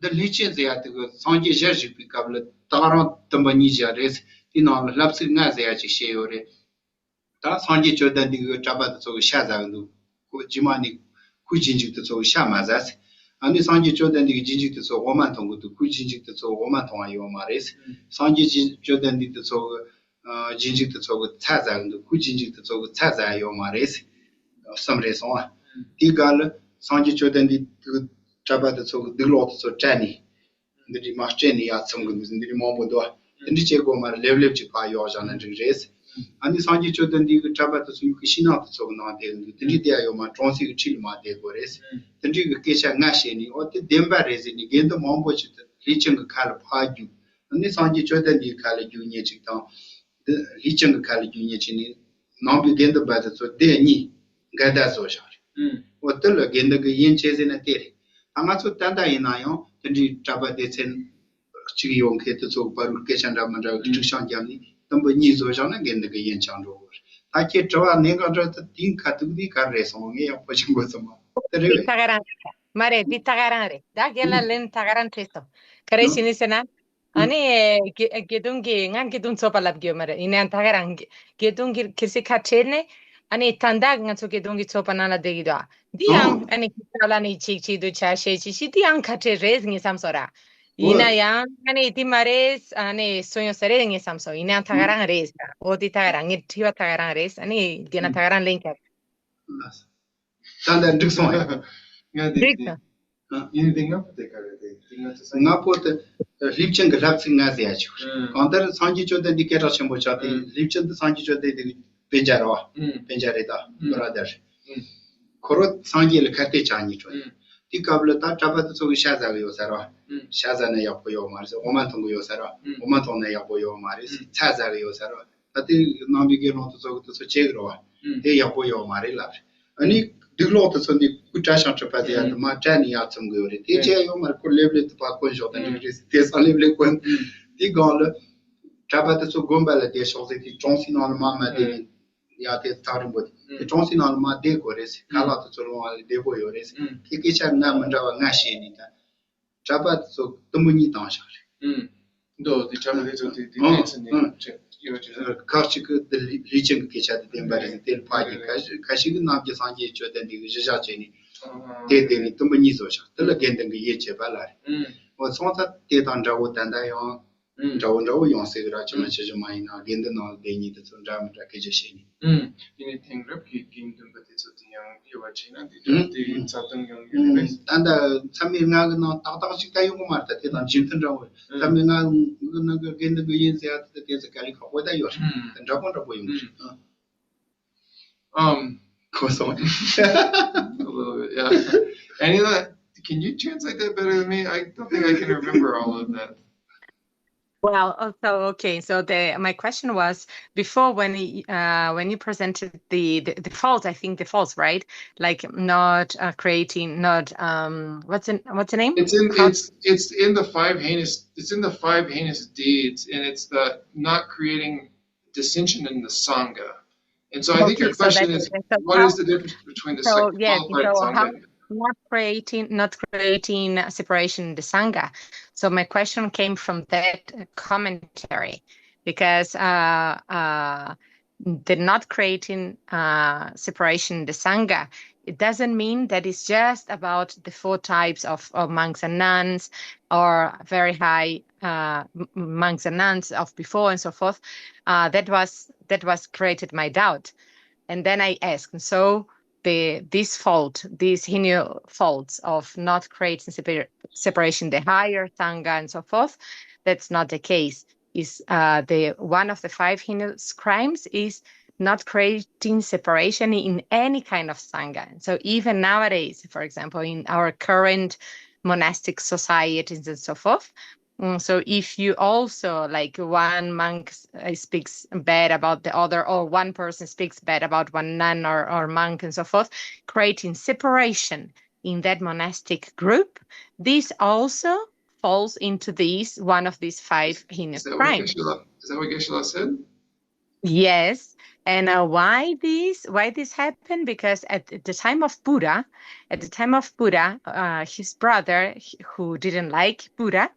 འདི་ལུས་ཅན་ཟེར་ཡ་དེ་གི་སངས་རྒྱས་ཞལ་བཞུགས་པའི་སྐབས་ལ་ད་ག་རང་དུམ་བུ་གཉིས་བཞག་རེད། དེའི་ནང་ལ་ལྷ་ཚིག་ལྔ་ཟེར་ཡ་ཅིག་བཤད་ཡོད་རེད། ད་སངས་རྒྱས་བཅོམ་ལྡན་འདས་ཀྱི་གྲྭ་པ་དེ་ཚོ་གི་ཤ་ཟ་གི་འདུག་ཁོ་རྗེས་མ་ནས་ཁོའི་རྗེས་འཇུག་དེ་ཚོ་གི་ཤ་མ་ཟ་ཟེར། ཨ་ནི་སངས་རྒྱས་བཅོམ་ལྡན་འདས་ཀྱི་རྗེས་འཇུག་དེ་ཚོ་འོ་མ་འཐུང་གི་འདུག་ཁོའི་རྗེས་འཇུག་དེ་ཚོ་འོ་མ་འཐུང་བ་ཡོད་མ་རེད་ཟེར། སངས་རྒྱས་རྗེས་བཅོམ་ལྡན་འདས་དེ་ཚོ་གི་ཨ་རྗེས་འཇུག་དེ་ཚོ་གི་ཚྭ་ཟ་གི་འདུག་ཁོའི་རྗེས་འཇུག་དེ་ཚོ་གི་ཚྭ་ཟ་ཡ་ཡོད་མ་རེད་ཟེར། གསུམ་རེད་སོང་ཨ། དེའི་སྐབས་ལ་སངས་རྒྱས་བཅོམ་ལྡན་འདས་ཀྱི་གྲྭ་པ་དེ་ཚོ་གི་སྡིག་ལོག་དེ་ཚོ་བཀྲལ་ནས། འདི་འདྲའི་མ་སྤྲད་ནས་ཡར་ཚུམ་གི་འདུག་འདི་འདྲའི་མང་པོ་འདུག་དེ་འདྲའི་བྱེད་དགོས་མ་རེད། ལེབ་ལེབ་ཅིག་ཕར་གཡོག་བཞག་ན་འགྲིག་རེད། ཨ་ནི་སངས་རྒྱས་བཅོམ་ལྡན་འདས་ཀྱི་གྲྭ་པ་དེ་ཚོ་ཡུལ་གྱི་ཕྱི་ནང་དེ་ཚོ་གི་ནང་བསྡད་གི་འདུག་དེ་འདྲའི་བསྡད་ཡ་ཡོད་མ་གྲོང་གསེབ་ཀྱི་འཁྲིས་ལ་མར་བསྡད་དགོས་རེད། དེ་འདྲའི་གི་སྐད་ཆ་ལྔ་བཤད་ནས་ཨོ་དེ་བདེན་པ་རེད་ཟེར་ནས་དགེ་འདུན་མང་པོ་ཞིག་དེ་ལུས་ཅན་གྱི་ཁ་ལ་ཕར་རྒྱུག་ཨ་ནི་སངས་རྒྱས་བཅོམ་ལྡན་འདས་ཀྱི་ཁ་ལ་རྒྱུག་མཁན་ཅིག་དང་། འདི་ལུས་ཅན་གྱི་ཁ་ལ་རྒྱུག་མཁན་ཅིག་ནི་ནང་པའི་དགེ་འདུན་པ་དེ་ཚོ་སྡེ་གཉིས་འགལ་ཟླ་བཟོ་བཞག་རེད། ཨོ་དེ་ལ་དགེ་འདུན་གྱི་དབྱེན་བྱེད་ཟེར་ན་དེ་རེད། ད་ང་ཚོ་ད་ལྟ་ཡིན་ན་ཡང་དེ་འདྲའི་གྲྭ་པ་སྡེ་ཚན་གཅིག་ཡོང་མཁན་དེ་ཚོ་བར་སྐད་ཆ་འདྲ་མི་འདྲ་བའི་དཀྲུག་ཤིང་བརྒྱབ་ནས་དུམ་བུ་གཉིས་བཟོ་བཞག་ན་དགེ་འདུན་གྱི་དབྱེན་ཆགས་འགྲོ་གི་རེད། ད་ཁྱེད་དྲི་བ་གནད་འགག་འདྲ་ད་དེའི་ཁ་ཐུག་དེ་ག་རེ་རེད་སོང་ངས་ཡག་པོ་ཞིག་མགོ་ཚོས་མ་དེ་རེད་འདི་ད་ག་རང་རེད། མ་རེད་འདི་ད་ག་རང་རེད། ད་རྒན་ལགས་ལན་ད་ག་རང་འཕྲད་སོང་། ག་རེ་བྱས་ནས་ཟེར་ན། ཨ་ནི་དགེ་དགེ་འདུན་གྱི་ང་དགེ་འདུན་ཚོགས་པ་ལབ་ཀྱི་ཡོད་མ་རེད། ཡིན་ནའང་ད་ག་རང་དགེ་འདུན་གྱི་ཁེར་སི་ཁ་བྲལ་ནས་ཨ་ནི་ད་ལྟ་ང་ཚོ་དགེ་འདུན་གྱི་ཚོགས་པ་ནང་ལ་བསྡད་ཀྱི་འདུག་འདི་ཡང་ཨ་ནི་ཁྱེད་ལ་ནི་ཅིག་ཅིག་ཏུ་ཆ་ཤས་ཅིག་ཅིག་འདི་ཡང་ཁ་བྲལ་རེད་ངས་བསམ་སོང་ར། ཡིན་ན་ཡང་ཨ་ནི་འདི་མ་རེད་ཨ་ནི་སུ་ཡོང་ས་རེད་ངས་བསམ་སོང་། ཡིན་ནའང་ད་ག་རང་རེད། འོ་འདི་ད་ག་རང་ངས་དྲི་བ་ད་ག་རང་རེད། ཨ་ནི་དེ་ན་ད་ག་རང་ལན་རྒྱབ། ད་ལྟ་འགྲིག་སོང་ཡ། ང་དེ་འགྲིག་དེ་ཡིན་དེ་ང་པོ་དེ་ག་རེད་དེ་དེ་ང་ཚོ་ང་པོ་དེ་ལྷས་བྱིན་གྱི་ལྷ་ཚིག་ལྔ་ཟེར་ཡ་ཅིག་གང་ལྟར་སངས་རྒྱས་བཅོམ་ལྡན་འདས་སྐད་གྲགས་ཆེན་པོ་ཆགས་ཏེ་ལྷས་བྱིན་དེ་སངས་རྒྱས་བཅོམ་ལྡན་འདས་ཀྱི་སྤུན་ཀྱག་རེད་བ། སྤུན་ཀྱག་རེད་ད་བུ་ར་དར། ཁོ་རོ་སངས་རྒྱས་ལ་ཁ་གཏད་བཅག་ཉེས་བྱུང་། དེའི་སྐབས་ལ་ད་གྲྭ་པ་དེ་ཚོ་གི་ཤ་ཟ་གི་ཡོད་ས་རེད་བ། ཤ་ཟ་ན་ཡག་པོ་ཡོད་མ་རེད་ཟེར། འོ་མ་འཐུང་གི་ཡོད་ས་རེད་བ། འོ་མ་འཐུང་ན་ཡག་པོ་ཡོད་མ་རེད་ཟེར། ཚྭ་ཟ་གི་ཡོད་ས་རེད་བ། ད་དེ་ནང་པའི་དགེ་སློང་དེ་ཚོ་གི་དེ་ཚོ་བྱེད་གི་རེད་བ། དེ་ཡག་པོ་ཡོད་མ་རེད་ལབ་རེད། ཨ་ནི་སྡིག་ལོག་དེ་ཚོ་འདི་སྐུ་བཀྲ་ཤིས་གྲུབ་པ་དེ་ཡང་དུ་མ་བཀྲ་ནས་ཡར་ཚུམ་གི་ཡོད་རེད། དེ་བྱས་ཡོད་མ་རེད། ཁོ་ལེབ་ལེབ་དུ་ཕར་བཀོན་ཞོག་དང་འགྲིག་རེད་ཟེར། དེང་སང་ལེབ་ལེབ་བཀོན། དེའི་སྒང་ལ་གྲྭ་པ་དེ་ཚོ་དགོན་པ་ལ་བསྡད་ཤོག་ཟེར། དེ་གྲོང་གསེབ་ནང་ལ་མར་མ་བསྡད་ནས་ཡར་དེ་ཐག་རིང་པོ་དེ་དེ་གྲོང་གསེབ་ནང་ལ་མར་བསྡད་དགོས་རེད་ཟེར། ཁ་ལག་དེ་ཚོ་སློང་བ་ལ་བདེ་པོ་ཡོད་རེད་ཟེར། དེ་སྐད་ཆ་ལྔ་མི་འདྲ་བ་ལྔ་བཤད་ནས་ད། གྲྭ་པ་དེ་ཚོ་དུམ་བུ་གཉིས་བཏང་བཞག་རེད། འདུག་དེ་གྲྭ་པ་དེ་ཚོ་དེ་དེ་ཨང་དེ་ཚོ་ནས་ཨང་ཡོད་ཅེས། ཁག་ཅིག་གི་དེ་ལུས་ལུས་ཅན་གྱི་སྐད་ཆ་དེ་བདེན་པ་རེད་ཟེར། དེ་ལ་ཕར་གྱི་ཁ་ཤས་ཁ་ཤས་ཀྱི་ནམ་རྒྱུན་སངས་རྒྱས་ཆོས་ལྡན་འདི་གི་གཞི་བཞག་བྱས་ནས་དེ་དེ་ནས་དུམ་བུ་གཉིས་བཟོ་བཞག་དེ་ལ་དགེ་འདུན་གྱི་དབྱེན་བྱེད་པ་ལ་རེད། འོ་སོང་ཙང་དེ་དང་འདྲ་བོ་ད་ལྟ་ཡང་འདྲ་བོ་འདྲ་བོ་ཡོང་སྲིད་གི་ར། ཅི་མ་ཅི་ཞིག་མ་ཡིན་ན་དགེ་འདུན་ནང་ལ་བསྡད་མཁན་དེ་ཚོ་འདྲ་མི་འདྲ་སྐད་ཆ་བཤད་ནས། ཨུམ། དེ་ནས་དེང་རབས་ཀྱི་དགེ་འདུན་པ་དེ་ཚོ་དེ་ཡང་དབྱེ་བ་ཕྱེ་ན་དེ་འདྲ་དེ་རྩ་དོན་ཡོང་གི་རེད་པས། ད་ལྟ་མཚམས་མེད་ལྔ་གི་ནང་ཏག་ཏག་ཅིག་ད་ཡོང་གི་མ་རེད། ད་དེ་དང་རྒྱུ་མཚན་འདྲ་བོ་རེད། མཚམས་མེད་ལྔ་གི་ནང་གི་དགེ་འདུན་པ་ཡིན་ཟེར་ཡ་དེ་དེ་ཚོ་དཀའ་ལས་ཁག་པོ་ད་ཡོད་རེད། ད་འདྲ་པོ་འདྲ་པོ་ཡོང་གི་རེད། ཨ། Um, གོ་སོང་། A little bit, yeah. Anila, can you translate that better than me? I don't think I can remember all of that. Well, oh, so okay. So the my question was before when y- uh, when you presented the, the the faults, I think the faults, right? Like not uh, creating, not um, what's in what's the name? It's in How- it's it's in the five heinous it's in the five heinous deeds, and it's the not creating dissension in the sangha. And so I think your Okay, so that question is is so what how, is the difference between the so sec- yes, qualified so how sangha? Not creating, not creating separation in the sangha. So my question came from that commentary, because uh, uh, the not creating uh, separation in the sangha, it doesn't mean that it's just about the four types of, of monks and nuns or very high uh, m- monks and nuns of before and so forth. Uh, that was that was created my doubt, and then I asked, so the this fault, this heinous faults of not creating separ- separation, the higher sangha and so forth, that's not the case. Is uh, the one of the five heinous crimes is not creating separation in any kind of sangha. So even nowadays, for example, in our current monastic societies and so forth, mm, so if you also, like, one monk uh, speaks bad about the other, or one person speaks bad about one nun or, or monk and so forth, creating separation in that monastic group, this also falls into these, one of these five heinous crimes. Is that what Geshe-la said? Yes. And uh, why this why this happened? Because at the time of Buddha, at the time of Buddha, uh, his brother, who didn't like Buddha,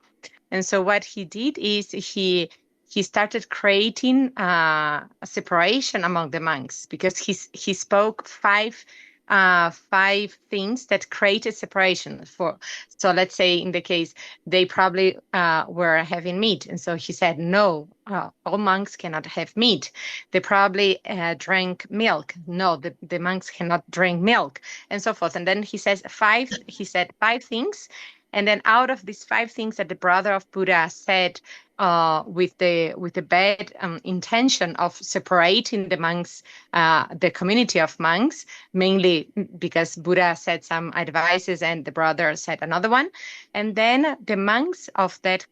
and so what he did is he he started creating uh, a separation among the monks, because he he spoke five uh, five things that created separation. For so let's say, in the case, they probably uh, were having meat, and so he said, "No, uh, all monks cannot have meat." They probably uh, drank milk. "No, the, the monks cannot drink milk," and so forth. And then he says five he said five things, and then out of these five things that the brother of Buddha said uh, with the with the bad um, intention of separating the monks, uh, the community of monks, mainly because Buddha said some advices and the brother said another one, and then the monks of that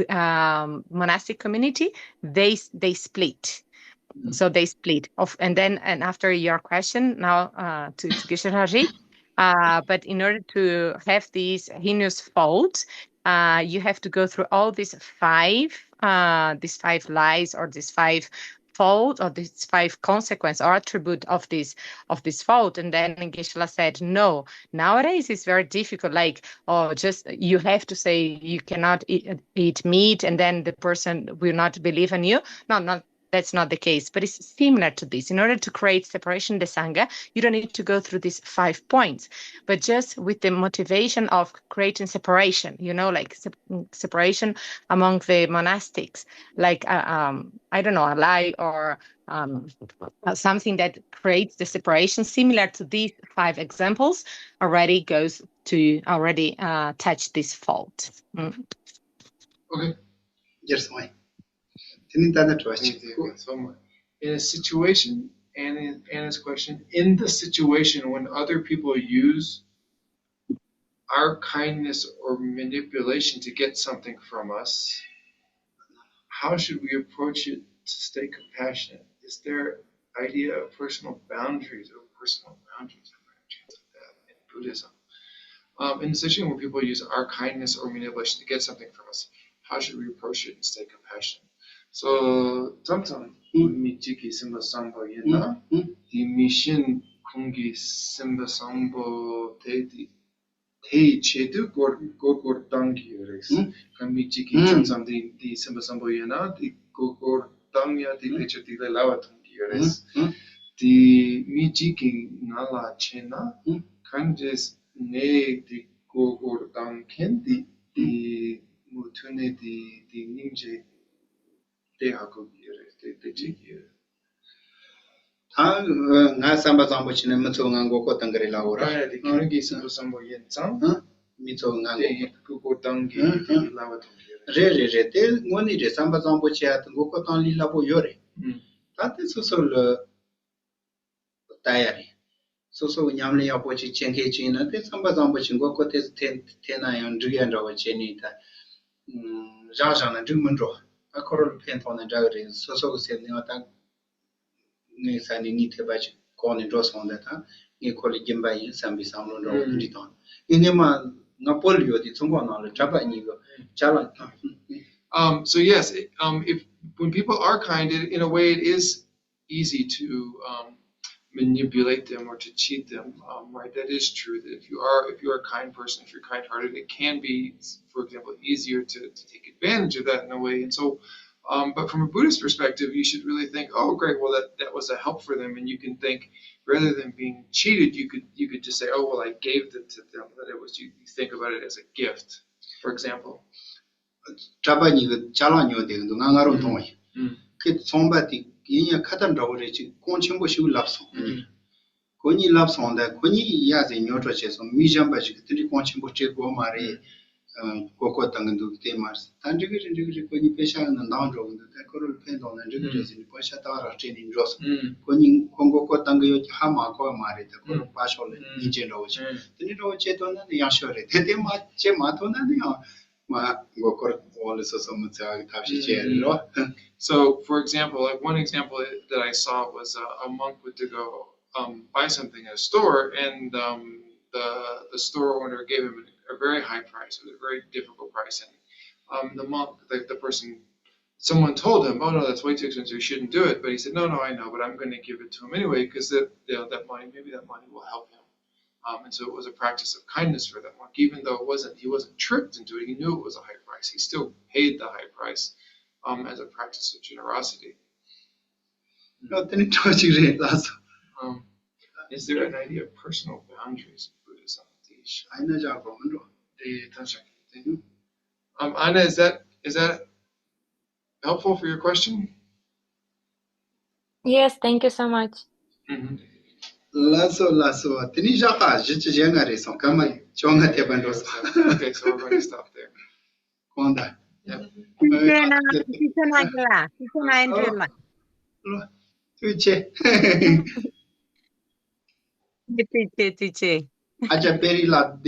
um, monastic community, they they split. So they split off, and then and after your question now uh, to, to Geshe-la Ri, uh, but in order to have these heinous faults, uh, you have to go through all these five, uh, these five lies or these five fault or these five consequence or attribute of this of this fault. And then Geshe-la said, "No, nowadays it's very difficult. Like, oh, just you have to say you cannot eat, eat meat, and then the person will not believe in you." No, not that's not the case, but it's similar to this. In order to create separation, the Sangha, you don't need to go through these five points, but just with the motivation of creating separation, you know, like separation among the monastics, like, uh, um, I don't know, a lie or um, uh, something that creates the separation, similar to these five examples, already goes to already uh, touch this fault. Mm. Okay. Yes, why? Didn't that address you? In a situation, Anna's question, in the situation when other people use our kindness or manipulation to get something from us, how should we approach it to stay compassionate? Is there idea of personal boundaries or personal boundaries in Buddhism? Um, in the situation where people use our kindness or manipulation to get something from us, how should we approach it and stay compassionate? So, sometimes མི་གཅིག་གིས་སེམས་པ་བཟང་པོ་ཡིན་ན་དེ་མི་གཞན་ཁོང་གིས་སེམས་པ་བཟང་པོ་དེ་དེ་དེའི་ཆེད་དུ་སྐོར་སྐོར་སྐོར་བཏང་གི་ཡོད་རེད། ཁ་མི་གཅིག་གིས་མཚམས་མཚམས་དེ་དེ་སེམས་པ་བཟང་པོ་ཡོད་ན་དེ་སྐོར་སྐོར་བཏང་ཡ་དེ་ཕལ་ཆེར་དེ་ལས་སླ་བ་མཐོང་གི་ཡོད་རེད། དེ་མི་གཅིག་གིས་ང་ལ་བྱས་ན་གང་འདྲས་ངས་དེ་སྐོར་སྐོར་བཏང་མཁན་དེ་དེ་མུ་མཐུད་ནས་དེ་དེ་སྙིང་རྗེ་དེ་ཧ་གོ་གི་ཡོད་རེད། དེ་དེ་བྱེད་ཀྱི་ཡོད་རེད། ད་ང་བསམ་པ་བཟང་པོ་བྱས་ན་མི་ཚོ་ང་མགོ་སྐོར་བཏང་གི་རེད་ལབ་འོ་ར། ཨ་ཡ་དེ་ཁྱོད་རང་གིས་བསམ་པ་བཟང་པོ་ཡིན་ཙང་། མི་ཚོ་ང་མགོ་སྐོར་མགོ་སྐོར་བཏང་གི་ཡིན་ལབ་པ་མཐོང་གི་རེད། རེད་རེད་རེད། དེ་དངོས་གནས་རེད། བསམ་པ་བཟང་པོ་བྱས་ཡ་དེ་མགོ་སྐོར་བཏང་ལས་སླ་པོ་ཡོད་རེད། ད་དེ་སོ་སོ་ལ་ལྟ་ཡ་རེད། སོ་སོ་གི་ཉམས་ལེན་ཡག་པོ་ཅིག་བྱེད་མཁན་ཅིག་ཡིན་ན་དེ་བསམ་པ་བཟང་པོ་ཅིག་མགོ་སྐོར་དེ་ཚོ་འཐེན་འཐེན་ན་ཡང་འགྲིག་ཡ་འདྲ་བོ་བྱས་ནས་ད་བཞག་བཞག་ན་འགྲིག་མི་འགྲོ། ད་ཁོ་རང་ལ་ཕན་ཐོགས་ན་འདྲ་གི་རེད། སོ་སོ་གི་སེམས་ནང་ད་ངའི་ས་ནས་ངའི་ཐེ་བ་ཅིག་གོག་ནས་འགྲོ་སོང་ད་ད་ངས་ཁོ་ལ་སྦྱིན་པ་ཡིན་བསམ་པའི་བསམ་བློ་འདྲ་བོ་འདི་འདྲ་བཏང་། ངས་སྔོན་མ་ང་བོད་ལ་ཡོད་དུས་ཚོང་ཁང་ནང་ལ་གྲྭ་པ་གཉིས་ཀྱི་ཅ་ལག་བཏང་། Um, so yes, it, um, if when people are kind, it, in a way, it is easy to um, manipulate them or to cheat them, um, right? That is true. That if you are if you are a kind person, if you're kind-hearted, it can be, for example, easier to, to take advantage of that in a way. And so, um, but from a Buddhist perspective, you should really think, oh, great, well, that, that was a help for them, and you can think rather than being cheated, you could you could just say, oh, well, I gave it to them. That it was you, you think about it as a gift, for example. གྲྭ་པ་གཉིས་ཀྱི་ཅ་ལག་ཉོ་བསྡད་ཀྱི་འདུག་ང་ང་རང་མཐོང་བ་ཡིན། ཁོས་ཚོང་པ་དེ་ཡིན་ཡང་ཁ་ཏ་འདྲ་བོ་རེད་ཅིག་གོང་ཆེན་པོ་ཞིག་ལབ་སོང་། ཁོ་གཉིས་ལབ་སོང་ད་ཁོ་གཉིས་ཡ་ཟེ་ཉོ་སྤྲོ་བྱས་སོང་། མི་གཞན་པ་ཞིག་གིས་དེ་འདྲའི་གོང་ཆེན་པོ་སྤྲད་དགོས་མ་རེད། མགོ་སྐོར་བཏང་གི་འདུག་དེ་མ་རེད། ད་འགྲིག་གི་རེད། འགྲིག་གི་རེད། ཁོ་གཉིས་པེ་ཤག་ནང་འདང་འགྲོ་གི་འདུག་ད་ཁོ་རང་ལ་ཕན་ཐོགས་ན་འགྲིག་གི་རེད་ཟེར་ནས་པེ་ཤག་ད་རག་སྤྲད་ནས་འགྲོ་སོང་། ཁོ་གཉིས་ཁོ་མགོ་སྐོར་བཏང་གི་ཡོད་ཀྱི་ཧ་མ་གོ་བ་མ་རེད། ད་ཁོ་རང་པ་ཤོག་ལ་སྙིང་རྗེ་འདྲ་བོ་བྱས། དེ་ནས་འདྲ་བོ་བྱེད་ཐུབ་ན་ནི་ཡག་ཤོས་རེད། དེ་དེ་མ་བྱེད་མ་ཐུབ་ན་ནི་ཡང་མ་མགོ་སྐོར་འོག་ལ་སོ་སོ་མི་ཚེ་བ་གི་ཐབས་ཤེས་བྱས་རེད་རོ། So, for example, like, one example that I saw was a, a monk went to go um, buy something at a store, and um, the the store owner gave him a very high price. It was a very difficult price, and um, the monk, the, the person, someone told him, "Oh no, that's way too expensive. You shouldn't do it." But he said, "No, no, I know, but I'm going to give it to him anyway because that, you know, that money, maybe that money will help him." Um, and so it was a practice of kindness for that monk, even though it wasn't, he wasn't tricked into it. He knew it was a high price. He still paid the high price um, as a practice of generosity. ཡང་དེ་ནི་ཁྲོ་ཅིག་རེད་ལགས་སོ། Um, is there an idea of personal boundaries in Buddhism? དེ་ཤ་ཨ་ན་ཅག་གོ་མི་འགྲོ། དེ་ཐང་ཤ་དེ་ནི། Um, Anna, is that, is that helpful for your question? Yes, thank you so much. Mm-hmm. ལགས་སོ་ལགས་སོ། དེ་ནི་ཞག་ཁ་བཞི་བཅུ་ཞེ་ལྔ་རེད་སོང་། སྐར་མ་བཅོ་ལྔ་ཐེབས་པ་འགྲོ་སོང་། Okay, so we're going to stop there. གང་ལྟར། Yep. Teacher, na, teacher, na, kila. Teacher, na, Andrew, la. ཐུགས་རྗེ་ཆེ། Teacher, teacher. ཨ་ཅག་པེ་རི་ལགས།